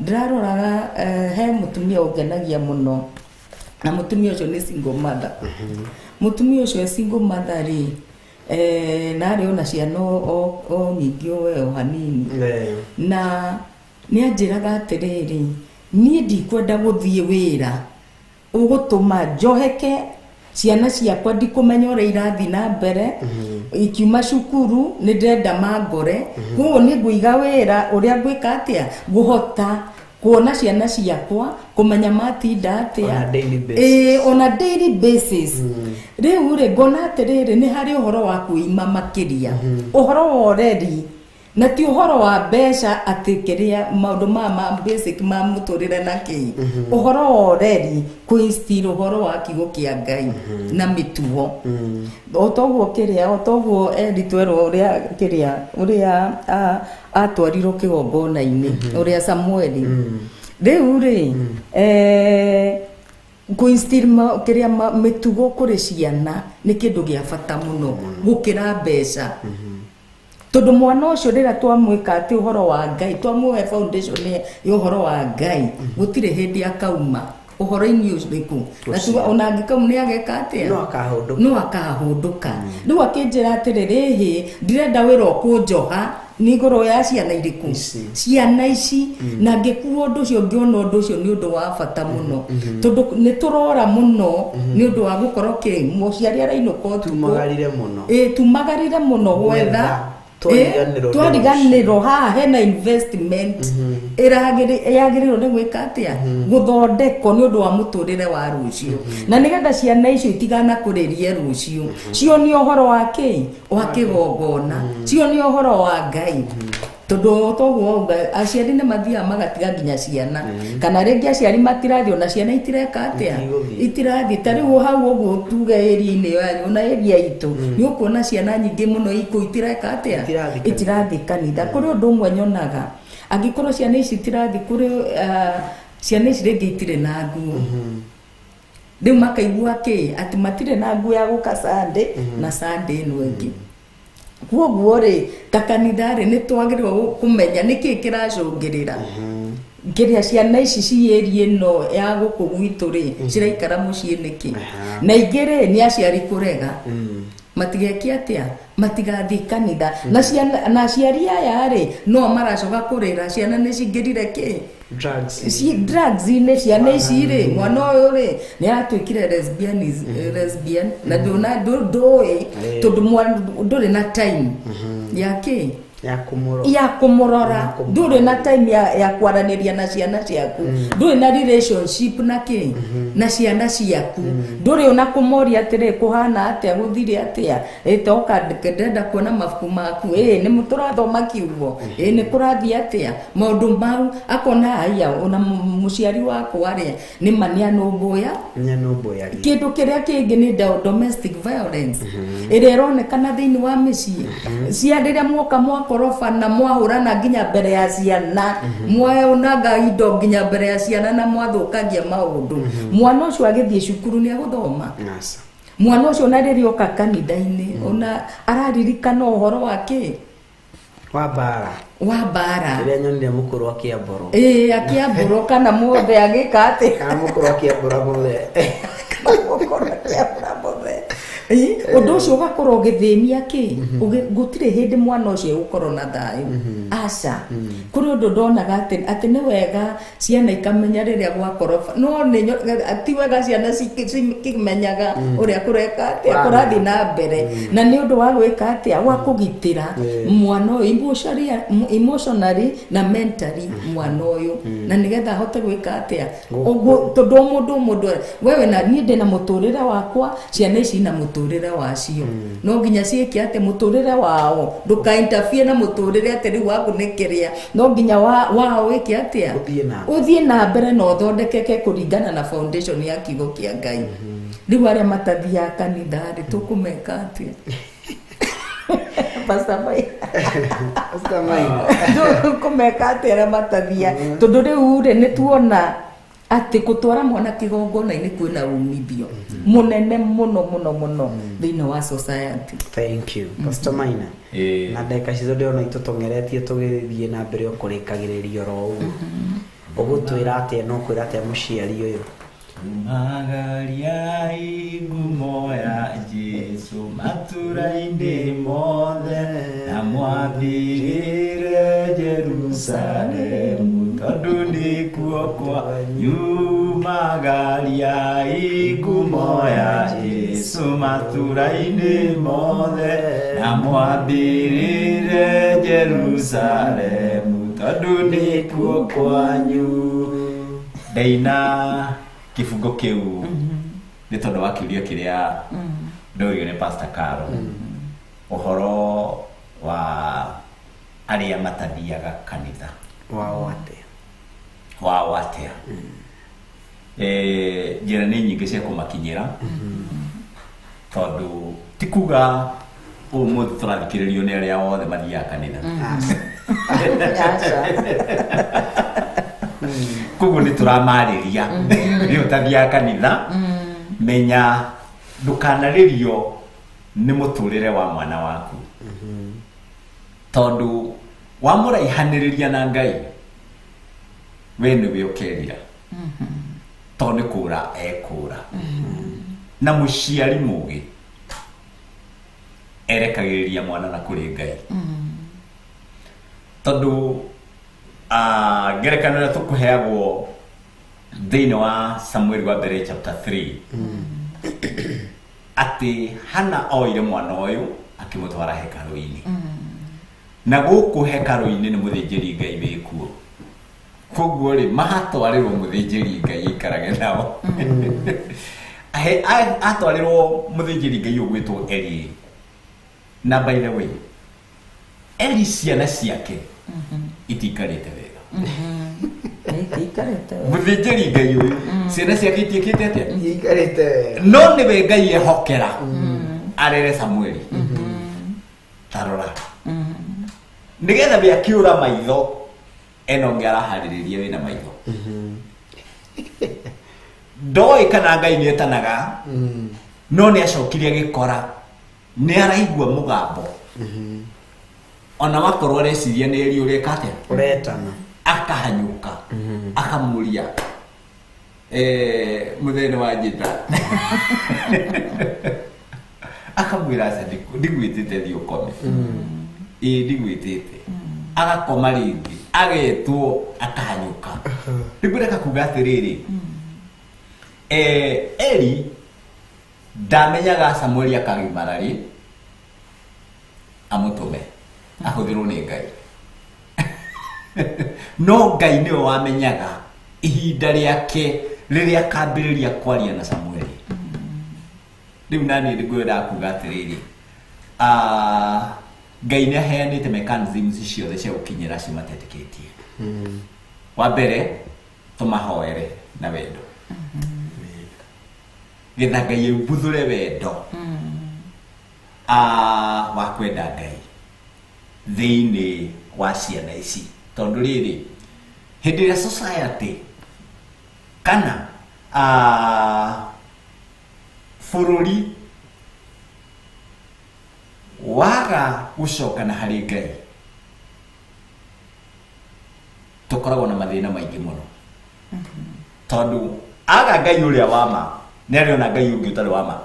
Ndĩraroraga he mũtumia ũngenagia mũno na mũtumia ũcio nĩ single mother. Mũtumia ũcio single mother rĩ na arĩ ona ciana o nyingĩ o we o hanini na nĩ anjĩraga atĩrĩrĩ niĩ ndikwenda gũthiĩ wĩra ũgũtũma njoheke ciana ciakwa ndikũmenya ũrĩa irathiĩ na mbere ikiuma cukuru nĩ ndĩrenda mangore koguo nĩ ngũiga wĩra ũrĩa ngwĩka atĩa ngũhota kuona ciana ciakwa kũmenya matinda atĩa on a daily basis. Rĩu rĩ ngona atĩrĩrĩ nĩ harĩ ũhoro wa kwĩima makĩria ũhoro wa ũreri na ti ũhoro wa mbeca atĩ kĩrĩa maũndũ ma basic ma mũtũrĩre na kĩ ũhoro wa ũreri kũ-instill ũhoro wa kiugo kĩa Ngai na mĩtugo o toguo kĩrĩa o toguo Eli twerwo ũrĩa kĩrĩa ũrĩa atwarirwo kĩgongona-inĩ ũrĩa Samueli rĩu rĩ kũ-instill kĩrĩa mĩtugo kũrĩ ciana nĩ kĩndũ gĩa bata mũno gũkĩra mbeca. Tondu mwana ũcio rĩrĩa twamwĩka atĩ ũhoro wa Ngai, twamũhe foundation ya ũhoro wa Ngai, gũtirĩ hĩndĩ akauma ũhoro-inĩ ũrĩkũ. Na tuga ona angĩkauma nĩ ageka atĩa? No akahũndũka. No akahũndũka. Rĩu akĩnjĩra atĩrĩrĩ, ĩhĩ, ndirenda wĩra ũkũnjoha nĩ igũrũ ya ciana irĩkũ, ciana ici. Na ngĩkua ũndũ ũcio, ngĩona ũndũ ũcio nĩ ũndũ wa bata mũno, tondũ nĩ tũrora mũno nĩ ũndũ wa gũkorwo kĩ mũciari arainũka ũtukũ. Tumagarire mũno. Ĩ, tumagarire mũno gwetha. Twariganĩrwo nĩ Twariganĩrwo haha hena investment yagĩrĩirwo nĩ gwĩka atĩa, gũthondekwo nĩ ũndũ wa mũtũrĩre wa rũciũ, na nĩgetha ciana icio itiganakũrĩrie rũciũ, cionie ũhoro wa kĩ, wa kĩgongona, cionie ũhoro wa Ngai. Tondũ toguo wauga, aciari nĩ mathiaga magatiga nginya ciana, kana rĩngĩ aciari matirathiĩ, ona ciana itireka atĩa, itirathiĩ. Ta rĩu hau ũguo tuge ĩria-inĩ yanyu, ona ĩria itũ, nĩ ũkuona ciana nyingĩ mũno ikũ itireka atĩa, itirathiĩ kanitha. Kũrĩ ũndũ ũmwe nyonaga, angĩkorwo ciana ici itirathiĩ kũrĩ, ciana ici rĩngĩ itirĩ na nguo, rĩu makaigua kĩ atĩ matirĩ na nguo ya gũka Sunday na Sunday ĩno ĩngĩ. Koguo rĩ, ta kanitha rĩ, nĩ twagĩrĩirwo kũmenya nĩkĩ kĩracũngĩrĩra kĩrĩa ciana ici ciĩrie ĩno ya gũkũ gwitũ rĩ, ciraikara mũciĩ nĩkĩ. Na ingĩ rĩ, nĩ aciari kũrega matigeke atĩa, matigathiĩ kanitha. Na ciana na aciari aya rĩ, no maracoka kũrĩra ciana nĩ cingĩrire kĩ, drugs, drugs-inĩ. Ciana ici rĩ, mwana ũyũ rĩ, nĩ aratuĩkire lesbian na ndũna ndũĩ, tondũ ndũrĩ na time ya kĩ, ya kũmũrora, ya kũmũrora. Ndũrĩ na time ya kwaranĩria na ciana ciaku, ndũrĩ na relationship na kĩ, na ciana ciaku, ndũrĩ ona kũmoria atĩrĩ, kũhana atĩa, gũthire atĩa, ĩtoka ndĩrenda kuona mabuku maku, ĩ nĩ tũrathoma kiugo, ĩ nĩ kũrathiĩ atĩa, maũndũ mau. Akona aya, ona mũciari wakwa rĩ, nĩ ma nĩ anũmbũya. Nyanũmbũyagia. Kĩndũ kĩrĩa kĩngĩ nĩ domestic violence ĩrĩa ĩronekana thĩinĩ wa mĩciĩ cia rĩrĩa mwoka mwakorobana, mwahũrana nginya mbere ya ciana, mwaonaga indo nginya mbere ya ciana, na mwathũkagia maũndũ. Mwana ũcio agĩthiĩ cukuru nĩ agũthoma? Aca. Mwana ũcio ona rĩrĩa oka kanitha-inĩ, ona araririkana ũhoro wa kĩ, wa mbara. Wa mbara. Rĩrĩa nyonire mũkũrũ akĩambũrwo. Ĩĩ, akĩambũrwo, kana mũothe agĩka atĩa. Kana mũkũrũ akĩambũra mũthe. Mũkũrũ akĩambũra mũthe. Ũndũ ũcio ũgakorwo ũgĩthĩnia kĩ, gũtirĩ hĩndĩ mwana ũcio egũkorwo na thayũ, aca. Kũrĩ ũndũ ndonaga atĩ nĩ wega ciana ikamenya rĩrĩa gwakoroba, no nĩ ti wega ciana cikĩmenyaga ũrĩa kũreka atĩa, kũrathiĩ na mbere, na nĩ ũndũ wa gwĩka atĩa, wa kũgitĩra mwana ũyũ emotionally na mentally, mwana ũyũ, na nĩgetha ahote gwĩka atĩa. Ũguo tondũ o mũndũ wewe na niĩ ndĩna mũtũrĩre wakwa, ciana ici na mũtũrĩre wacio, no nginya ciĩke atĩ mũtũrĩre wao ndũka interfere na mũtũrĩre atĩ rĩu waku nĩ kĩrĩa, no nginya wao wĩke atĩa, ũthiĩ na mbere na ũthondekeke kũringana na foundation ya kiugo kĩa Ngai. Rĩu arĩa matathiaga kanitha rĩ, tũkũmeka atĩa, Pastor Maina? Pastor Maina. Tũkũmeka atĩa arĩa matathiaga? Tondũ rĩu rĩ, nĩ tuona atĩ gũtwara mwana kĩgongona-inĩ kwĩna umithio mũnene mũno mũno mũno thĩinĩ wa society. Thank you, Pastor Maina. Na ndagĩka citũ ndĩrona itũtong'eretie, tũgĩthiĩ na mbere o kũrĩkagĩrĩria oro ũguo, ũgũtwĩra atĩa, no kwĩra atĩa mũciari ũyũ? Umagariai ngumo ya Jesu matũra-inĩ mothe, na mwambĩrĩre Jerusalemu, tondũ nĩkuo kwanyu. Umagariai ngumo ya Jesu matũra-inĩ mothe, na mwambĩrĩre Jerusalemu, tondũ nĩkuo kwanyu. Ndaina kĩbungo kĩu nĩ tondũ wa kĩũria kĩrĩa ndorio nĩ Pastor Caro, ũhoro wa arĩa matathiaga kanitha. Wao atĩa? Wao atĩa? Njĩra nĩ nyingĩ cia kũmakinyĩra, tondũ ti kuga ũmũthĩ tũrathikĩrĩrio nĩ arĩa othe mathiaga kanitha. Aca. Koguo nĩ tũramarĩria nĩ ũtathiaga kanitha, menya ndũkanarĩrio nĩ mũtũrĩre wa mwana waku. Tondũ wamũraihanĩrĩria na Ngai we nĩwe ũkerira tondũ nĩ kũra ekũra. Na mũciari mũgĩ erekagĩrĩria mwana na kũrĩ Ngai. Tondũ ngerekano ĩrĩa tũkũheagwo thĩinĩ wa Samueli wa mbere chapter 3 atĩ Hana oire mwana ũyũ akĩmũtwara hekarũ-inĩ. Na gũkũ hekarũ-inĩ nĩ mũthĩnjĩri Ngai wĩkuo. Koguo rĩ mahatwarĩrwo mũthĩnjĩri Ngai aikarage nao. Atwarĩrwo mũthĩnjĩri Ngai ũgwĩtwo Eli. Na by the way, Eli ciana ciake itiikarĩte wega. Itiikarĩte wega. Mũthĩnjĩri Ngai ũyũ ciana ciake itiĩkĩte atĩa? Itiikarĩte wega. No nĩwe Ngai ehokera arere Samueli. Tarora. Nĩgetha we akĩũra maitho ena ũngĩ araharĩrĩria wĩna maitho. Ndoĩ kana Ngai nĩ etanaga no nĩ acokire agĩkora nĩ araigua mũgambo. Ona wakorwo areciria nĩ Eli ũreka atĩa? Ũretana. Akahanyũka akamũria mũthee nĩ wanjĩta. Akamwĩra aca ndigwĩtĩte thiĩ ũkome. Ĩĩ ndigwĩtĩte. Agakoma rĩngĩ agetwo akahanyũka. Nĩngwenda kuga atĩrĩrĩ, Eli ndamenyaga Samueli akagimara rĩ amũtũme ahũthĩrwo nĩ Ngai. No Ngai nĩwe wamenyaga ihinda rĩake rĩrĩa akambĩrĩria kwaria na Samueli. Rĩu naniĩ nĩngwendaga kuga atĩrĩrĩ, Ngai nĩ aheanĩte mechanisms ciothe cia gũkinyĩra acio matetĩkĩtie. Wa mbere tũmahoere na wendo. Getha Ngai aubuthũre wendo wa kwenda Ngai thĩinĩ wa ciana ici. Tondũ rĩrĩ, hĩndĩ ĩrĩa society kana bũrũri waga gũcokana harĩ Ngai, tũkoragwo na mathĩna maingĩ mũno. Tondũ aga Ngai ũrĩa wa ma nĩ arĩona Ngai ũngĩ ũtarĩ wa ma.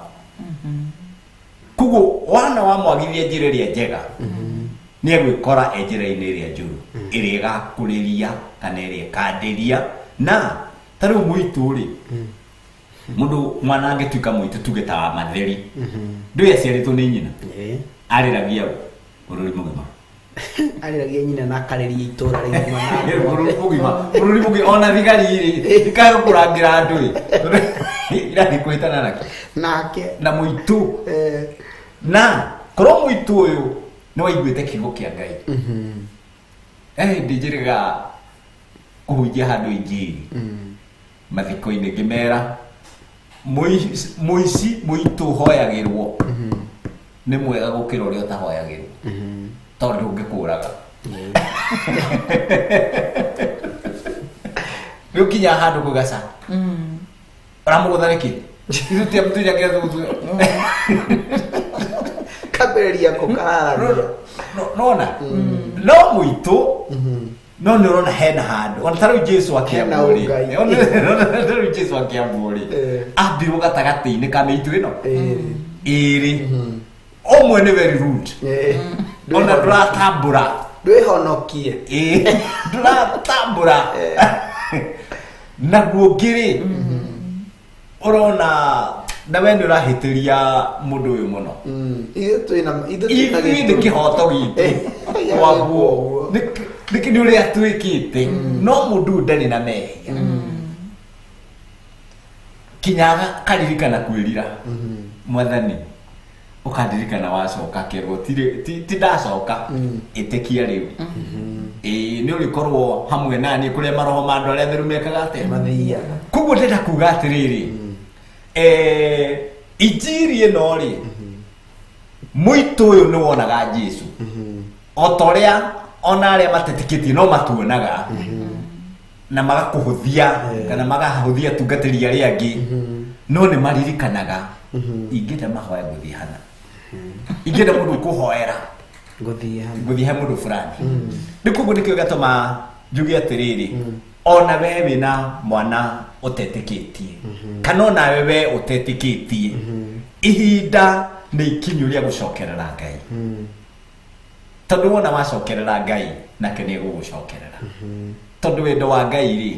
Koguo wana wamwagithia njĩra ĩrĩa njega nĩ egwĩkora e njĩra-inĩ ĩrĩa njũru ĩrĩa ĩgakũrĩria kana ĩrĩa ĩkandĩria. Na ta rĩu mũitũ rĩ, mũndũ mwana angĩtuĩka mũitũ tuge ta wa matheri, ndũĩ aciarĩtwo nĩ nyina, arĩragia ũ bũrũri mũgima. Arĩragia nyina na akarĩria itũra rĩgima na Bũrũri mũgima, bũrũri mũgima, ona thigari rĩ ikaga kũrangĩra andũ ĩ, irathiĩ kũhĩtana nake nake na mũitũ. Na korwo mũitũ ũyũ nĩ waiguĩte kiugo kĩa Ngai, hĩndĩ njĩrĩga kũhunjia handũ injiri mathiko-inĩ ngĩmera mũici mũitũ ũhoyagĩrwo nĩ mwega gũkĩra ũrĩa ũtahoyagĩrwo, tondũ ndũngĩkũraga. Rĩu kinya handũ kũgaca ũramũgũtha nĩkĩ? Ithuĩ ti amũtunya kĩrĩa tũgũtua. Kambĩrĩria kũkararania. Nona no mũitũ no nĩ ũrona hena handũ ona ta rĩu Jesu akĩambwo rĩ, ta rĩu Jesu akĩambwo rĩ, ambirwo gatagatĩ-inĩ ka mĩitũ ĩno ĩrĩ, ũmwe nĩ very rude, ona ndũratambũra, ndwĩhonokie, ndũratambũra, naguo ũngĩ rĩ ũrona na we nĩ ũrahĩtĩria mũndũ ũyũ mũno. Ithuĩ nĩ kĩhoto gitũ kwambwo nĩ ũrĩa twĩkĩte, no mũndũ ũyũ ndarĩ na mehia kinya akaririkana kwĩrira, mwathani ũkandirikana wacoka kerwo ti ndacoka, ĩtĩkia rĩu ĩĩ nĩ ũrĩkorwo hamwe naniĩ kũrĩa maroho ma andũ arĩa atheru mekaga atĩa, mathiaga. Koguo ndĩrenda kuga atĩrĩrĩ, injiri ĩno rĩ, mũitũ ũyũ nĩ wonaga Jesu o ta ũrĩa ona arĩa matetĩkĩtie no matuonaga na magakũhũthia kana magahũthia atungatĩri arĩa angĩ, no nĩ maririkanaga ingĩenda mahoya gũthiĩ hana, ingĩenda mũndũ ũkũhoera Ngũthiĩ he mũndũ fulani. Rĩu koguo nĩkĩo gĩatũma njuge atĩrĩrĩ, ona we wĩna mwana ũtetĩkĩtie kana onawe we ũtetĩkĩtie, ihinda nĩ ikinyu rĩa gũcokerera Ngai. Tondũ wona wacokerera Ngai nake nĩ egũgũcokerera. Tondũ wendo wa Ngai rĩ,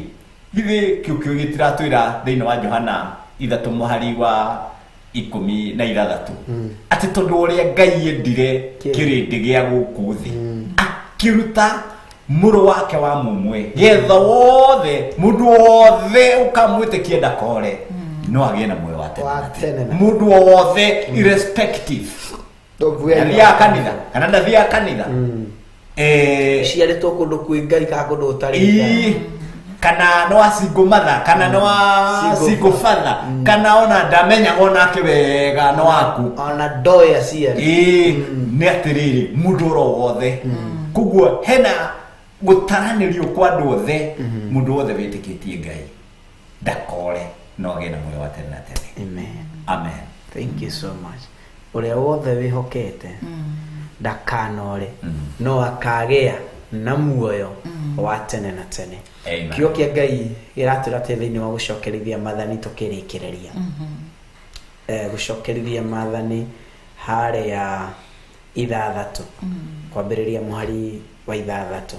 githĩ kĩu kĩu gĩtiratwĩra thĩinĩ wa Johana 3:16 atĩ tondũ ũrĩa Ngai endire kĩrĩndĩ gĩa gũkũ thĩ akĩruta mũrũ wake wa mũmwe getha wothe mũndũ wothe ũkamwĩtĩkia ndakore no agĩe na muoyo wa tene na tene. Mũndũ wothe irrespective ndathiaga kanitha kana ndathiaga kanitha, ciarĩtwo kũndũ kwĩ Ngai kana kũndũ gũtarĩ Ngai. Kana no a single mother kana no a single father kana ona ndamenyaga onake wega no aku ona ndoĩ aciari. Nĩ atĩrĩrĩ, mũndũ oro wothe. Koguo hena gũtaranĩrio kwa andũ othe, mũndũ wothe wĩtĩkĩtie Ngai ndakore no agĩe na muoyo wa tene na tene. Amen. Amen. Thank you so much. Ũrĩa wothe wĩhokete ndakanore no akagĩa na muoyo wa tene na tene. Amen. Kiugo kĩa Ngai gĩratwĩra atĩ thĩinĩ wa gũcokerithia maathani tũkĩrĩkĩrĩria, gũcokerithia maathani harĩa 6 kwambĩrĩria mũhari wa 6,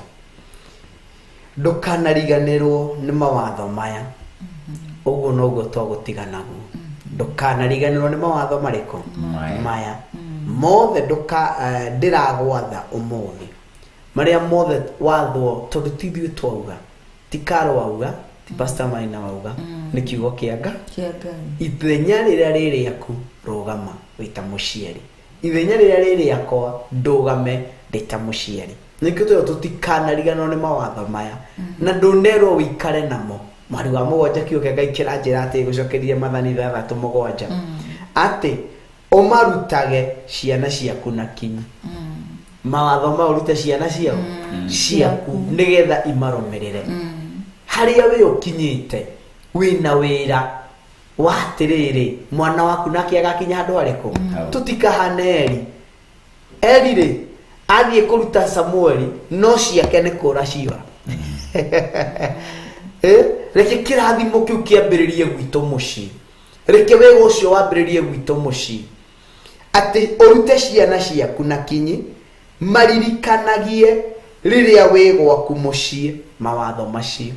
ndũkanariganĩrwo nĩ mawatho maya. Ũguo noguo twagũtiga naguo, ndũkanariganĩrwo nĩ mawatho marĩkũ? Maya mothe ndũka ndĩragwatha ũmũthĩ, marĩa mothe wathwo, tondũ ti ithuĩ twauga, ti Karo wauga, ti Pastor Maina wauga, nĩ kiugo kĩa Ngai. Kĩa Ngai. Ithenya rĩrĩa rĩ rĩaku, rũgama wĩ ta mũciari. Ithenya rĩrĩa rĩ rĩakwa, ndũgame ndĩ ta mũciari. Nĩkĩo tũrĩa tũtikanariganĩrwo nĩ mawatho maya na ndũnerwo wĩikare namo. Mweri wa 7 kiugo kĩa Ngai kĩranjĩra atĩ gũcokeria Mathani 6:7 atĩ ũmarutage ciana ciaku na kinyi. Mawatho mau ũrute ciana ciao ciaku nĩgetha imarũmĩrĩre. Harĩa wĩ ũkinyĩte wĩna wĩra wa atĩrĩrĩ, mwana waku nake agakinya handũ harĩkũ? Tũtikahane Eri. Eri rĩ, athiĩ kũruta Samueli no ciake nĩ kũra ciora. Reke kĩrathimo kĩu kĩambĩrĩrie gwitũ mũciĩ, reke wĩra ũcio wambĩrĩrie gwitũ mũciĩ, atĩ ũrute ciana ciaku na kinyi, maririkanagie rĩrĩa wĩ gwaku mũciĩ mawatho macio.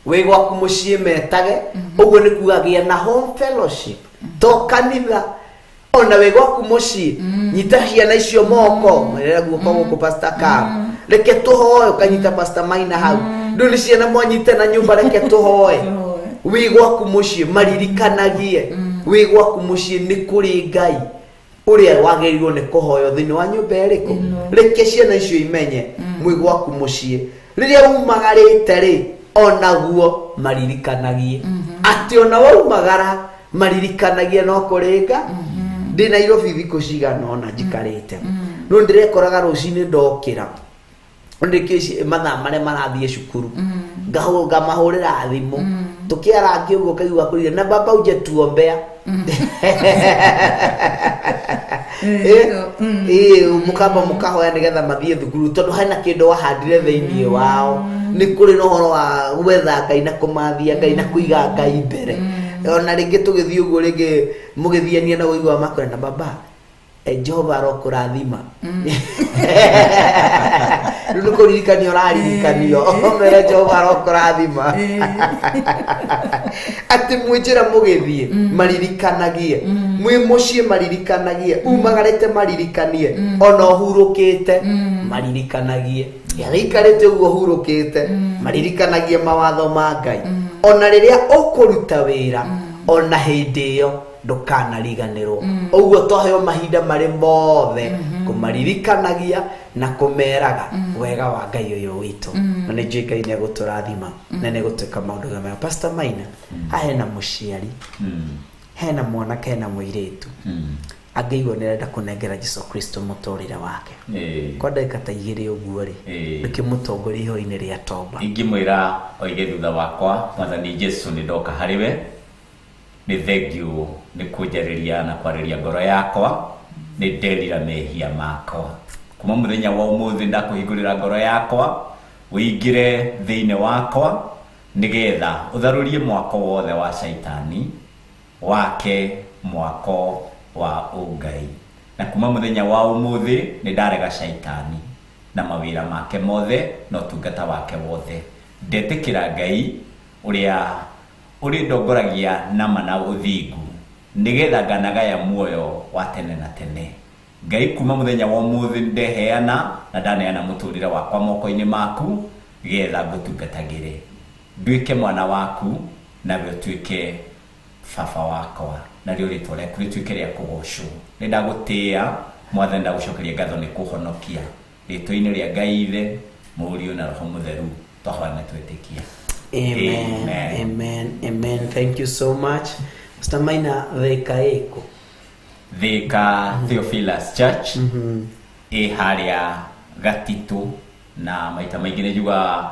Wĩ gwaku mũciĩ metage ũguo nĩ kuga gĩa na home fellowship, to kanitha. Ona wĩ gwaku mũciĩ nyita ciana icio moko, merera guoko gũkũ Pastor Cam, reke tũhoe, ũkanyita Pastor Maina hau, ndũ nĩ ciana mwanyite na nyũmba, reke tũhoe. Wĩ gwaku mũciĩ maririkanagie wĩ gwaku mũciĩ nĩ kũrĩ Ngai ũrĩa wagĩrĩirwo nĩ kũhoywo thĩinĩ wa nyũmba ĩrĩkũ. Reke ciana icio imenye mwĩ gwaku mũciĩ rĩrĩa umagarĩte rĩ, onaguo maririkanagie atĩ ona waumagara maririkanagie no kũrĩ Nga. Ndĩ Nairobi thikũ cigana ũna njikarĩte, no ndĩrekoraga rũcinĩ ndokĩra ndĩkĩ mathaa marĩa marathiĩ cukuru, ngamahũrĩra thimũ tũkĩarangia ũguo, kaigua kũrire na baba uje tuombea. Mũkamba mũkahoya nĩgetha mathiĩ thukuru, tondũ hena kĩndũ wahandire thĩinĩ wao. Nĩ kũrĩ na ũhoro wa gwetha Ngai na kũmathia Ngai na kũiga Ngai mbere. Ona rĩngĩ tũgĩthiĩ ũguo, rĩngĩ mũgĩthiania na ũigua makwĩra na baba, Jehova arokũrathima. Rĩu nĩ kũririkanio ũraririkanio mere Jehova arokũrathima, atĩ mwĩ njĩra mũgĩthiĩ maririkanagie, mwĩ mũciĩ maririkanagie, umagarĩte maririkanie, ona ũhurũkĩte maririkanagie, gĩikarĩte ũguo ũhurũkĩte maririkanagie mawatho ma Ngai. Ona rĩrĩa ũkũruta wĩra, ona hĩndĩ ĩyo ndũkanariganĩrwo. Ũguo twaheo mahinda marĩ mothe kũmaririkanagia na kũmeraga wega wa Ngai ũyũ witũ, na nĩ njũĩ Ngai nĩ egũtũrathima na nĩ egũtwĩka maũndũ mega. Pastor Maina, haha hena mũciari, hena mwanake, hena mũirĩtu angĩigua nĩ arenda kũnengera Jesu Kristo mũtũrĩre wake kwa ndagĩka ta 2 ũguo rĩ, ndũkĩmũtongoria ihoya-inĩ rĩa tomba. Ingĩmwĩra oige thutha wakwa, Mwathani Jesu, nĩ ndoka harĩ we, nĩ thengiũ nĩ kũnjarĩria na kwarĩria ngoro yakwa, nĩ nderira mehia makwa. Kuma mũthenya wa ũmũthĩ ndakũhingũrĩra ngoro yakwa, ũingĩre thĩinĩ wakwa, nĩgetha ũtharũrie mwako wothe wa caitani, wake mwako wa ũngai. Na kuma mũthenya wa ũmũthĩ nĩ ndarega caitani na mawĩra make mothe na ũtungata wake wothe. Ndetĩkĩra Ngai ũrĩa ũrĩndongoragia nama na ũthingu, nĩgetha nganagaya muoyo wa tene na tene. Ngai kuma mũthenya wa ũmũthĩ ndeheana na ndaneana mũtũrĩre wakwa moko-inĩ maku, getha ngũtungatagĩre, nduĩke mwana waku nawe ũtuĩke baba wakwa, narĩo rĩtwa rĩaku rĩtuĩke rĩa kũgocwo. Nĩ ndagũtĩĩa Mwathani, ndagũcokeria ngatho nĩ kũhonokia. Rĩtwa-inĩ rĩa Ngai Ithe, Mũriũ na Roho Mũtheru, twahoya na twĩtĩkia. Amen. Amen. Amen. Amen. Thank you so much. Pastor Maina, thika ĩkũ? Thika Theophilus Church ĩ harĩa Gatitũ, na maita maingĩ nĩ njugaga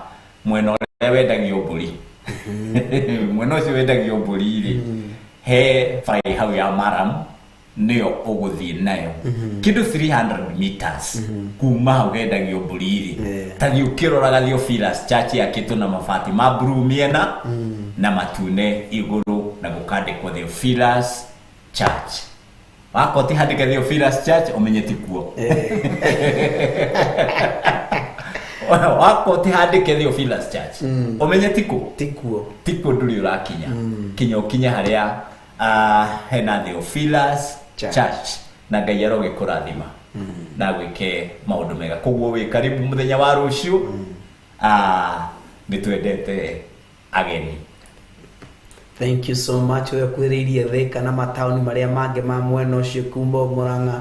mwena ũrĩa wendagio mbũri, mwena ũcio wendagio mbũri rĩ, he bara ĩ hau ya Maram, nĩyo ũgũthiĩ nayo kĩndũ 300 meters kuma hau hendagio mbũri rĩ, ta thiĩ ũkĩroraga Theophilus Church yakĩtwo na mabati ma blue mĩena na matune igũrũ, na gũkandĩkwo Theophilus Church. Wakorwo ti handĩke Theophilus Church, ũmenye ti kuo. Wakorwo ti handĩke Theophilus Church, ũmenye ti kũ, Tikuo. Tikuo, ndũrĩ ũrakinya kinya ũkinye harĩa hena Theophilus Church. Church, na Ngai arogĩkũrathima na gwĩke maũndũ mega. Koguo wĩ karibu mũthenya wa rũciũ. Nĩ twendete ageni. Thank you so much. We ũkuhĩrĩirie Thika na mataũni marĩa mangĩ ma mwena ũcio, kuma Murang'a,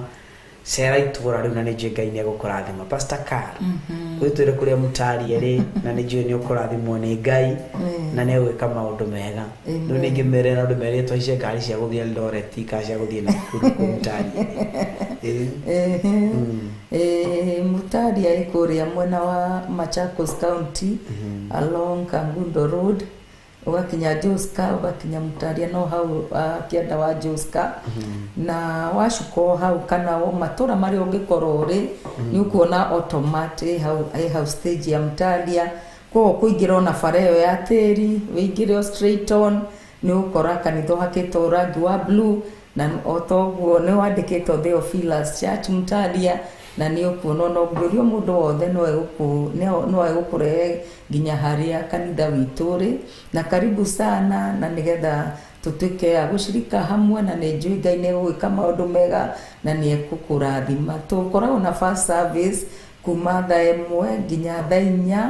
cera itũra rĩu na nĩ njũĩ Ngai nĩ egũkũrathima. Pastor Carl, wĩtwĩre kũrĩa mũtaria rĩ, na nĩ njũĩ nĩ ũkũrathimwo nĩ Ngai na nĩ egwĩka maũndũ mega. Amen. Rĩu ningĩ mere na andũ merĩtwo haice ngari cia gũthiĩ Eldoret kana cia gũthiĩ Nakuru kũu mũtaria rĩ. Mutaria ĩ kũrĩa mwena wa Machakos County, along Kangundo Road, ũgakinya Joska, ũgakinya Mutaria, no hau kĩanda wa Joska, na wacuka o hau kana o matũra marĩa ũngĩkorwo ũrĩ, nĩ ũkuona automat ĩ hau stage ya Mutaria. Koguo kũingĩra ona bara ĩyo ya tĩri, wĩingĩre o straight on, nĩ ũgũkora kanitha ũhakĩtwo rangi wa blue, na o toguo nĩ wandĩkĩtwo Theophilus Church Mutaria, na nĩ ũkuona ona ũngĩũria mũndũ wothe no egũkũrehe nginya harĩa kanitha witũ ũrĩ. Na karibu sana, na nĩgetha tũtuĩke a gũcirika hamwe, na nĩ njũĩ Ngai nĩ egũgĩka maũndũ mega na nĩ egũkũrathima. Tũkoragwo na first service kuma thaa 1 nginya thaa 4,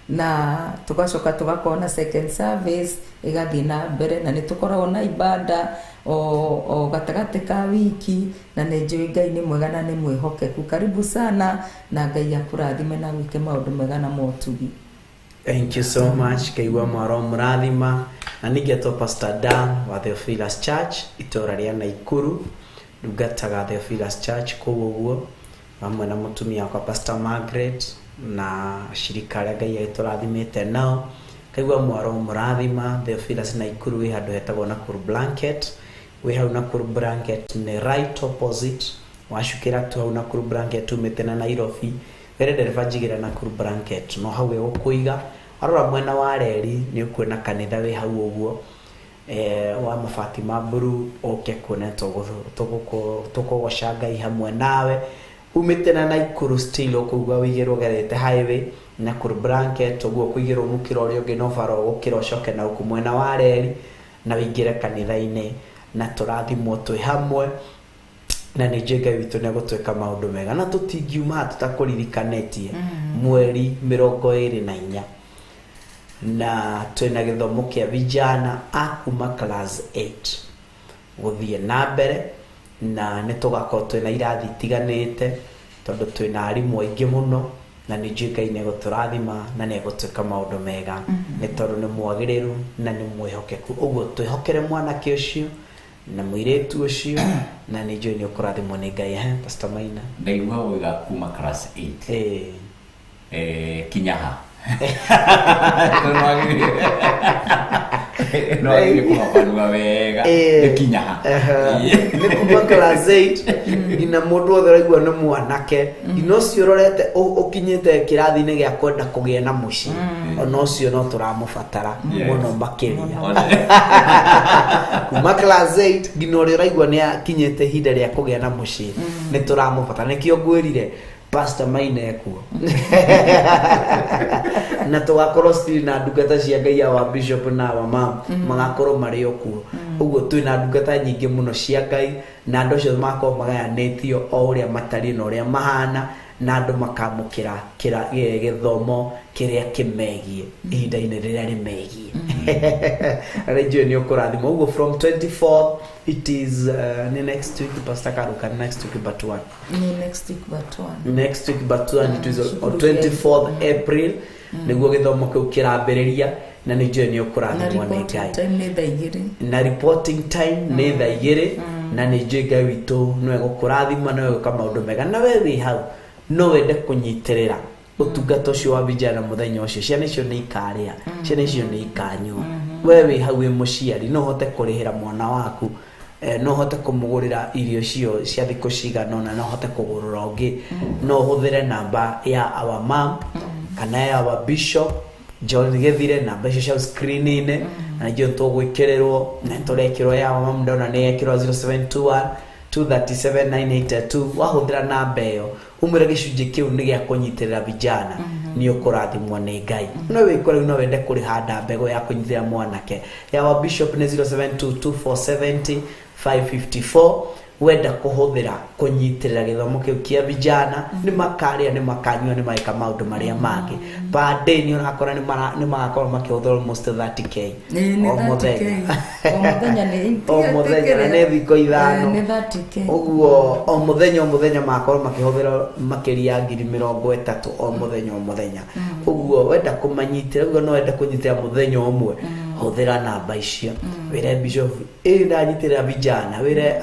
na tũgacoka tũgakorwo na second service ĩgathiĩ na mbere, na nĩ tũkoragwo na ibada o gatagatĩ ka wiki, na nĩ njũĩ Ngai nĩ mwega na nĩ mwĩhokeku. Karibu sana, na Ngai akũrathime na gwĩke maũndũ mega na motugi. Thank you so much. Kaigua mwaro mũrathima. Na ningĩ Pastor Dan wa Theophilus Church itũra rĩa Naikuru, ndungataga Theophilus Church kũu ũguo hamwe na mũtumia wakwa Pastor Margaret na shirika arĩa Ngai agĩtũrathimĩte nao. Kaigua mwaro mũrathima. Theophilus Naikuru wĩ handũ hetagwo Nakuru Blanket. Wĩ hau Nakuru Blanket nĩ right opposite, wacukĩra tu hau Nakuru Blanket umĩte na Nairobi, wĩre ndereba njigĩra Nakuru Blanket, no hau ĩgũkũiga. Warora mwena wa reri nĩ ũkuona kanitha wĩ hau ũguo wa mabati ma blue, ũke kuona tũkũgoca Ngai hamwe nawe. Umĩte na Naikuru still ũkũigua wĩigĩrwo ũgerete highway Nakuru Blanket ũguo kũigĩrwo mũkĩra ũrĩa ũngĩ, no bara ũgũkĩra ũcoke na gũkũ mwena wa reri na wĩingĩre kanitha-inĩ, na tũrathimwo twĩ hamwe, na nĩ njũĩ Ngai witũ nĩ egũtwĩka maũndũ mega, na tũtingiuma haha tũtakũririkanĩtie mweri 24 na twĩna gĩthomo kĩa vijana a kuma class 8 gũthiĩ na mbere, na nĩ tũgakorwo twĩna irathi itiganĩte tondũ twĩna arimũ aingĩ mũno, na nĩ njũĩ Ngai nĩ egũtũrathima na nĩ egũtwĩka maũndũ mega, nĩ tondũ nĩ mwagĩrĩru na nĩ mwĩhokeku. Ũguo twĩhokere mwanake ũcio na mũirĩtu ũcio, na nĩ njũĩ nĩ ũkũrathimwo nĩ Ngai. Pastor Maina. Ndaigua wega kuma class 8 kinya ha. No nĩ kũhabanua wega nĩ kinya ha. Nĩ kuma class 8 nginya mũndũ wothe ũraigua nĩ mwanake, nginya ũcio ũrorete ũkinyĩte kĩrathi-inĩ gĩa kwenda kũgĩa na mũciĩ, ona ũcio no tũramũbatara mũno makĩria. Kuma class 8 nginya ũrĩa ũraigua nĩ akinyĩte ihinda rĩa kũgĩa na mũciĩ, nĩ tũramũbatara. Nĩkĩo ngwĩrire Pastor Maina ekuo, na tũgakorwo still na ndungata cia Ngai, awa bishop na awa mam magakorwo marĩ o kuo. Ũguo twĩna ndungata nyingĩ mũno cia Ngai, na andũ acio magakorwo magayanĩtio o ũrĩa matariĩ na ũrĩa mahana, na andũ makamũkĩra gĩthomo kĩrĩa kĩmegiĩ ihinda-inĩ rĩrĩa rĩmegiĩ. Na nĩ njũĩ nĩ ũkũrathimwo. Ũguo from 24th, it is nĩ next week, Pastor Karuka, next week but one. Ni next week but one. Next week but one, it is on 24th April nĩguo gĩthomo kĩu kĩrambĩrĩria, na nĩ njũĩ nĩ Na ũkũrathimwo nĩ reporting Ngai. time nĩ thaa 2. Na reporting time nĩ thaa 2, na nĩ njũĩ Ngai witũ nĩwe gũkũrathima, nĩwe gwĩka maũndũ mega. Na we wĩ hau no wende kũnyitĩrĩra ũtungata ũcio wa vijana mũthenya ũcio, ciana icio nĩ ikarĩa, ciana icio nĩ ikanyua. We wĩ hau wĩ mũciari, no ũhote kũrĩhĩra mwana waku, no ũhote kũmũgũrĩra irio icio cia thikũ cigana ũna, no ũhote kũgũrũra ũngĩ. No ũhũthĩre namba ya our mom kana ya our bishop John Gĩthire, namba icio cia screen-inĩ, na nĩnjũĩ nĩtũgwĩkĩrĩrwo na nĩtũrekĩrwo ya our mom, ndona nĩ yekĩrwo 0721 237982. Wahũthĩra namba ĩyo umwĩre gĩcunjĩ kĩu nĩ gĩa kũnyitĩrĩra vijana, nĩ ũkũrathimwo nĩ Ngai. No wĩkore no wende kũrĩhanda mbegũ ya kũnyitĩrĩra mwanake, ya wa bishop nĩ 0722470554. Wenda kũhũthĩra kũnyitĩrĩra gĩthomo kĩu kĩa vijana, nĩ makarĩa, nĩ makanyua, nĩ mageka maũndũ marĩa mangĩ. Per day nĩ ũrakora nĩ magakorwo makĩhũthĩra almost 30K Nĩ o 30K. mũthenya. O mũthenya nĩ O mũthenya, na nĩ thikũ 5. Nĩ 30K. Ũguo o mũthenya o mũthenya magakorwo makĩhũthĩra makĩria ya 30,000 o mũthenya o mũthenya. Ũguo wenda kũmanyitĩra, ũguo no wende kũnyitĩra mũthenya ũmwe, hũthĩra namba icio, wĩre bishop ĩ ndanyitĩrĩra vijana, wĩre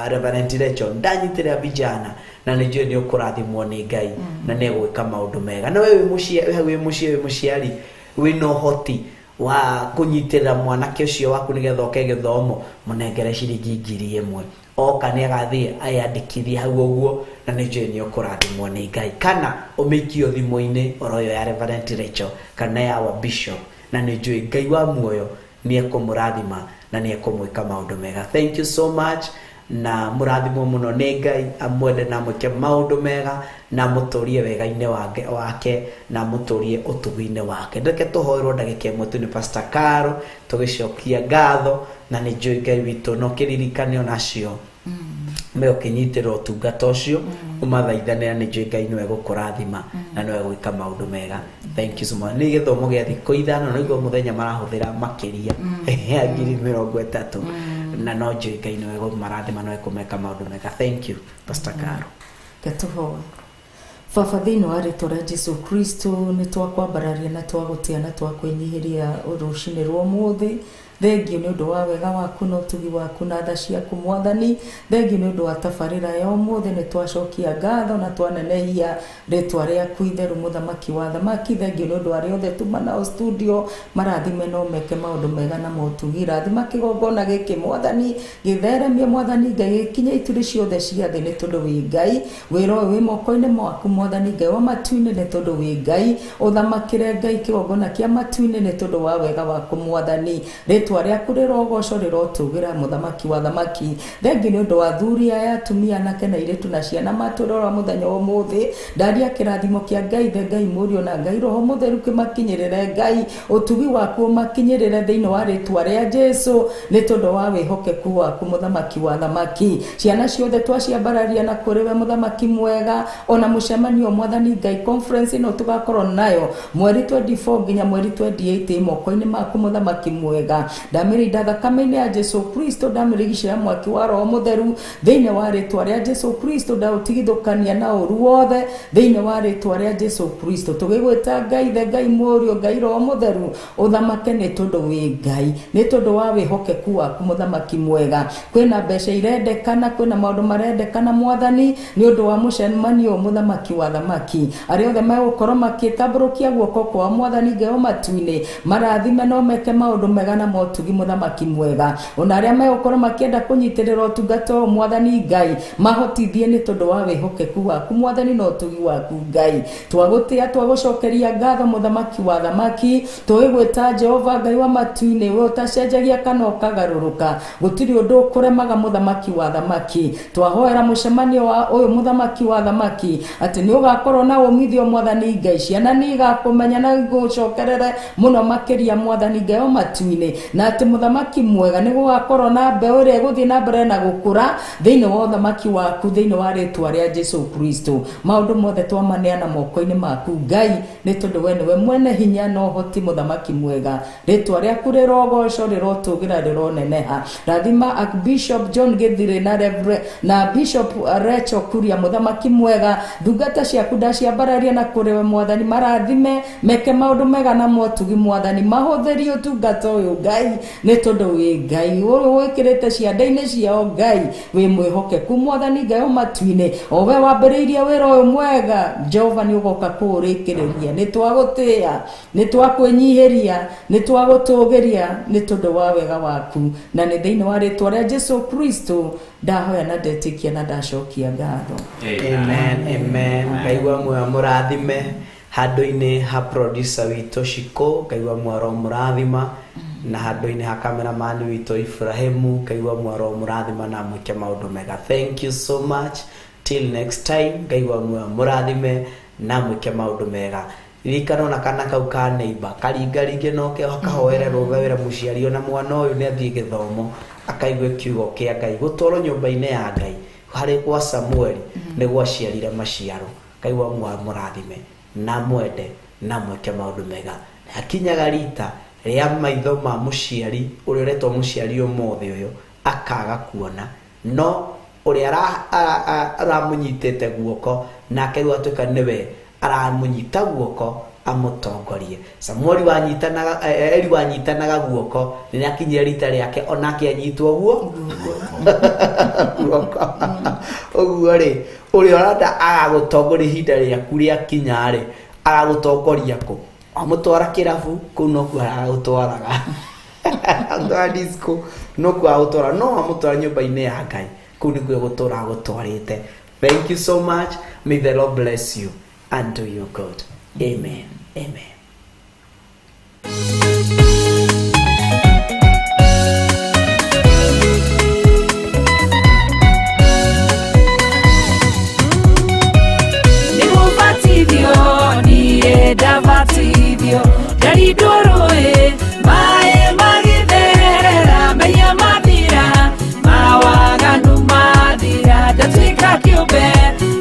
Reverend Rachel ndanyitĩrĩra vijana, na nĩ njũĩ nĩ ũkũrathimwo nĩ Ngai na nĩ egwĩka maũndũ mega. Na we wĩ mũciari, wĩ hau wĩ mũciĩ, wĩ mũciari wĩna ũhoti wa kũnyitĩrĩra mwanake ũcio waku nĩgetha oke gĩthomo, mũnengere ciringi 1,000, oka nĩ agathiĩ ayandĩkithie hau ũguo, na nĩ njũĩ nĩ ũkũrathimwo nĩ Ngai. Kana ũmĩikio thimũ-inĩ oro ĩyo ya Reverend Rachel kana ya wa bishop, na nĩ njũĩ Ngai wa muoyo nĩ ekũmũrathima na nĩ ekũmwĩka maũndũ mega. Thank you so much, na mũrathimwo mũno nĩ Ngai, amwende na amwĩke maũndũ mega, na amũtũrie wega-inĩ wake, na amũtũrie ũtugi-inĩ wake. Reke tũhoerwo ndagĩka ĩmwe tu nĩ Pastor Caro, tũgĩcokia ngatho, na nĩ njũĩ Ngai witũ no kĩririkane onacio me ũkĩnyitĩrĩra ũtungata ũcio, ũmathaithanĩra, nĩ njũĩ Ngai nĩwe gũkũrathima na nĩwe gwĩka maũndũ mega. Thank you so much. Nĩ gĩthomo gĩa thikũ 5, na nĩguo mũthenya marahũthĩra makĩria ya 30,000, na no njũĩ Ngai nĩwe kũmarathima, nĩwe kũmeka maũndũ mega. Thank you, Pastor Caro. Ketũhoe. Baba, thĩinĩ wa rĩtwa rĩa Jesu Kristo, nĩ twakwambararia na twagũtĩa na twakwĩnyihĩria rũcinĩ rwa ũmũthĩ. Thengio nĩ ũndũ wa wega waku na ũtugi waku na tha ciaku mwathani. Thengio nĩ ũndũ wa tabarĩra ya ũmũthĩ, nĩ twacokia ngatho na twanenehia rĩtwa rĩaku itheru, mũthamaki wa thamaki. Thengio nĩ ũndũ wa arĩa othe tuma nao studio, marathime no meke maũndũ mega na motugi. Rathima kĩgongona gĩkĩ mwathani, gĩtheremie mwathani Ngai, gĩkinye ituri ciothe cia thĩ, nĩ tondũ wĩ Ngai. Wĩra ũyũ wĩ moko-inĩ maku mwathani Ngai wa matu-inĩ, nĩ tondũ wĩ Ngai. Ũthamakĩre Ngai kĩgongona kĩa matu-inĩ, nĩ tondũ wa wega waku mwathani. Rĩtwa rĩaku rĩrogocwo, rĩrotũgĩra, mũthamaki wa thamaki. Thengi nĩ ũndũ wa athuri aya, atumia, anake na airĩtu na ciana matũrora mũthenya wa ũmũthĩ. Ndaria kĩrathimo kĩa Ngai the Ngai Mũriũ na Ngai Roho Mũtheru kĩmakinyĩrĩre Ngai, ũtugi waku ũmakinyĩrĩre thĩinĩ wa rĩtwa rĩa Jesu, nĩ tondũ wa wĩhokeku waku mũthamaki wa thamaki. Ciana ciothe twaciambararia na kũrĩ we mũthamaki mwega, ona mũcemanio mwathani Ngai conference ĩno tũgakorwo nayo mweri 24 nginya mweri 28 moko-inĩ maku mũthamaki mwega. Ndamĩrinda thakame-inĩ ya Jesu Kristo, ndamĩrigicĩra mwaki wa Roho Mũtheru thĩinĩ wa rĩtwa rĩa Jesu Kristo, ndaũtigithũkania na ũru wothe thĩinĩ wa rĩtwa rĩa Jesu Kristo. Tũgĩgwĩta Ngai the Ngai Mũriũ Ngai Roho Mũtheru, ũthamake nĩ tondũ wĩ Ngai, nĩ tondũ wa wĩhokeku waku mũthamaki mwega. Kwĩna mbeca irendekana, kwĩna maũndũ marendekana mwathani, nĩ ũndũ wa mũcemanio mũthamaki wa thamaki. Arĩa othe megũkorwo makĩtambũrũkia guoko kwa mwathani Ngai wa matu-inĩ, marathime no meke maũndũ mega na motugi mũthamaki mwega. Ona arĩa megũkorwo makĩenda kũnyitĩrĩra ũtungata ũyũ mwathani Ngai, mahotithie nĩ tondũ wa wĩhokeku waku mwathani na ũtugi waku Ngai. Twagũtĩa, twagũcokeria ngatho mũthamaki wa thamaki, tũgĩgwĩta Jehova Ngai wa matu-inĩ, we ũtacenjagia kana ũkagarũrũka, gũtirĩ ũndũ ũkũremaga mũthamaki wa thamaki. Twahoera mũcemanio wa ũyũ mũthamaki wa thamaki atĩ nĩ ũgakorwo na umithio mwathani Ngai, ciana nĩ igakũmenya na igũcokerere mũno makĩria mwathani Ngai wa matu-inĩ, na atĩ mũthamaki mwega nĩ gũgakorwo na mbeũ ĩrĩa ĩgũthiĩ na mbere na gũkũra thĩinĩ wa ũthamaki waku, thĩinĩ wa rĩtwa rĩa Jesu Kristo. Maũndũ mothe twamaneana moko-inĩ maku Ngai, nĩ tondũ we nĩwe mwene hinya na ũhoti mũthamaki mwega. Rĩtwa rĩaku rĩrogocwo, rĩrotũgĩra, rĩroneneha. Rathima Archbishop John Githire na Reverend na Bishop Rachel Kuria mũthamaki mwega, ndungata ciaku ndaciambararia na kũrĩ we mwathani, marathime meke maũndũ mega na motugi mwathani, mahũthĩrie ũtungata ũyũ Ngai, nĩ tondũ wĩ Ngai ũyũ wĩkĩrĩte ciande-inĩ ciao Ngai, wĩ mwĩhokeku mwathani Ngai o matu-inĩ, o we wambĩrĩirie wĩra ũyũ mwega Jehova nĩ ũgoka kũũrĩkĩrĩria. Nĩ twagũtĩĩa, nĩ twakwĩnyihĩria, nĩ twagũtũgĩria nĩ tondũ wa wega waku, na nĩ thĩinĩ wa rĩtwa rĩa Jesu Kristo ndahoya na ndetĩkia na ndacokia ngatho. Amen, amen. Ngai wa muoyo mũrathime handũ-inĩ ha producer witũ Shiko, Ngai wa muoyo aromũrathima, na handũ-inĩ ha cameraman witũ Ibrahimu, Ngai wa muoyo aromũrathima na amwĩke maũndũ mega. Thank you so much, till next time. Ngai wa muoyo mũrathime na amwĩke maũndũ mega. Ririkana ona kana kau ka neighbor karingaringe no ke kahoere rũtha wĩra mũciari ona mwana ũyũ nĩ athiĩ gĩthomo akaigue kiugo kĩa Ngai, gũtwarwo nyũmba-inĩ ya Ngai harĩ gwa Samueli nĩ gwaciarire maciaro. Ngai wa muoyo mũrathime na mwende na mwĩke maũndũ mega. Hakinyaga rita rĩa maitho ma mũciari ũrĩa ũretwo mũciari ũmũthĩ ũyũ akaga kuona, no ũrĩa aramũnyitĩte guoko nake rĩu atuĩka nĩwe aramũnyita guoko amũtongorie. Samueli wanyitanaga, Eli wanyitanaga guoko nĩ akinyire rita rĩake onake anyitwo guo guoko. Ũguo rĩ, ũrĩa ũrenda agagũtongoria ihinda rĩaku rĩakinya rĩ, agagũtongoria kũ? Wamũtwara kĩrabu kũu nokuo aragũtwaraga, amũtwara disco nokuo agũtwara, no wamũtwara nyũmba-inĩ ya Ngai kũu nĩkuo egũtũra agũtwarĩte. Thank you so much, may the Lord bless you and do you good. Amen, amen. Nĩgũbatithio, niĩ ndabatithio, ndarindwo rũĩ, maĩ magĩtherera, mehia mathira, mawaganu mathira, ndatuĩka kĩũmbe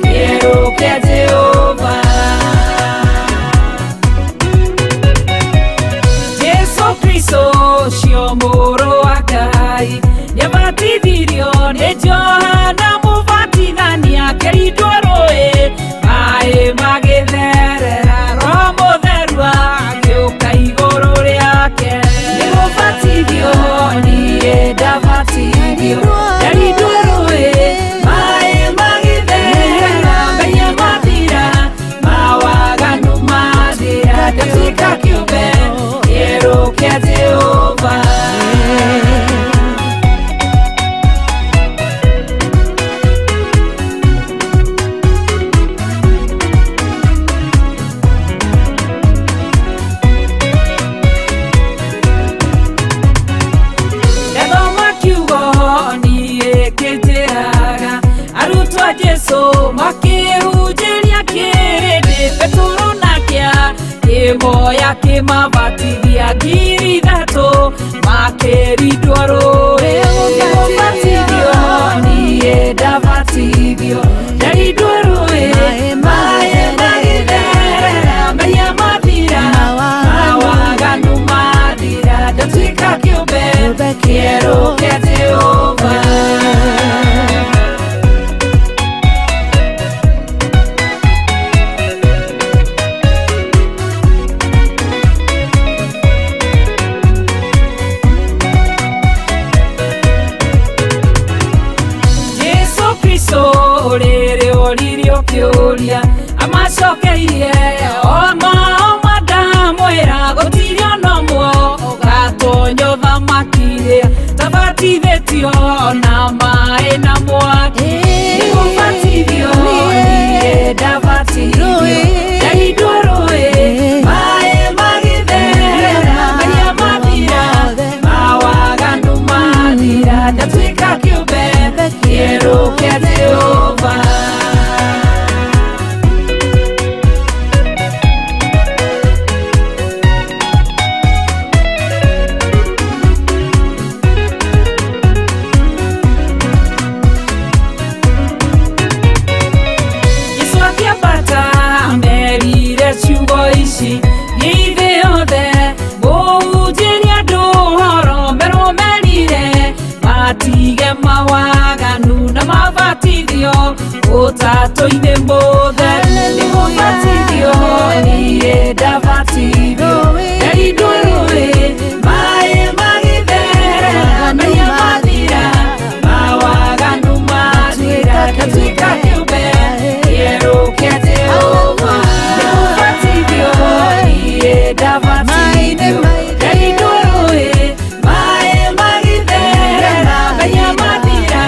kĩerũ kĩa Jehova. Jesu Kristo ũcio mũrũ wa Ngai, nĩabatithirio nĩ Johana Mũbatithania, akĩrindwo rũĩ, maĩ magĩtherera, Roho Mũtheru agĩũka igũrũ rĩake. Nĩgũbatithio, niĩ ndabatithio, ndarindwo rũĩ, maĩ magĩtherera, mehia mathira, mawaganu mathira, ndatuĩka kĩũmbe kĩerũ kĩa Jehova. Ndathoma kiugo niĩ kĩnjĩraga, arutwo a Jesu makĩhunjĩria kĩrĩndĩ, Petero nake akĩmoya akĩmabatithia 3,000 makĩrindwo rũĩ. Nĩgũbatithio, niĩ ndabatithio, ndarindwo rũĩ, maĩ magĩtherera, mehia mathira, mawaganu mathira, ndatuĩka kĩũmbe kĩerũ kĩa Jehova. Jesu Kristo rĩrĩ oririo kĩũria, amacokeirie oma oma ndamwĩra, gũtirĩ ona ũmwe ũgatonya ũthamaki. Ndabatithĩtio na maĩ na mwaki. Nĩgũbatithio niĩ ndabatithio. Ndaindwo rũĩ maĩ magĩtherera. Mehia mathira, mawaganu mathira. Ndatuĩka kĩũmbe kĩerũ kĩa Jehova. Jesũ akĩambata amerire ciugo ici nĩ thĩ yothe mũhunjĩrie andũ ũhoro merwo merire matige mawaganu na mabatithio ũtatũ-inĩ mũtheru. Nĩgũbatithio niĩ ndabatithio ndarindwo rũĩ maĩ magĩtherera. Mehia mathira, mawaganu mathira. Ndatuĩka kĩũmbe kĩerũ kĩa Jehova. Nĩgũbatithio niĩ ndabatithio ndarindwo rũĩ maĩ magĩtherera. Mehia mathira,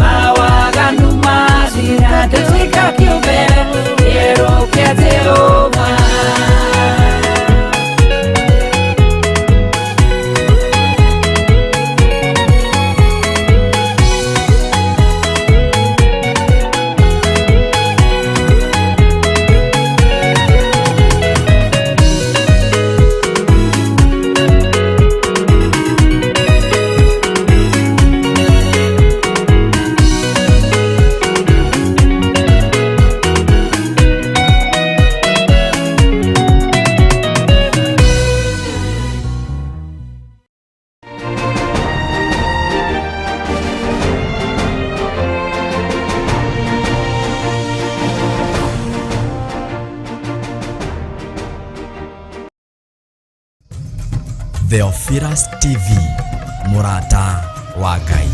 mawaganu mathira. Ndatuĩka kĩũmbe kĩerũ kĩa Jehova. Theophilus TV, mũrata wa Ngai.